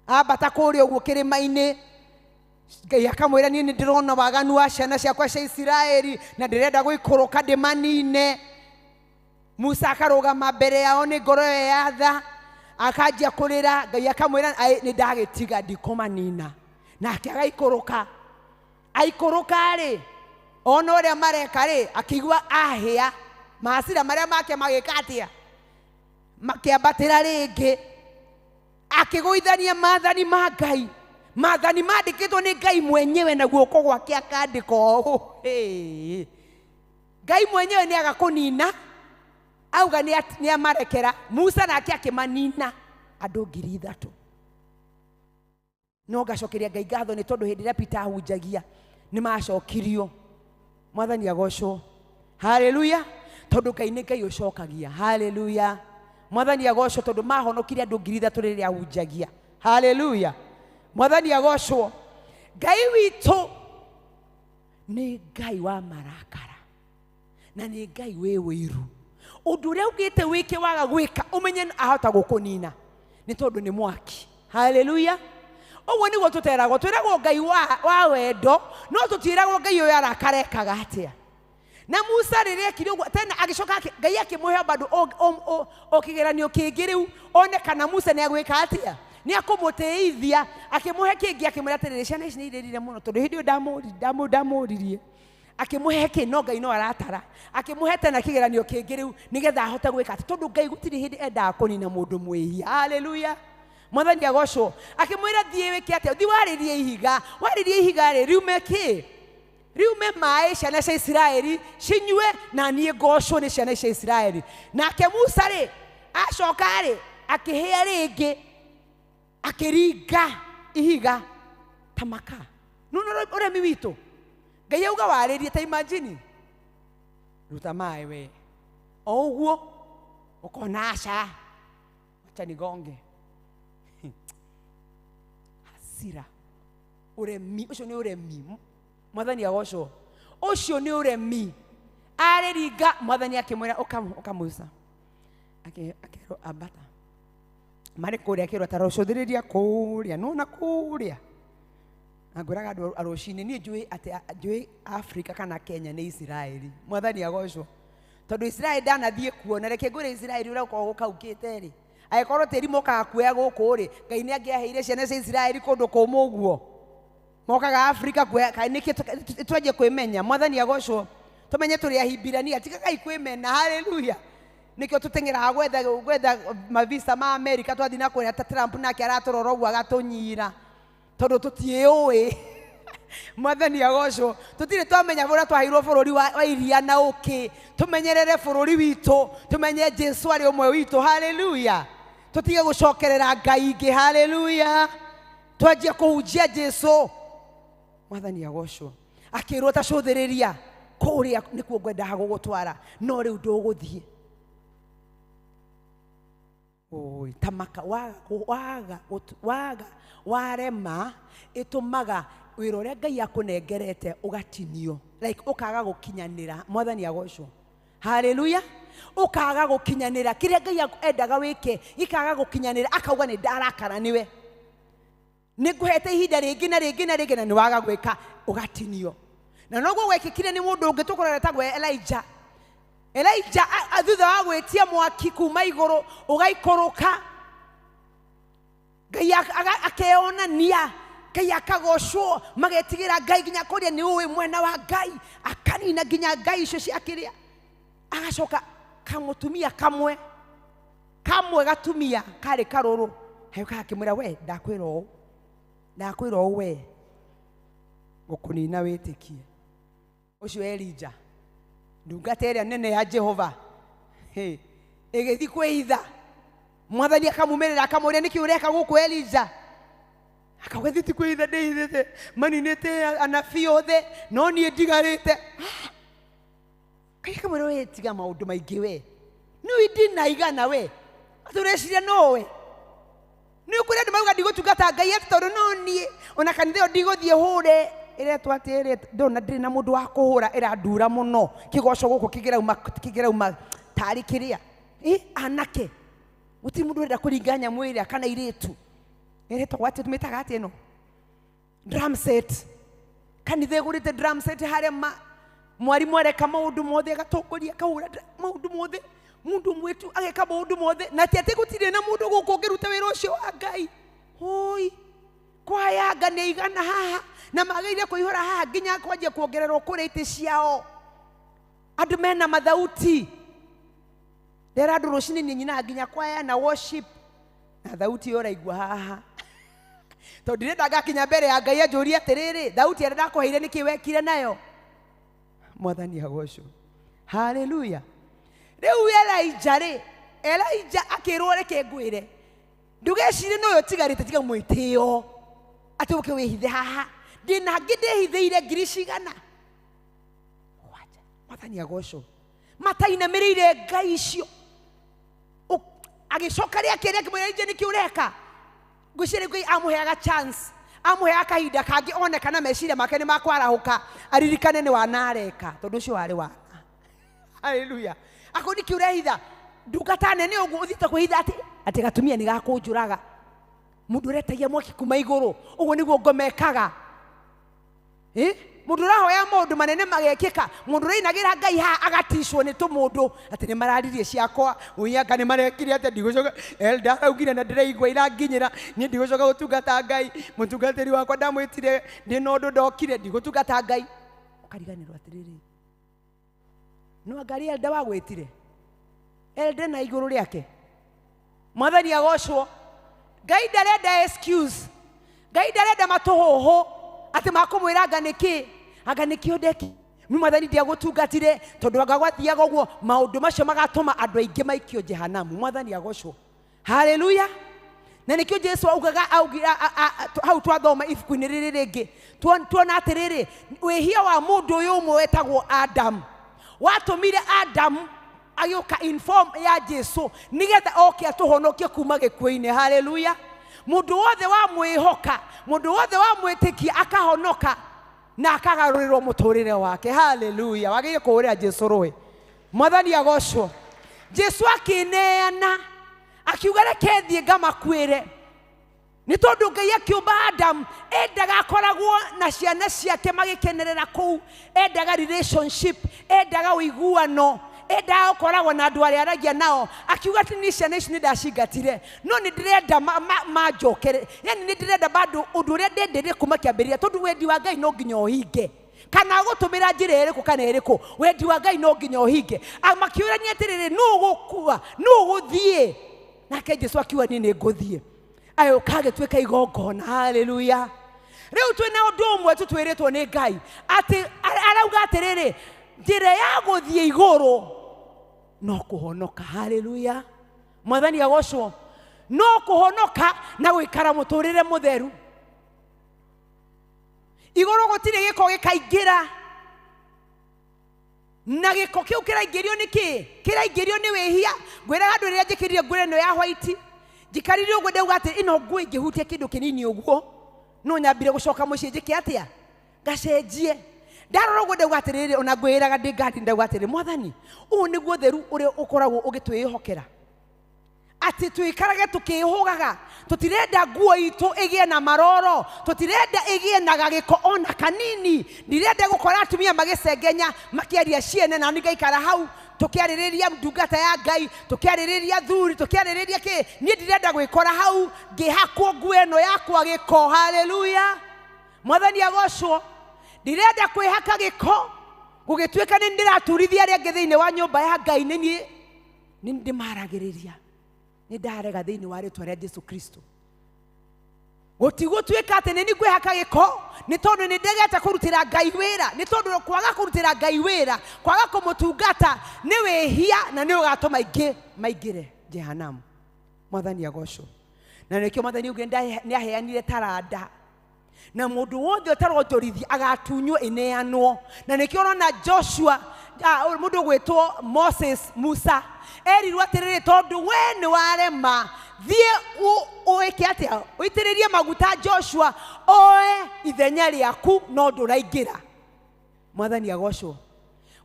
Ambata kũrĩa ũguo kĩrĩma-inĩ, Ngai akamwĩra niĩ nĩ ndĩrona waganu wa ciana ciakwa cia Isiraeli na ndĩrenda gũikũrũka ndĩmanine. Musa akarũgama mbere yao nĩ ngoro ĩyo ya tha, akanjia kũrĩra. Ngai akamwĩra nĩ ndagĩtiga ndikũmanina. Nake agaikũrũka. Aikũrũka rĩ, ona ũrĩa mareka rĩ, akĩigua ahĩa, mahasira marĩa make magĩka atĩa? Makĩambatĩra rĩngĩ. Akĩgũithania maathani ma Ngai, maathani mandĩkĩtwo nĩ Ngai mwenyewe na guoko gwake akandĩka ũũ. Ngai mwenyewe nĩ agakũnina, auga nĩ amarekera. Musa nake akĩmanina andũ 3,000. No ngacokeria Ngai ngatho nĩ tondũ hĩndĩ ĩrĩa Peter ahunjagia nĩ macokirio. Mwathani agocwo. Haleluya. Tondũ Ngai nĩ Ngai ũcokagia. Haleluya. Mwathani agocwo tondũ mahonokire andũ 3,000 rĩrĩa ahunjagia. Haleluya. Mwathani agocwo. Ngai witũ nĩ Ngai wa marakara na nĩ Ngai wĩ ũiru. Ũndũ ũrĩa augĩte wĩke waga gwĩka ũmenye ahota gũkũnina nĩ tondũ nĩ mwaki. Haleluya. Ũguo nĩguo tũteragwo, twĩragwo Ngai wa wendo, no tũtiĩragwo Ngai ũyũ arakarekaga atĩa. Na Musa rĩrĩa ekire ũguo tena agĩcoka Ngai akĩmũhe bado o kĩgeranio kĩngĩ rĩu one kana Musa nĩ agwĩka atĩa, nĩ akũmũtĩithia. Akĩmũhe kĩngĩ akĩmwĩra atĩrĩrĩ, ciana ici nĩ irĩrire mũno tondũ hĩndĩ ĩyo ndamũririe. Akĩmũhe kĩ, no Ngai no aratara. Akĩmũhe tena kĩgeranio kĩngĩ rĩu nĩgetha ahote gwĩka atĩ, tondũ Ngai gũtirĩ hĩndĩ endaga kũnina mũndũ mwĩhia. Haleluya. Mwathani agocwo. Akĩmwĩra thiĩ wĩke atĩa, thiĩ warĩrie ihiga, warĩrie ihiga rĩ riume kĩ, riume maĩ ciana cia Isiraeli cinyue, na niĩ ngocwo nĩ ciana cia Isiraeli. Nake Musa rĩ acoka rĩ akĩhĩa rĩngĩ, akĩringa ihiga ta maka. Nĩ ũremi witũ. Ngai auga warĩrie, ta imagine ruta maĩ we o ũguo ũkona aca, acha nigonge. Hasira, ũremi ũcio nĩ ũremi. Mwathani agocwo. Ũcio nĩ ũremi. Arĩringa, Mwathani akĩmwĩra ũka Musa. Akĩrwo ambata. Marĩ kũrĩa akĩrwo ta rũcũthĩrĩria kũrĩa, nĩwona kũrĩa. Na ngwĩraga andũ a rũcinĩ, niĩ njũĩ atĩ njũĩ Afrika kana Kenya nĩ Isiraeli. Mwathani agocwo. Tondũ Isiraeli ndanathiĩ kuo, na reke ngwĩre Isiraeli ũrĩa ũkoragwo gũkaukĩte rĩ, angĩkorwo tĩri mokaga kuoya gũkũ rĩ, Ngai nĩ angĩaheire ciana cia Isiraeli kũndũ kũmũ ũguo. Mokaga Afrika kuoya, kaĩ nĩkĩ twanjie kwĩmenya. Mwathani agocwo. Tũmenye tũrĩ Ahibirania, tigagai kwĩmena. Haleluya. Nĩkĩo tũteng'eraga gwetha mavisa ma Amerika, twathiĩ na kũrĩa ta Trump nake aratũrora ũguo agatũnyira, tondũ tũtiĩũĩ. Mwathani agocwo. Tũtirĩ twamenya ũrĩa twaheirwo bũrũri wa iria na ũkĩ. Tũmenyerere bũrũri witũ, tũmenye Jesu arĩ ũmwe witũ. Haleluya. Tũtige gũcokerera Ngai ingĩ. Haleluya. Twanjie kũhunjia Jesu. Mwathani agocwo. Akĩrwo ta cũthĩrĩria kũrĩa nĩkuo ngwendaga gũgũtwara, no rĩu ndũgũthiĩ. Oi, tamaka waga, waga, waga, warema ĩtũmaga wĩra ũrĩa Ngai akũnengerete ũgatinio, like ũkaga gũkinyanĩra. Mwathani agocwo. Haleluya. Ũkaga gũkinyanĩra kĩrĩa Ngai endaga wĩke, gĩkaga gũkinyanĩra, akauga nĩ ndarakara nĩwe, nĩ ngũhete ihinda rĩngĩ na rĩngĩ na rĩngĩ, na nĩ waga gwĩka, ũgatinio. Na noguo gwekĩkire nĩ mũndũ ũngĩ tũkũrora etagwo Elijah. Elijah thutha wa gwĩtia mwaki kuma igũrũ ũgaikũrũka, Ngai akeyonania, Ngai akagocwo, magetigĩra Ngai nginya kũrĩa nĩ ũĩ mwena wa Ngai, akanina nginya Ngai icio cia kĩrĩa. Agacoka kamũtumia kamwe, kamwe gatumia karĩ karũrũ, agĩũka akĩmwĩra, we ndakwĩra ũũ, ndakwĩra ũũ we, ngũkũnina wĩtĩkie. Ũcio Elijah, ndungata ĩrĩa nene ya Jehova, ĩgĩthiĩ kwĩhitha. Mwathani akamumĩrĩra akamũria, nĩkĩ ũreka gũkũ Elijah? Akauga, thiĩ ti kwĩhitha ndĩhithĩte, maninĩte anabii othe, no niĩ ndigarĩte. Ngai akamwĩra, we tiga maũndũ maingĩ we, nĩ ndina igana we, atĩ ũreciria nowe. Nĩ ũkũrĩa andũ marauga ndigũtungata Ngai atĩ tondũ no niĩ, ona kanitha ĩyo ndigũthiĩ hũre, ĩretwo atĩ ĩrĩa ndona ndĩrĩ na mũndũ wa kũhũra, ĩrandura mũno, kĩgoco gũkũ kĩngĩrauma tarĩ kĩrĩa. Anake, gũtirĩ mũndũ ũrenda kũringa nyamũ ĩrĩa kana airĩtu. Ĩretagwo atĩ, tũmĩtaga atĩ ĩno? Drum set. Kanitha ĩgũrĩte drum set harĩa mwarimũ areka maũndũ mothe, agatongoria, akahũra maũndũ mothe, mũndũ mwetu ageka maũndũ mothe, na ti atĩ gũtirĩ na mũndũ gũkũ ũngĩruta wĩra ũcio wa Ngai. Hoi, kwaya nga nĩ igana haha, na magĩrĩire kũihũra haha nginya kwanjia kuongererwo kũrĩa itĩ ciao. Andũ mena mathauti. Ndera andũ rũcinĩ niĩ nyinaga nginya kwaya na worship, na thauti ĩyo ũraigua haha. Tondũ ndirenda ngakinya mbere ya Ngai anjũrie atĩrĩrĩ, thauti ĩrĩa ndakũheire nĩkĩ wekire nayo? Mwathani agocwo. Haleluya. Rĩu Elijah rĩ, Elijah akĩrwo reke ngwĩre, ndũgecirie no ũyũ ũtigarĩte, tiga mwĩtĩo atĩ ũke wĩhithe haha, ndĩna angĩ ndĩhithĩire ngiri cigana. Wacha. Mwathani agocwo. Matainamĩrĩire Ngai icio. Agĩcoka rĩa kerĩ akĩmwĩra, Elijah nĩkĩ ũreka? Ngwĩciria Ngai amũheaga chance, amũheaga kahinda kangĩ one kana meciria make nĩ makwarahũka, aririkane nĩ wana areka, tondũ ũcio warĩ wana. Haleluya. Akorwo nĩkĩ ũrehitha ndungata nene ũguo ũthiĩte kwĩhitha atĩ gatumia nĩ gakũnjũraga. Mũndũ ũretagia mwaki kuma igũrũ, ũguo nĩguo ngoma ĩkaga. Mũndũ ũrahoya maũndũ manene magekĩka, mũndũ ũrainagĩra Ngai haha agaticwo nĩ tũmũndũ atĩ nĩ mararirie ciakwa, ũianga nĩ marekire atĩ ndigũcoka, elder araugire na ndĩraigua iranginyĩra, niĩ ndigũcoka gũtungata Ngai, mũtungatĩri wakwa ndamwĩtire ndĩna ũndũ ndokire, ndigũtungata Ngai. Ũkariganĩrwo atĩrĩrĩ, no anga arĩ elder wagwĩtire, elder na igũrũ rĩake. Mwathani agocwo. Ngai ndarenda excuse, Ngai ndarenda matũhũhũ atĩ makũmwĩra anga nĩkĩ, anga nĩkĩ ũndeki mi mwathani ndiagũtungatire tondũ anga gwathiaga ũguo. Maũndũ macio magatũma andũ aingĩ maikio jehanamu. Mwathani agocwo, haleluya. Na nĩkĩo Jesu augaga hau twathoma ibuku-inĩ rĩrĩ rĩngĩ, tuona atĩrĩrĩ, wĩhia wa mũndũ ũyũ ũmwe wetagwo Adamu watũmire Adamu agĩũka in form ya Jesu nĩgetha oke atũhonokie kuma gĩkuũ-inĩ. Haleluya. Mũndũ wothe wamwĩhoka, mũndũ wothe wamwĩtĩkia akahonoka na akagarũrĩrwo mũtũrĩre wake. Haleluya. Wagĩrĩire kũhũrĩra Jesu rũĩ. Mwathani agocwo. Jesu akĩneana akiuga reke thiĩ ngamakuĩre, nĩ tondũ Ngai akĩũmba Adamu endaga akoragwo na ciana ciake magĩkenerera kũu, endaga relationship, endaga ũiguano, endaga gũkoragwo na andũ arĩa aragia nao. Akiuga atĩ niĩ ciana ici nĩ ndacingatire, no nĩ ndĩrenda manjokere, yani nĩ ndĩrenda bado ũndũ ũrĩa ndendire kuma kĩambĩrĩria, tondũ wendi wa Ngai no nginya ũhinge, kana gũtũmĩra njĩra ĩrĩkũ kana ĩrĩkũ, wendi wa Ngai no nginya ũhinge. Makĩũrania atĩrĩrĩ, nũ ũgũkua, nũ ũgũthiĩ? Nake Jesu akiuga niĩ nĩ ngũthiĩ. Agĩũka agĩtuĩka igongona. Haleluya. Rĩu twĩna ũndũ ũmwe tũtwĩrĩtwo nĩ Ngai atĩ arauga atĩrĩrĩ, njĩra ya gũthiĩ igũrũ no kũhonoka. Haleluya. Mwathani agocwo. No kũhonoka na gũikara mũtũrĩre mũtheru. Igũrũ gũtirĩ gĩko gĩkaingĩra, na gĩko kĩu kĩraingĩrio nĩ kĩ? Kĩraingĩrio nĩ wĩhia. Ngwĩraga andũ rĩrĩa njĩkĩrire nguo ĩno ya white, njikarire ũguo ndauga atĩ ĩno nguo ĩngĩhutia kĩndũ kĩnini ũguo no nyambire gũcoka mũciĩ njĩke atĩa, ngacenjie. Ndarora ũguo ndauga atĩrĩrĩ, ona ngwĩraga ndĩ ngari ndauga atĩrĩ, Mwathani, ũũ nĩguo ũtheru ũrĩa ũkoragwo ũgĩtwĩhokera, atĩ tũikarage tũkĩhũgaga, tũtirenda nguo itũ ĩgĩe na maroro, tũtirenda ĩgĩe na gagĩko ona kanini. Ndirenda gũkora atumia magĩcengenya makĩaria ciene, na niĩ ngaikara hau tũkĩarĩrĩria ndungata ya Ngai, tũkĩarĩrĩria thuri, tũkĩarĩrĩria kĩ. Niĩ ndirenda gwĩkora hau ngĩhakwo nguo ĩno yakwa gĩko. Haleluya. Mwathani agocwo. Ndirenda kwĩhaka gĩko gũgĩtuĩka nĩ ndĩraturithia arĩa angĩ thĩinĩ wa nyũmba ya Ngai, nĩ niĩ nĩ ndĩmaragĩrĩria, nĩ ndarega thĩinĩ wa rĩtwa rĩa Jesu Kristo. Gũtigũtuĩka atĩ nĩ niĩ ngwĩhaka gĩko nĩ tondũ nĩ ndegete kũrutĩra Ngai wĩra, nĩ tondũ kwaga kũrutĩra Ngai wĩra, kwaga kũmũtungata nĩ wĩhia na nĩ ũgatũma aingĩ maingĩre jehanamu. Mwathani agocwo. Na nĩkĩo Mwathani augire nĩ aheanire taranda, na mũndũ wothe ũtaronjorithia agatunywo ĩneanwo. Na nĩkĩo ũrona Joshua, mũndũ ũgwĩtwo Moses, Musa, erirwo atĩrĩrĩ, tondũ we nĩ warema, thiĩ ũĩke atĩa, ũitĩrĩrie maguta Joshua oe ithenya rĩaku, no ndũraingĩra. Mwathani agocwo.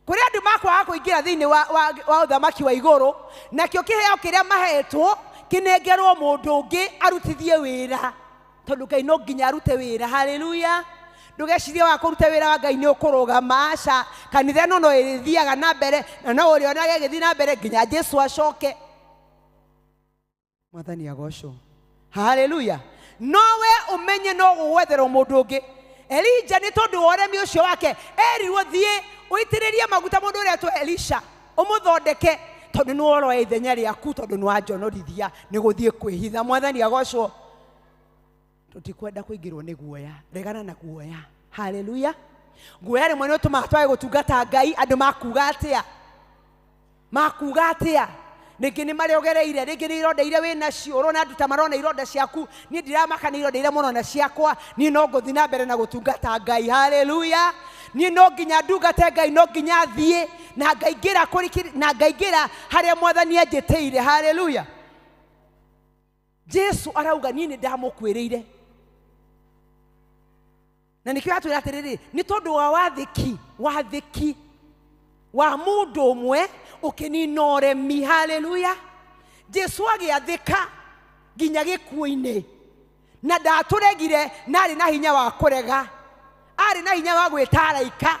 Kũrĩ andũ makwaga kũingĩra thĩinĩ wa ũthamaki wa igũrũ, nakĩo kĩheo kĩrĩa mahetwo kĩnengerwo mũndũ ũngĩ arutithie wĩra, tondũ Ngai no nginya arute wĩra. Haleluya. Ndũgecirie wa kũruta wĩra wa Ngai nĩ ũkũrũgama, aca. Kanitha ĩno no ĩrĩthiaga na mbere, na no ũrĩonaga ĩgĩthiĩ na mbere nginya Jesu acoke. Mwathani agocwo. Haleluya. No we ũmenye no gũgwetherwo mũndũ ũngĩ. Elija nĩ tondũ wa ũremi ũcio wake erirwo thiĩ ũitĩrĩrie maguta mũndũ ũrĩa etwo Elisha, ũmũthondeke, tondũ nĩ woroya ithenya rĩaku, tondũ nĩ wanjonorithia nĩ gũthiĩ kwĩhitha. Mwathani agocwo. Tũtikwenda kũingĩrwo nĩ guoya, regana na guoya. Haleluya. Guoya rĩmwe nĩ ũtũmaga twage gũtungata Ngai. Andũ makuga atĩa? Makuga atĩa? Rĩngĩ nĩ marĩa ũgereire, rĩngĩ nĩ ironda iria wĩ nacio, ũrona andũ ta marona ironda ciaku. Niĩ ndiramaka nĩ ironda iria mũrona ciakwa, niĩ no ngũthiĩ na mbere na gũtungata Ngai. Haleluya. Niĩ no nginya ndungate Ngai, no nginya thiĩ na ngaingĩra kũrĩ kĩrĩ, na ngaingĩra harĩa Mwathani anjĩtĩire. Haleluya. Jesu arauga niĩ nĩ ndamũkuĩrĩire. Na nĩkĩo atwĩra atĩrĩrĩ, nĩ tondũ wa wathĩki wa mũndũ ũmwe ũkĩnina ũremi. Haleluya. Jesu agĩathĩka nginya gĩkuũ-inĩ. Na ndatũregire na arĩ na hinya wa kũrega, arĩ na hinya wa gwĩta araika,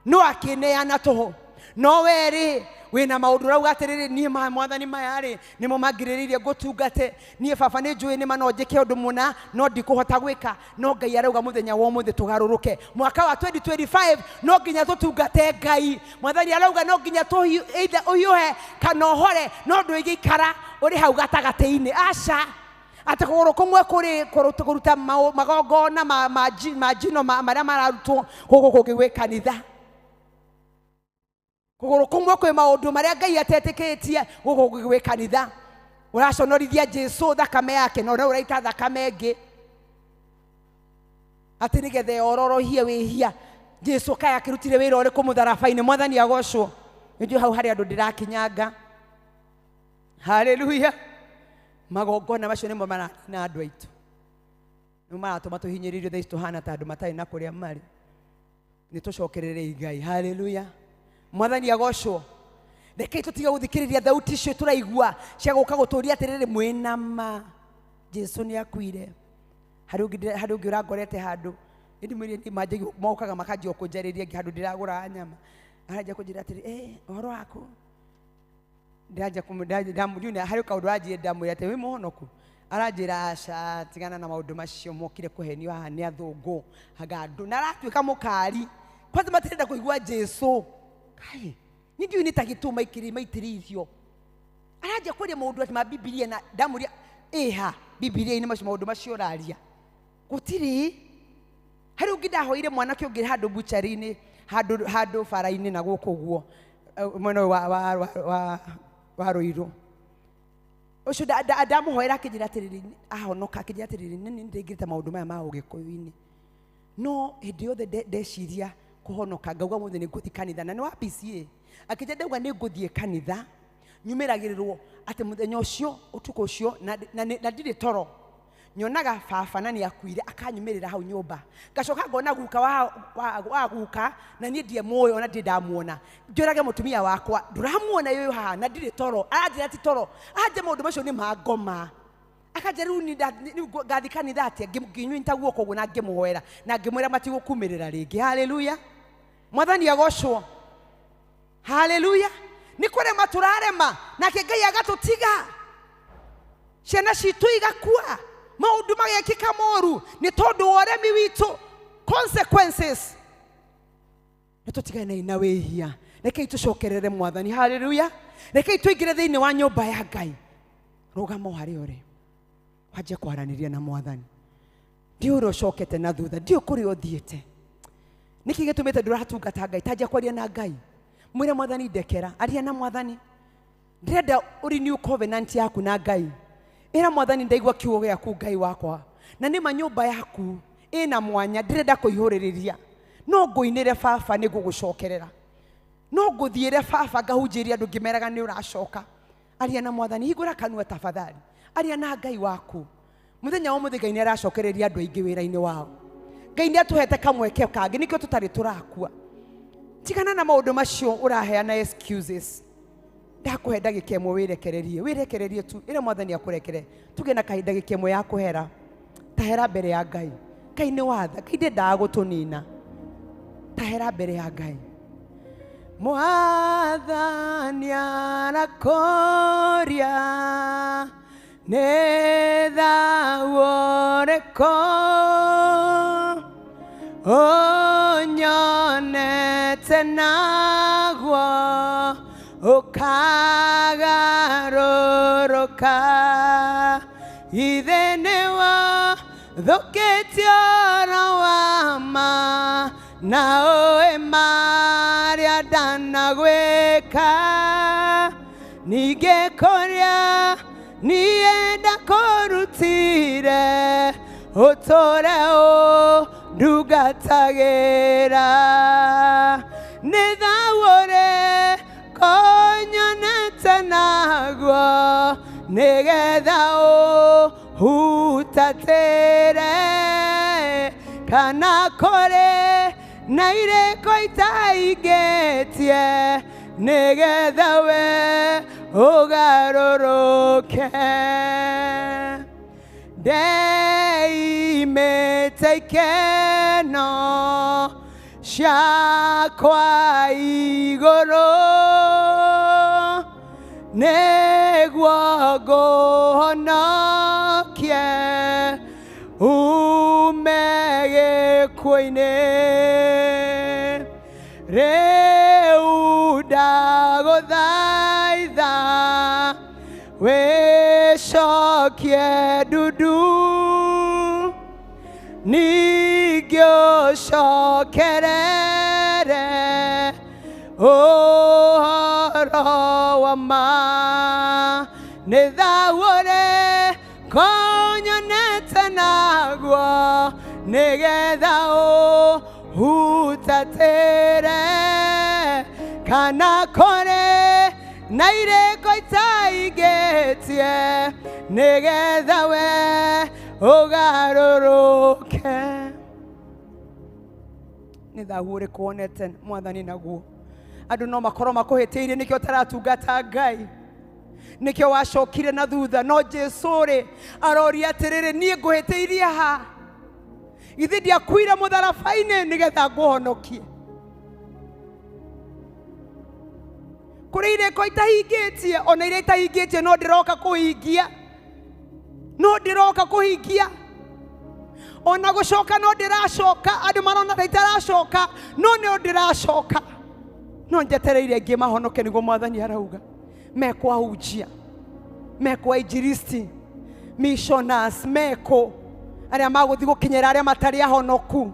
no akĩneana tũhũ. No we-rĩ, wĩna maũndũ ũrauga atĩrĩrĩ, niĩ ma mwathani maya-rĩ nĩmo mangirĩrĩirie ngũtungate. Niĩ baba nĩ njũĩ nĩma no njĩke ũndũ mũna no ndikũhota gwĩka. No Ngai arauga mũthenya wa ũmũthĩ tũgarũrũke. Mwaka wa 2025 no nginya tũtungate Ngai. Mwathani arauga no nginya either ũhiũhe kana ũhore, no ndũngĩikara ũrĩ hau gatagatĩ-inĩ. Aca, atĩ kũgũrũ kũmwe kũrĩ kũruta magongona ma njino marĩa mararutwo gũkũ kũngĩ gwĩ kanitha. Kũgũrũ kũmwe kwĩ maũndũ marĩa Ngai atetĩkĩtie gũkũ kũngĩ gwĩ kanitha. Ũraconorithia Jesu thakame yake na ũrĩa ũraita thakame ĩngĩ atĩ nĩgetha yororohie wĩhia. Jesu kaĩ akĩrutire wĩra ũrĩkũ mũtharaba-inĩ? Mwathani agocwo. Nĩnjũĩ hau harĩ andũ ndĩrakinyanga. Haleluya. Magongona macio nĩmo maranina andũ aitũ, nĩmo maratũma tũhinyĩrĩrio thaa ici tũhana ta andũ matarĩ na kũrĩa marĩ. Nĩ tũcokererei Ngai. Haleluya. Mwathani agocwo. Rekei tũtige gũthikĩrĩria thauti icio tũraigua cia gũka gũtũria atĩrĩrĩ, mwĩna ma Jesu nĩ akuire. Harĩ ũngĩ ũrangorete handũ, ĩndĩ mwĩrĩ nĩ manjagia mokaga makanjia kũnjarĩria handũ ndĩragũra nyama, aranjia kũnjĩra atĩrĩ, ũhoro waku. Ndĩranjia ndamũria, harĩ kaũndũ aranjĩra, ndamwĩra atĩ wĩ mũhonoku. Aranjĩra aca, tigana na maũndũ macio mokire kũhenio haha nĩ athũngũ anga andũ, na aratuĩka mũkari. Kwanza matirenda kũigua Jesu. Kai, niĩ ndiũĩ nĩ ta gĩtũ maitĩrĩirio. Aranjia kwaria maũndũ atĩ ma Bibilia na ndamũria, ĩha Bibilia-inĩ macio maũndũ macio ũraria gũtirĩ. Harĩ ũngĩ ndahoire mwanake ũngĩ handũ buchari-inĩ, handũ bara-inĩ na gũkũ ũguo, mwena ũyũ wa Rũirũ. Ũcio ndamũhoera akĩnjĩra atĩrĩrĩ, ahonoka akĩnjĩra atĩrĩrĩ, nĩ ndĩngĩrĩte maũndũ maya ma ũgĩkũyũ-inĩ. No hĩndĩ yothe ndeciria kũhonoka, ngauga mũthĩ nĩ ngũthiĩ kanitha, na nĩ wa PCA. Akĩnjĩra ndauga nĩ ngũthiĩ kanitha, nyumĩragĩrĩrwo atĩ mũthenya ũcio, ũtukũ ũcio, na ndirĩ toro. Nyonaga baba na nĩ akuire, akanyumĩrĩra hau nyũmba. Ngacoka ngona guka wa guka, na niĩ ndiĩ muoyo, ona ndirĩ ndamuona. Njũrage mũtumia wakwa, ndũramuona ũyũ haha, na ndirĩ toro. Aranjĩra ti toro. Aranjĩra maũndũ macio nĩ ma ngoma. Akanjĩra rĩu rĩu ngathiĩ kanitha atĩa? Ngĩnyita guoko ũguo na ngĩmũhoera, na ngĩmwĩra matigũkumĩrĩra rĩngĩ. Haleluya. Mwathani agocwo. Haleluya. Nĩ kũrema tũrarema, nake Ngai agatũtiga. Ciana citũ igakua, maũndũ magekĩka moru nĩ tondũ wa ũremi witũ. Consequences. Nĩ tũtigane na wĩhia. Rekei tũcokerere Mwathani. Haleluya. Rekei tũingĩre thĩinĩ wa nyũmba ya Ngai. Rũgama o harĩa ũrĩ, wanjie kwaranĩria na Mwathani. Ndiũĩ ũrĩa ũcokete na thutha, ndiũĩ kũrĩa ũthiĩte. Nĩkĩ gĩtũmĩte ndũratungata Ngai? Tanjia kwaria na Ngai. Mwĩre Mwathani ndekera. Aria na Mwathani. Ndĩrenda ũrenew covenant yaku na Ngai. Ĩra Mwathani ndaigua kiugo gĩaku Ngai wakwa, na nĩma nyũmba yaku ĩna mwanya, ndĩrenda kũihũrĩrĩria. No ngũinĩre baba nĩ ngũgũcokerera, no ngũthiĩre baba ngahunjĩrie andũ ngĩmeraga nĩ ũracoka. Aria na Mwathani, hingũra kanua tafadhali. Aria na Ngai waku. Mũthenya wa ũmũthĩ Ngai nĩ aracokereria andũ aingĩ wĩra-inĩ wao. Ngai nĩ atũhete kamweke kangĩ, nĩkĩo tũtarĩ tũrakua. Tigana na maũndũ macio ũraheana excuses. Ndakũhe ndagĩka ĩmwe wĩrekererie, wĩrekererie tu, ĩra Mwathani akũrekere. Tũgĩe na kahinda ndagĩka ĩmwe ya kũhera. Tahera mbere ya Ngai. Ngai nĩ watha, Ngai ndendaga gũtũnina. Tahera mbere ya Ngai. Mwathani arakũria, nĩ thayũ ũrĩkũ ũnyonete naguo ũkagarũrũka. Ithe nĩwe thũkĩtie ũhoro wa ma, na ũĩ marĩa ndanagwĩka. Ningĩ kũrĩa niĩ ndakũrutire, ũtũũre ũndungatagĩra. Nĩ thayũ ũrĩkũ nyonete naguo, nĩgetha ũhutatĩre, kana kũrĩ na irĩko itaingĩtie, nĩgetha we ũgarũrũke. Ũthimĩte ikeno ciakwa igũrũ nĩguo ngũhonokie ume gĩkuũ-inĩ. Rĩu ndagũthaitha wĩcokie ndundu ningĩ ũcokerere ũhoro wa ma. Nĩ thaũ ũrĩkũ nyonete naguo nĩgetha ũhutatĩre kana kũrĩ na irĩko itaingĩtie nĩgetha we ũgarũrũke. Nĩ thahu ũrĩkũ wonete mwathani naguo? Andũ no makorwo makũhĩtĩirie nĩkĩo ũtaratungata Ngai, nĩkĩo wacokire na thutha. No Jesũ rĩ aroria atĩrĩrĩ, niĩ ngũhĩtĩirie ha? Githĩ ndiakuire mũtharaba-inĩ nĩgetha ngũhonokie? Kũrĩ irĩko itahingĩtie, ona iria itahingĩtie no ndĩroka kũhingia, no ndĩroka kũhingia. Ona gũcoka no ndĩracoka, andũ marona ta itaracoka, no nĩ ndĩracoka. No njetereire angĩ mahonoke nĩguo mwathani arauga. Mekwahunjia, mekwa injilisti, missioners, meko arĩa magũthiĩ gũkinyĩra arĩa matarĩ ahonoku.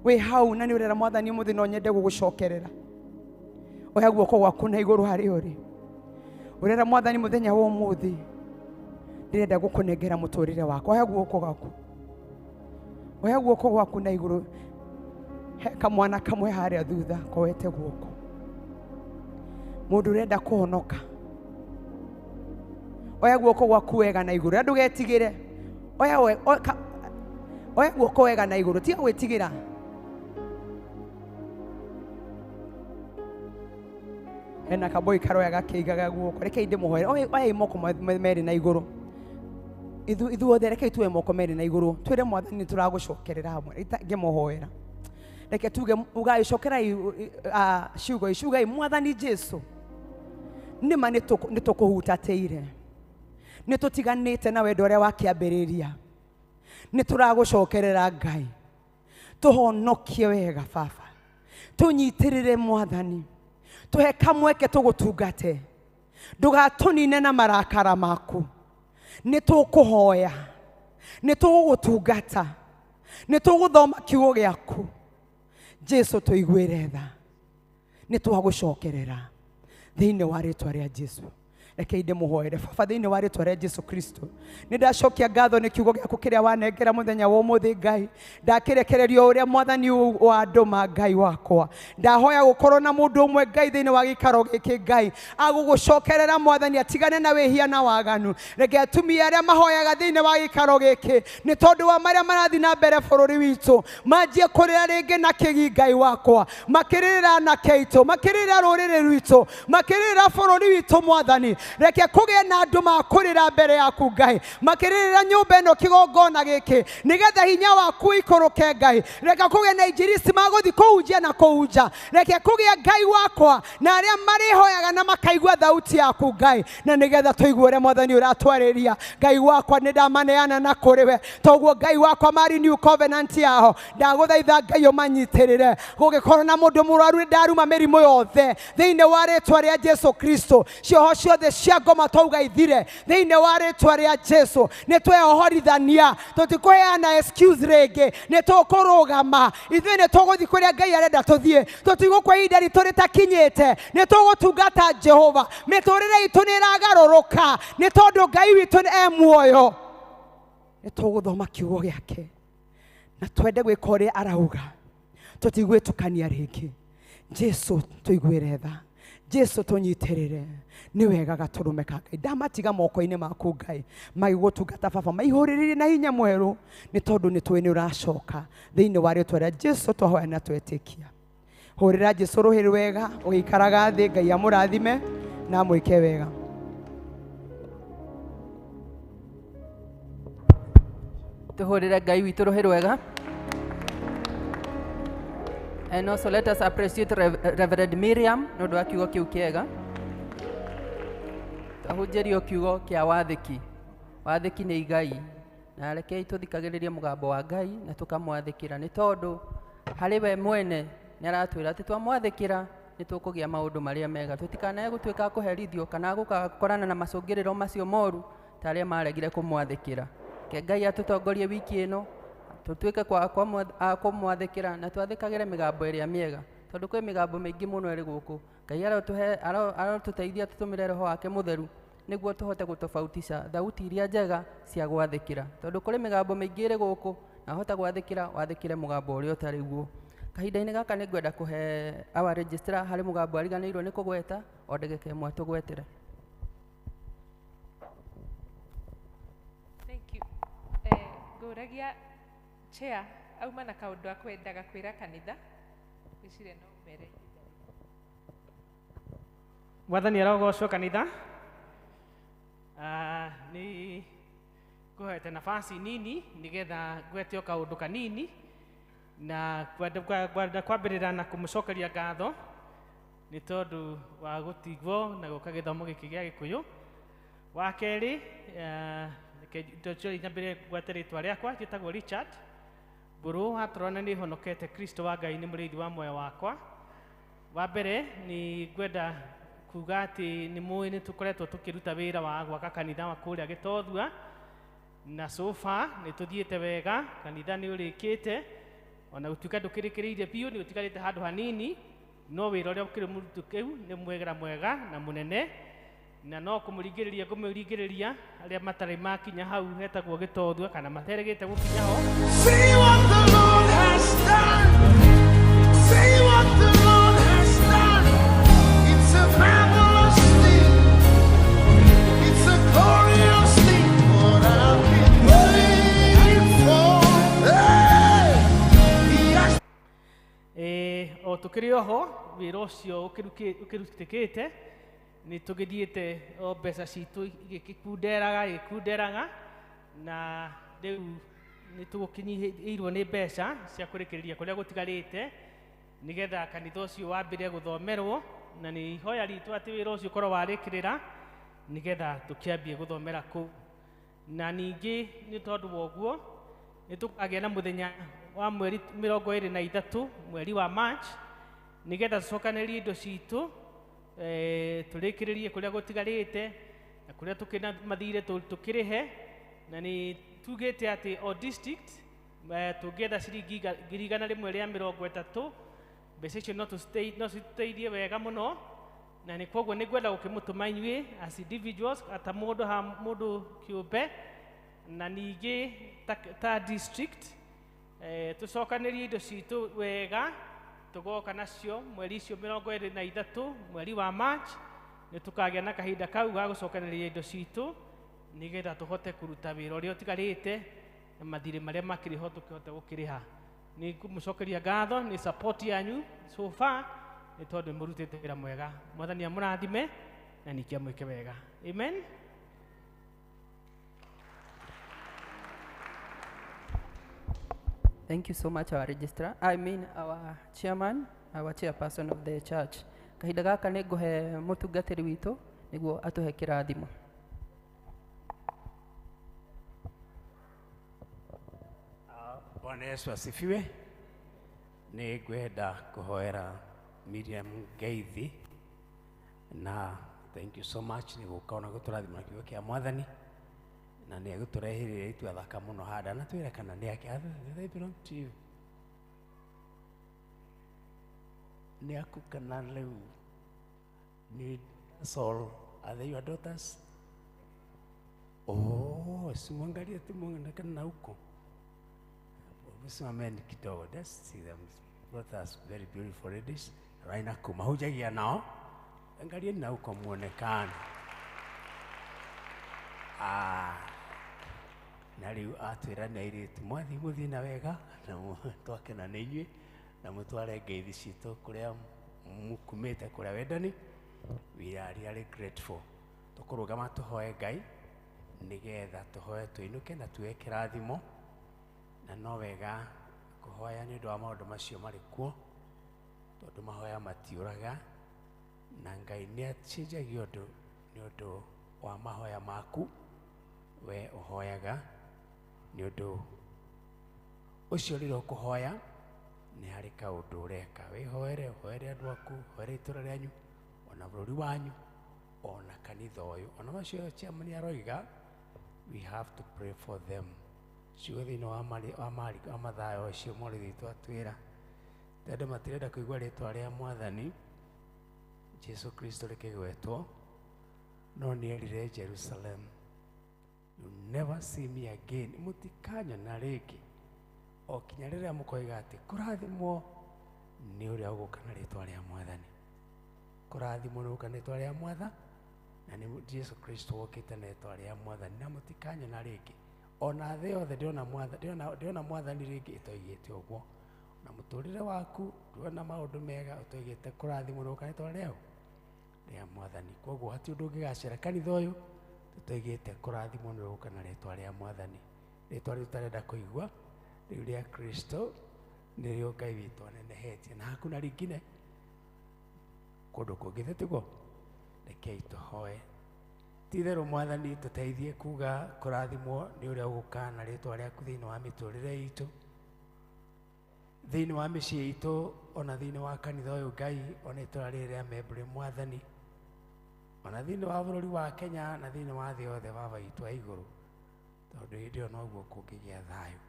Wĩ hau na nĩ ũrera mwathani ũmũthĩ no nyende gũgũcokerera. Oya guoko gwaku na igũrũ harĩa ũrĩ. Ũrera mwathani mũthenya wa ũmũthĩ ndĩrenda gũkũnengera mũtũrĩre wakwa. Oya guoko gwaku, oya guoko gwaku na igũrũ. He kamwana kamwe harĩa thutha koete guoko. Mũndũ ũrenda kũhonoka, oya guoko gwaku wega na igũrũ, ndũgetigĩre. Oya guoko wega na igũrũ, tiga gwĩtigĩra. Hena kaboi karoya gakĩigaga guoko. Rekei ndĩmũhoere. Oyai moko merĩ na igũrũ. Ithuothe rekei tuoe moko merĩ na igũrũ, twĩre mwathani nĩtũragũcokerera hamwe. Ngĩmũhoera, reke tuge, ugai cokerai ciugo ici, ugai mwathani Jesũ, nĩma nĩtũkũhutatĩire, nĩtũtiganĩte na wendo ũrĩa wakĩambĩrĩria, nĩtũragũcokerera Ngai, tũhonokie wega baba, tũnyitĩrĩre mwathani, tũhe kamweke tũgũtungate, ndũgatũnine na marakara maku. Nĩtũkũhoya, nĩtũgũgũtungata, nĩtũgũthoma kiugo gĩaku. Jesũ tũiguĩre tha, nĩtwagũcokerera thĩinĩ wa rĩtwa rĩa Jesũ. Rekei ndĩmũhoere baba thĩinĩ wa rĩtwa rĩa Jesũ Kristo. Nĩndacokia ngatho nĩ kiugo gĩaku kĩrĩa wanengera mũthenya wa ũmũthĩ Ngai. Ndakĩrekereria ũrĩa mwathani wa ndũma Ngai wakwa. Ndahoya gũkorwo na mũndũ ũmwe Ngai thĩinĩ wa gĩikaro gĩkĩ Ngai agũgũcokerera mwathani, atigane na wĩhia na waganu. Reke atumia arĩa mahoyaga thĩinĩ wa gĩikaro gĩkĩ nĩ tondũ wa marĩa marathiĩ na mbere bũrũri witũ manjie kũrĩra rĩngĩ na kĩgi Ngai wakwa, makĩrĩrĩra anake aitũ, makĩrĩrĩra rũrĩrĩ rwitũ, makĩrĩrĩra bũrũri witũ mwathani. Reke kũgĩe na andũ makũrĩra mbere yaku Ngai, makĩrĩrĩra nyũmba ĩno kĩgongona gĩkĩ nĩgetha hinya waku ũikũrũke Ngai. Reke kũgĩe na injilisti magũthiĩ kũhunjia na kũhunja. Reke kũgĩe Ngai wakwa na arĩa marĩhoyaga na makaigua thauti yaku Ngai, na nĩgetha tũigue ũrĩa mwathani ũratwarĩria. Ngai wakwa nĩ ndamaneana na kũrĩ we, toguo Ngai wakwa mari New Covenant yao, ndagũthaitha Ngai ũmanyitĩrĩre. Gũgĩkorwo na mũndũ mũrwaru ndaruma mĩrimũ yothe thĩinĩ wa rĩtwa rĩa Jesũ Kristo. Cioho ciothe cia ngoma twauga ithire thĩinĩ wa rĩtwa rĩa Jesũ. Nĩ tweohorithania, tũtikũheana excuse rĩngĩ, nĩ tũkũrũgama. Ithuĩ nĩ tũgũthiĩ kũrĩa Ngai arenda tũthiĩ, tũtigũkua ihinda ritũ rĩtakinyĩte. Nĩ tũgũtungata Jehova, mĩtũrĩre itũ nĩ ĩragarũrũka nĩ tondũ Ngai witũ e muoyo. Nĩ tũgũthoma kiugo gĩake na twende gwĩka ũrĩa arauga, tũtigwĩtukania rĩngĩ. Jesũ tũiguĩre tha, Jesũ tũnyitĩrĩre, nĩ wega gatũrũme ka Ngai. Ndamatiga moko-inĩ maku Ngai, magĩgũtungata baba, maihũrĩrĩrie na hinya mwerũ, nĩ tondũ nĩ tũĩ nĩ ũracoka. Thĩinĩ wa rĩtwa rĩa Jesũ twahoya na twetĩkia. Hũrĩra Jesũ rũhĩ rwega ũgĩikaraga thĩ. Ngai amũrathime na amwĩke wega. Tuhurire Ngai witũ rũhĩ rwega. And also let us appreciate Reverend Miriam nĩ ũndũ wa kiugo kĩu kĩega. Twahunjĩrio kiugo kĩa wathĩki. Wathĩki nĩ igai. Na rekei tũthikagĩrĩrie mũgambo wa Ngai na tũkamwathĩkĩra nĩ tondũ harĩ we mwene nĩ aratwĩra atĩ twamwathĩkĩra nĩ tũkũgĩa maũndũ marĩa mega. Tũtikanae gũtuĩka a kũherithio kana gũgakorana na macũngĩrĩro macio moru ta arĩa maregire kũmwathĩkĩra. Reke Ngai atũtongorie wiki ĩno tũtuĩke a kũmwathĩkĩra na twathĩkagĩre mĩgambo ĩrĩa mĩega tondũ kwĩ mĩgambo mĩingĩ mũno ĩrĩ gũkũ. Ngai arotũteithia tũtũmĩre roho wake mũtheru nĩguo tũhote gũtofautisha thauti iria njega cia gwathĩkĩra tondũ kũrĩ mĩgambo mĩingĩ ĩrĩ gũkũ na wahota gwathĩkĩra wathĩkĩre mũgambo ũrĩa ũtarĩ guo. Kahinda-inĩ gaka nĩ ngwenda kũhe our registrar harĩ mũgambo ariganĩirwo nĩ kũgweta o ndagĩka ĩmwe atũgwetere. Thank you. Ngũragia chair auma na kaũndũ akwendaga kwĩra kanitha ngwĩciria no mere. Mwathani arogocwo kanitha. Nĩ ngũhete nafasi nini nigetha ngwete o kaũndũ kanini na kwenda kwambĩrĩra na kũmũcokeria ngatho nĩ tondũ wa gũtigwo na gũka gĩthomo gĩkĩ gĩa Gĩkũyũ. Wa kerĩ, reke nyambĩrĩrie ngwete rĩtwa rĩakwa, njĩtagwo Richard Mbũrũ wa Tũrona. Nĩ honokete Kristo wa Ngai nĩ mũrĩithi wa muoyo wakwa. Wa mbere nĩ ngwenda kuga atĩ nĩ mũĩ nĩ tũkoretwo tũkĩruta wĩra wa gwaka kanitha wa kũrĩa Gĩtothua na so far nĩ tũthiĩte wega, kanitha nĩ ũrĩkĩte ona gũtuĩka ndũkĩrĩkĩrĩirie biũ, nĩ ũtigarĩte handũ hanini, no wĩra ũrĩa ũkĩrĩ mũrutu kĩu nĩ mwega mwega na mũnene, na no kũmũringĩrĩria ngũmũringĩrĩria arĩa matarĩ makinya hau hetagwo Gĩtothua kana materegete gũkinya ho. See what the Lord has done. See what the Lord has done. It's a marvelous thing. It's a glorious thing. What I've been waiting for. Hey! He has O tũkĩrĩ oho wĩra ũcio ũkĩrutĩkĩte nĩ tũgĩthiĩte o mbeca citũ igĩkunderaga igĩkunderaga na rĩu nĩ tũgũkinyihĩirwo nĩ mbeca cia kũrĩkĩrĩria kũrĩa gũtigarĩte nĩgetha kanitha ũcio wambĩrĩrie gũthomerwo, na nĩ ihoya ritũ atĩ wĩra ũcio ũkorwo warĩkĩrĩra nĩgetha tũkĩambie gũthomera kũu. Na ningĩ nĩ tondũ wa ũguo nĩ tũkagĩa na mũthenya wa mweri 23 mweri wa March nĩgetha tũcokanĩrie indo citũ, tũrĩkĩrĩrie kũrĩa gũtigarĩte na kũrĩa tũkĩna mathirĩ tũkĩrĩhe, na nĩ tugĩte atĩ o district tũngĩetha ciringi 130,000, mbeca icio no citũteithie wega mũno, na nĩ koguo nĩ ngwenda gũkĩmũtũma inyuĩ as individuals ata mũndũ ha mũndũ kĩũmbe na ningĩ ta district, tũcokanĩrie indo citũ wega tũgoka nacio mweri icio 23 mweri wa March. Nĩ tũkagĩa na kahinda kau ga gũcokanĩrĩria indo citũ nĩgetha tũhote kũruta wĩra ũrĩa ũtigarĩte na mathirĩ marĩa makĩrĩ ho tũkĩhote gũkĩrĩha. Nĩ ngũmũcokeria ngatho nĩ support yanyu so far nĩ tondũ nĩ mũrutĩte wĩra mwega. Mwathani amũrathime na ningĩ amwĩke wega. Amen. Thank you so much, our registrar. I mean, our chairman, our chairperson of the church. Kahinda gaka nĩ ngũhe mũtungatĩri witũ nĩguo atũhe kĩrathimo. Bwana Yesu asifiwe. Nĩ ngwenda kũhoera Miriam Ngeithi na thank you so much nĩ gũka ona gũtũrathima na kiugo kĩa Mwathani na nĩ egũtũreheire itua thaka mũno handa na twĩre kana nĩ ake. They belong to you. Nĩ aku kana rĩu nĩ Saul, are they your daughters? Oh, simwangalie tu muonekana na huko. Simameni kidogo. Let's see them. Brothers, very beautiful ladies. Raina kuma hujagia nao. Angalieni na huko muonekane. Na rĩu atwĩra nĩ airĩtu mwathiĩ mũthiĩ na wega na twakena nĩ inyuĩ na mũtware ngeithi citũ kũrĩa mũkumĩte kũrĩa wendani. We are really grateful. Tũkũrũgama tũhoe Ngai nĩgetha tũhoe tũinũke na tuoe kĩrathimo. Na no wega kũhoya nĩ ũndũ wa maũndũ macio marĩ kuo, tondũ mahoya matiũraga, na Ngai nĩ acenjagia ũndũ nĩ ũndũ wa mahoya maku we ũhoyaga. Nĩ ũndũ ũcio rĩrĩa ũkũhoya nĩ harĩ kaũndũ ũreka, wĩhoere, ũhoere andũ aku, ũhoere itũra rĩanyu, ona bũrũri wanyu, ona kanitha ũyũ, ona macio chairman aroiga, we have to pray for them. Ciugo thĩinĩ wa wa Mathayo ũcio mwarĩ witũ atwĩra atĩ andũ matirenda kũigua rĩtwa rĩa Mwathani Jesu Kristo rĩkĩgwetwo, no nĩ erire Jerusalem, you never see me again, mũtikanyona rĩngĩ o kinya rĩrĩa mũkoiga atĩ kũrathimwo nĩ ũrĩa ũgũka na rĩtwa rĩa Mwathani, kũrathimwo nĩ ũgũka na rĩtwa rĩa Mwathani, na nĩ Jesu Kristo wokĩte na rĩtwa rĩa Mwathani, na mũtikanyona rĩngĩ ona thĩ yothe ndĩrona Mwathani rĩngĩ ĩtoigĩte ũguo. Na mũtũrĩre waku ndũrona maũndũ mega ũtoigĩte kũrathimwo nĩ ũgũka na rĩtwa rĩa Mwathani. Koguo hatirĩ ũndũ ũngĩgacĩra kanitha ũyũ tũtoigĩte kũrathimwo nĩ ũgũka na rĩtwa rĩa Mwathani. Rĩtwa rĩu tũtarenda kũigua rĩu rĩa Kristo nĩrĩo Ngai witũ anenehetie, na hakuna rĩngine kũndũ kũngĩ, tiguo? Rekei tũhoe. Ti-itherũ Mwathani, tũteithie kuga kũrathimwo nĩ ũrĩa ũgũka na rĩtwa rĩaku thĩinĩ wa mĩtũrĩre itũ, thĩinĩ wa mĩciĩ itũ, ona thĩinĩ wa kanitha ũyũ Ngai, ona itũra rĩrĩ rĩa Membry Mwathani, ona thĩinĩ wa bũrũri wa Kenya na thĩinĩ wa thĩ yothe Baba witũ wa igũrũ, tondũ hĩndĩ ĩyo noguo kũngĩgĩa thayũ.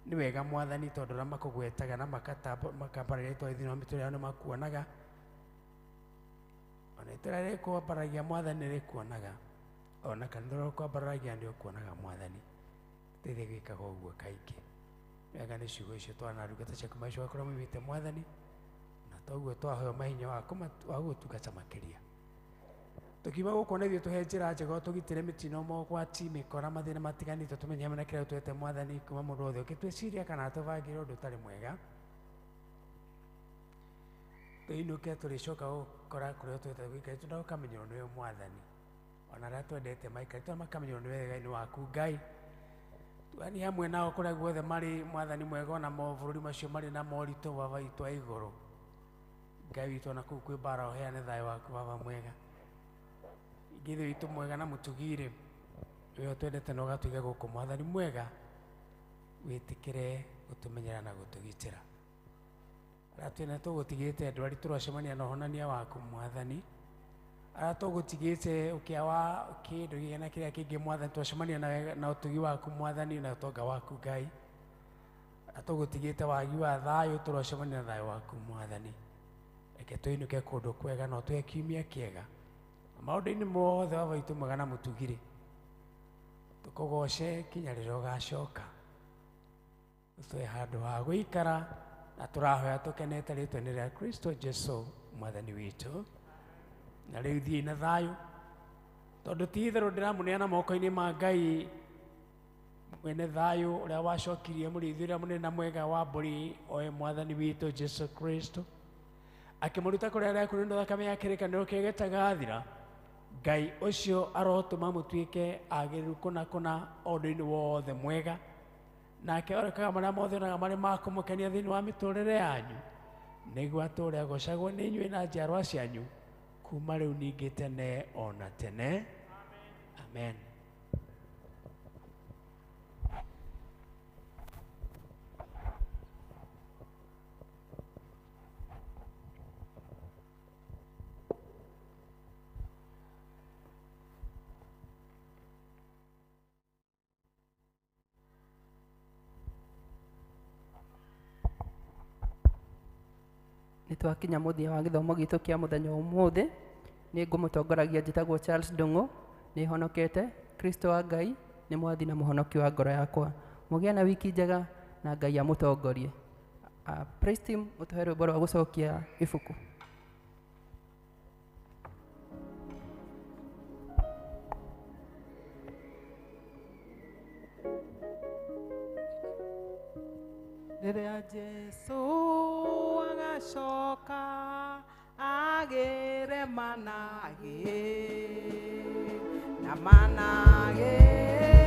Nĩ wega Mwathani, tondũ arĩa makũgwetaga na makambararia rĩtwa thĩinĩ wa mĩtũrĩre yao nĩ makuonaga, ona itũra rĩrĩ kwambaragia Mwathani nĩ rĩkuonaga, ona kanitha ũrĩa ũkwambaragia nĩ ũkuonaga Mwathani. Tũteithie gwĩkaga ũguo kaingĩ. Wega nĩ ciugo icio twana ndungata ciaku maica ũgakorwo maumĩte Mwathani, na toguo twaheo mahinya wa gũtungata makĩria. Tũkiuma gũkũ na ithuĩ tũhe njĩra njega, tũgitĩre mĩtino, mogwati, mĩkora, mathĩna matiganĩte, tũmenye hamwe na kĩrĩa ũtwete Mwathani kuma mũndũ wothe ũkĩtwĩciria kana atũbangĩre ũndũ ũtarĩ mwega. Tũinũke tũrĩcoka gũkora kũrĩa ũtwete gũikarĩte na ũkamenyerwo nĩwe Mwathani, ona arĩa twendete maikarĩte makamenyerwo nĩ wega-inĩ waku Ngai. Tuani hamwe nao kũrĩa guothe marĩ Mwathani mwega, ona mabũrũri macio marĩ na moritũ Baba witũ wa igũrũ. Ngai witũ, ona kũu kwĩ mbara ũheane thayũ waku Baba mwega. Ithe witũ mwega na mũtugire, we ũtwendete na ũgatũiga gũkũ Mwathani mwega, wĩtĩkĩre gũtũmenyera na gũtũgitĩra. Arĩa twĩna tũgũtigĩte ndwari tũracemania na ũhonania waku Mwathani, arĩa tũgũtigĩte ũkĩa wa kĩndũ gĩkĩ na kĩrĩa kĩngĩ Mwathani, twacemania na ũtugi waku Mwathani na ũtonga waku Ngai. Arĩa tũgũtigĩte wagi wa thayũ tũracemania na thayũ waku Mwathani. Reke tũinũke kũndũ kwega na ũtũhe kiumia kĩega maũndũ-inĩ mothe Baba witũ mwega na mũtugire, tũkũgoce kinya rĩrĩa ũgacoka. Ũtũhe handũ ha gũikara, na tũrahoya tũkenete rĩtwa-inĩ rĩa Kristo Jesu Mwathani witũ. Na rĩu thiĩi na thayũ, tondũ ti itherũ ndĩramũneana moko-inĩ ma Ngai mwene thayũ, ũrĩa wacokirie mũrĩithi ũrĩa mũnene na mwega wa mbũri, oe Mwathani witũ Jesu Kristo, akĩmũruta kũrĩ arĩa akuũ nĩ ũndũ wa thakame ya kĩrĩkanĩro kĩrĩa gĩtagathira. Ngai ũcio arotũma mũtuĩke agĩrĩru kũna kũna ũndũ-inĩ wothe mwega, nake orekaga marĩa mothe onaga marĩ ma kũmũkenia thĩinĩ wa mĩtũrĩre yanyu, nĩguo atũũre agocagwo nĩ inyuĩ na njiarwa cianyu kuma rĩu ningĩ tene ona tene. Amen. Nĩ twakinya mũthia wa gĩthomo gitũ kĩa mũthenya ũmũthĩ. Nĩ ngũmũtongoragia, njĩtagwo Charles Ndung'u, nĩ honokete. Kristo wa Ngai nĩ mwathi na mũhonoki wa ngoro yakwa. Mũgĩe na wiki njega na Ngai amũtongorie. Praise team, mũtũhe rwĩmbo rwa gũcokia ibuku. Rĩrĩa Jesu agacoka agĩre managĩ na managĩ.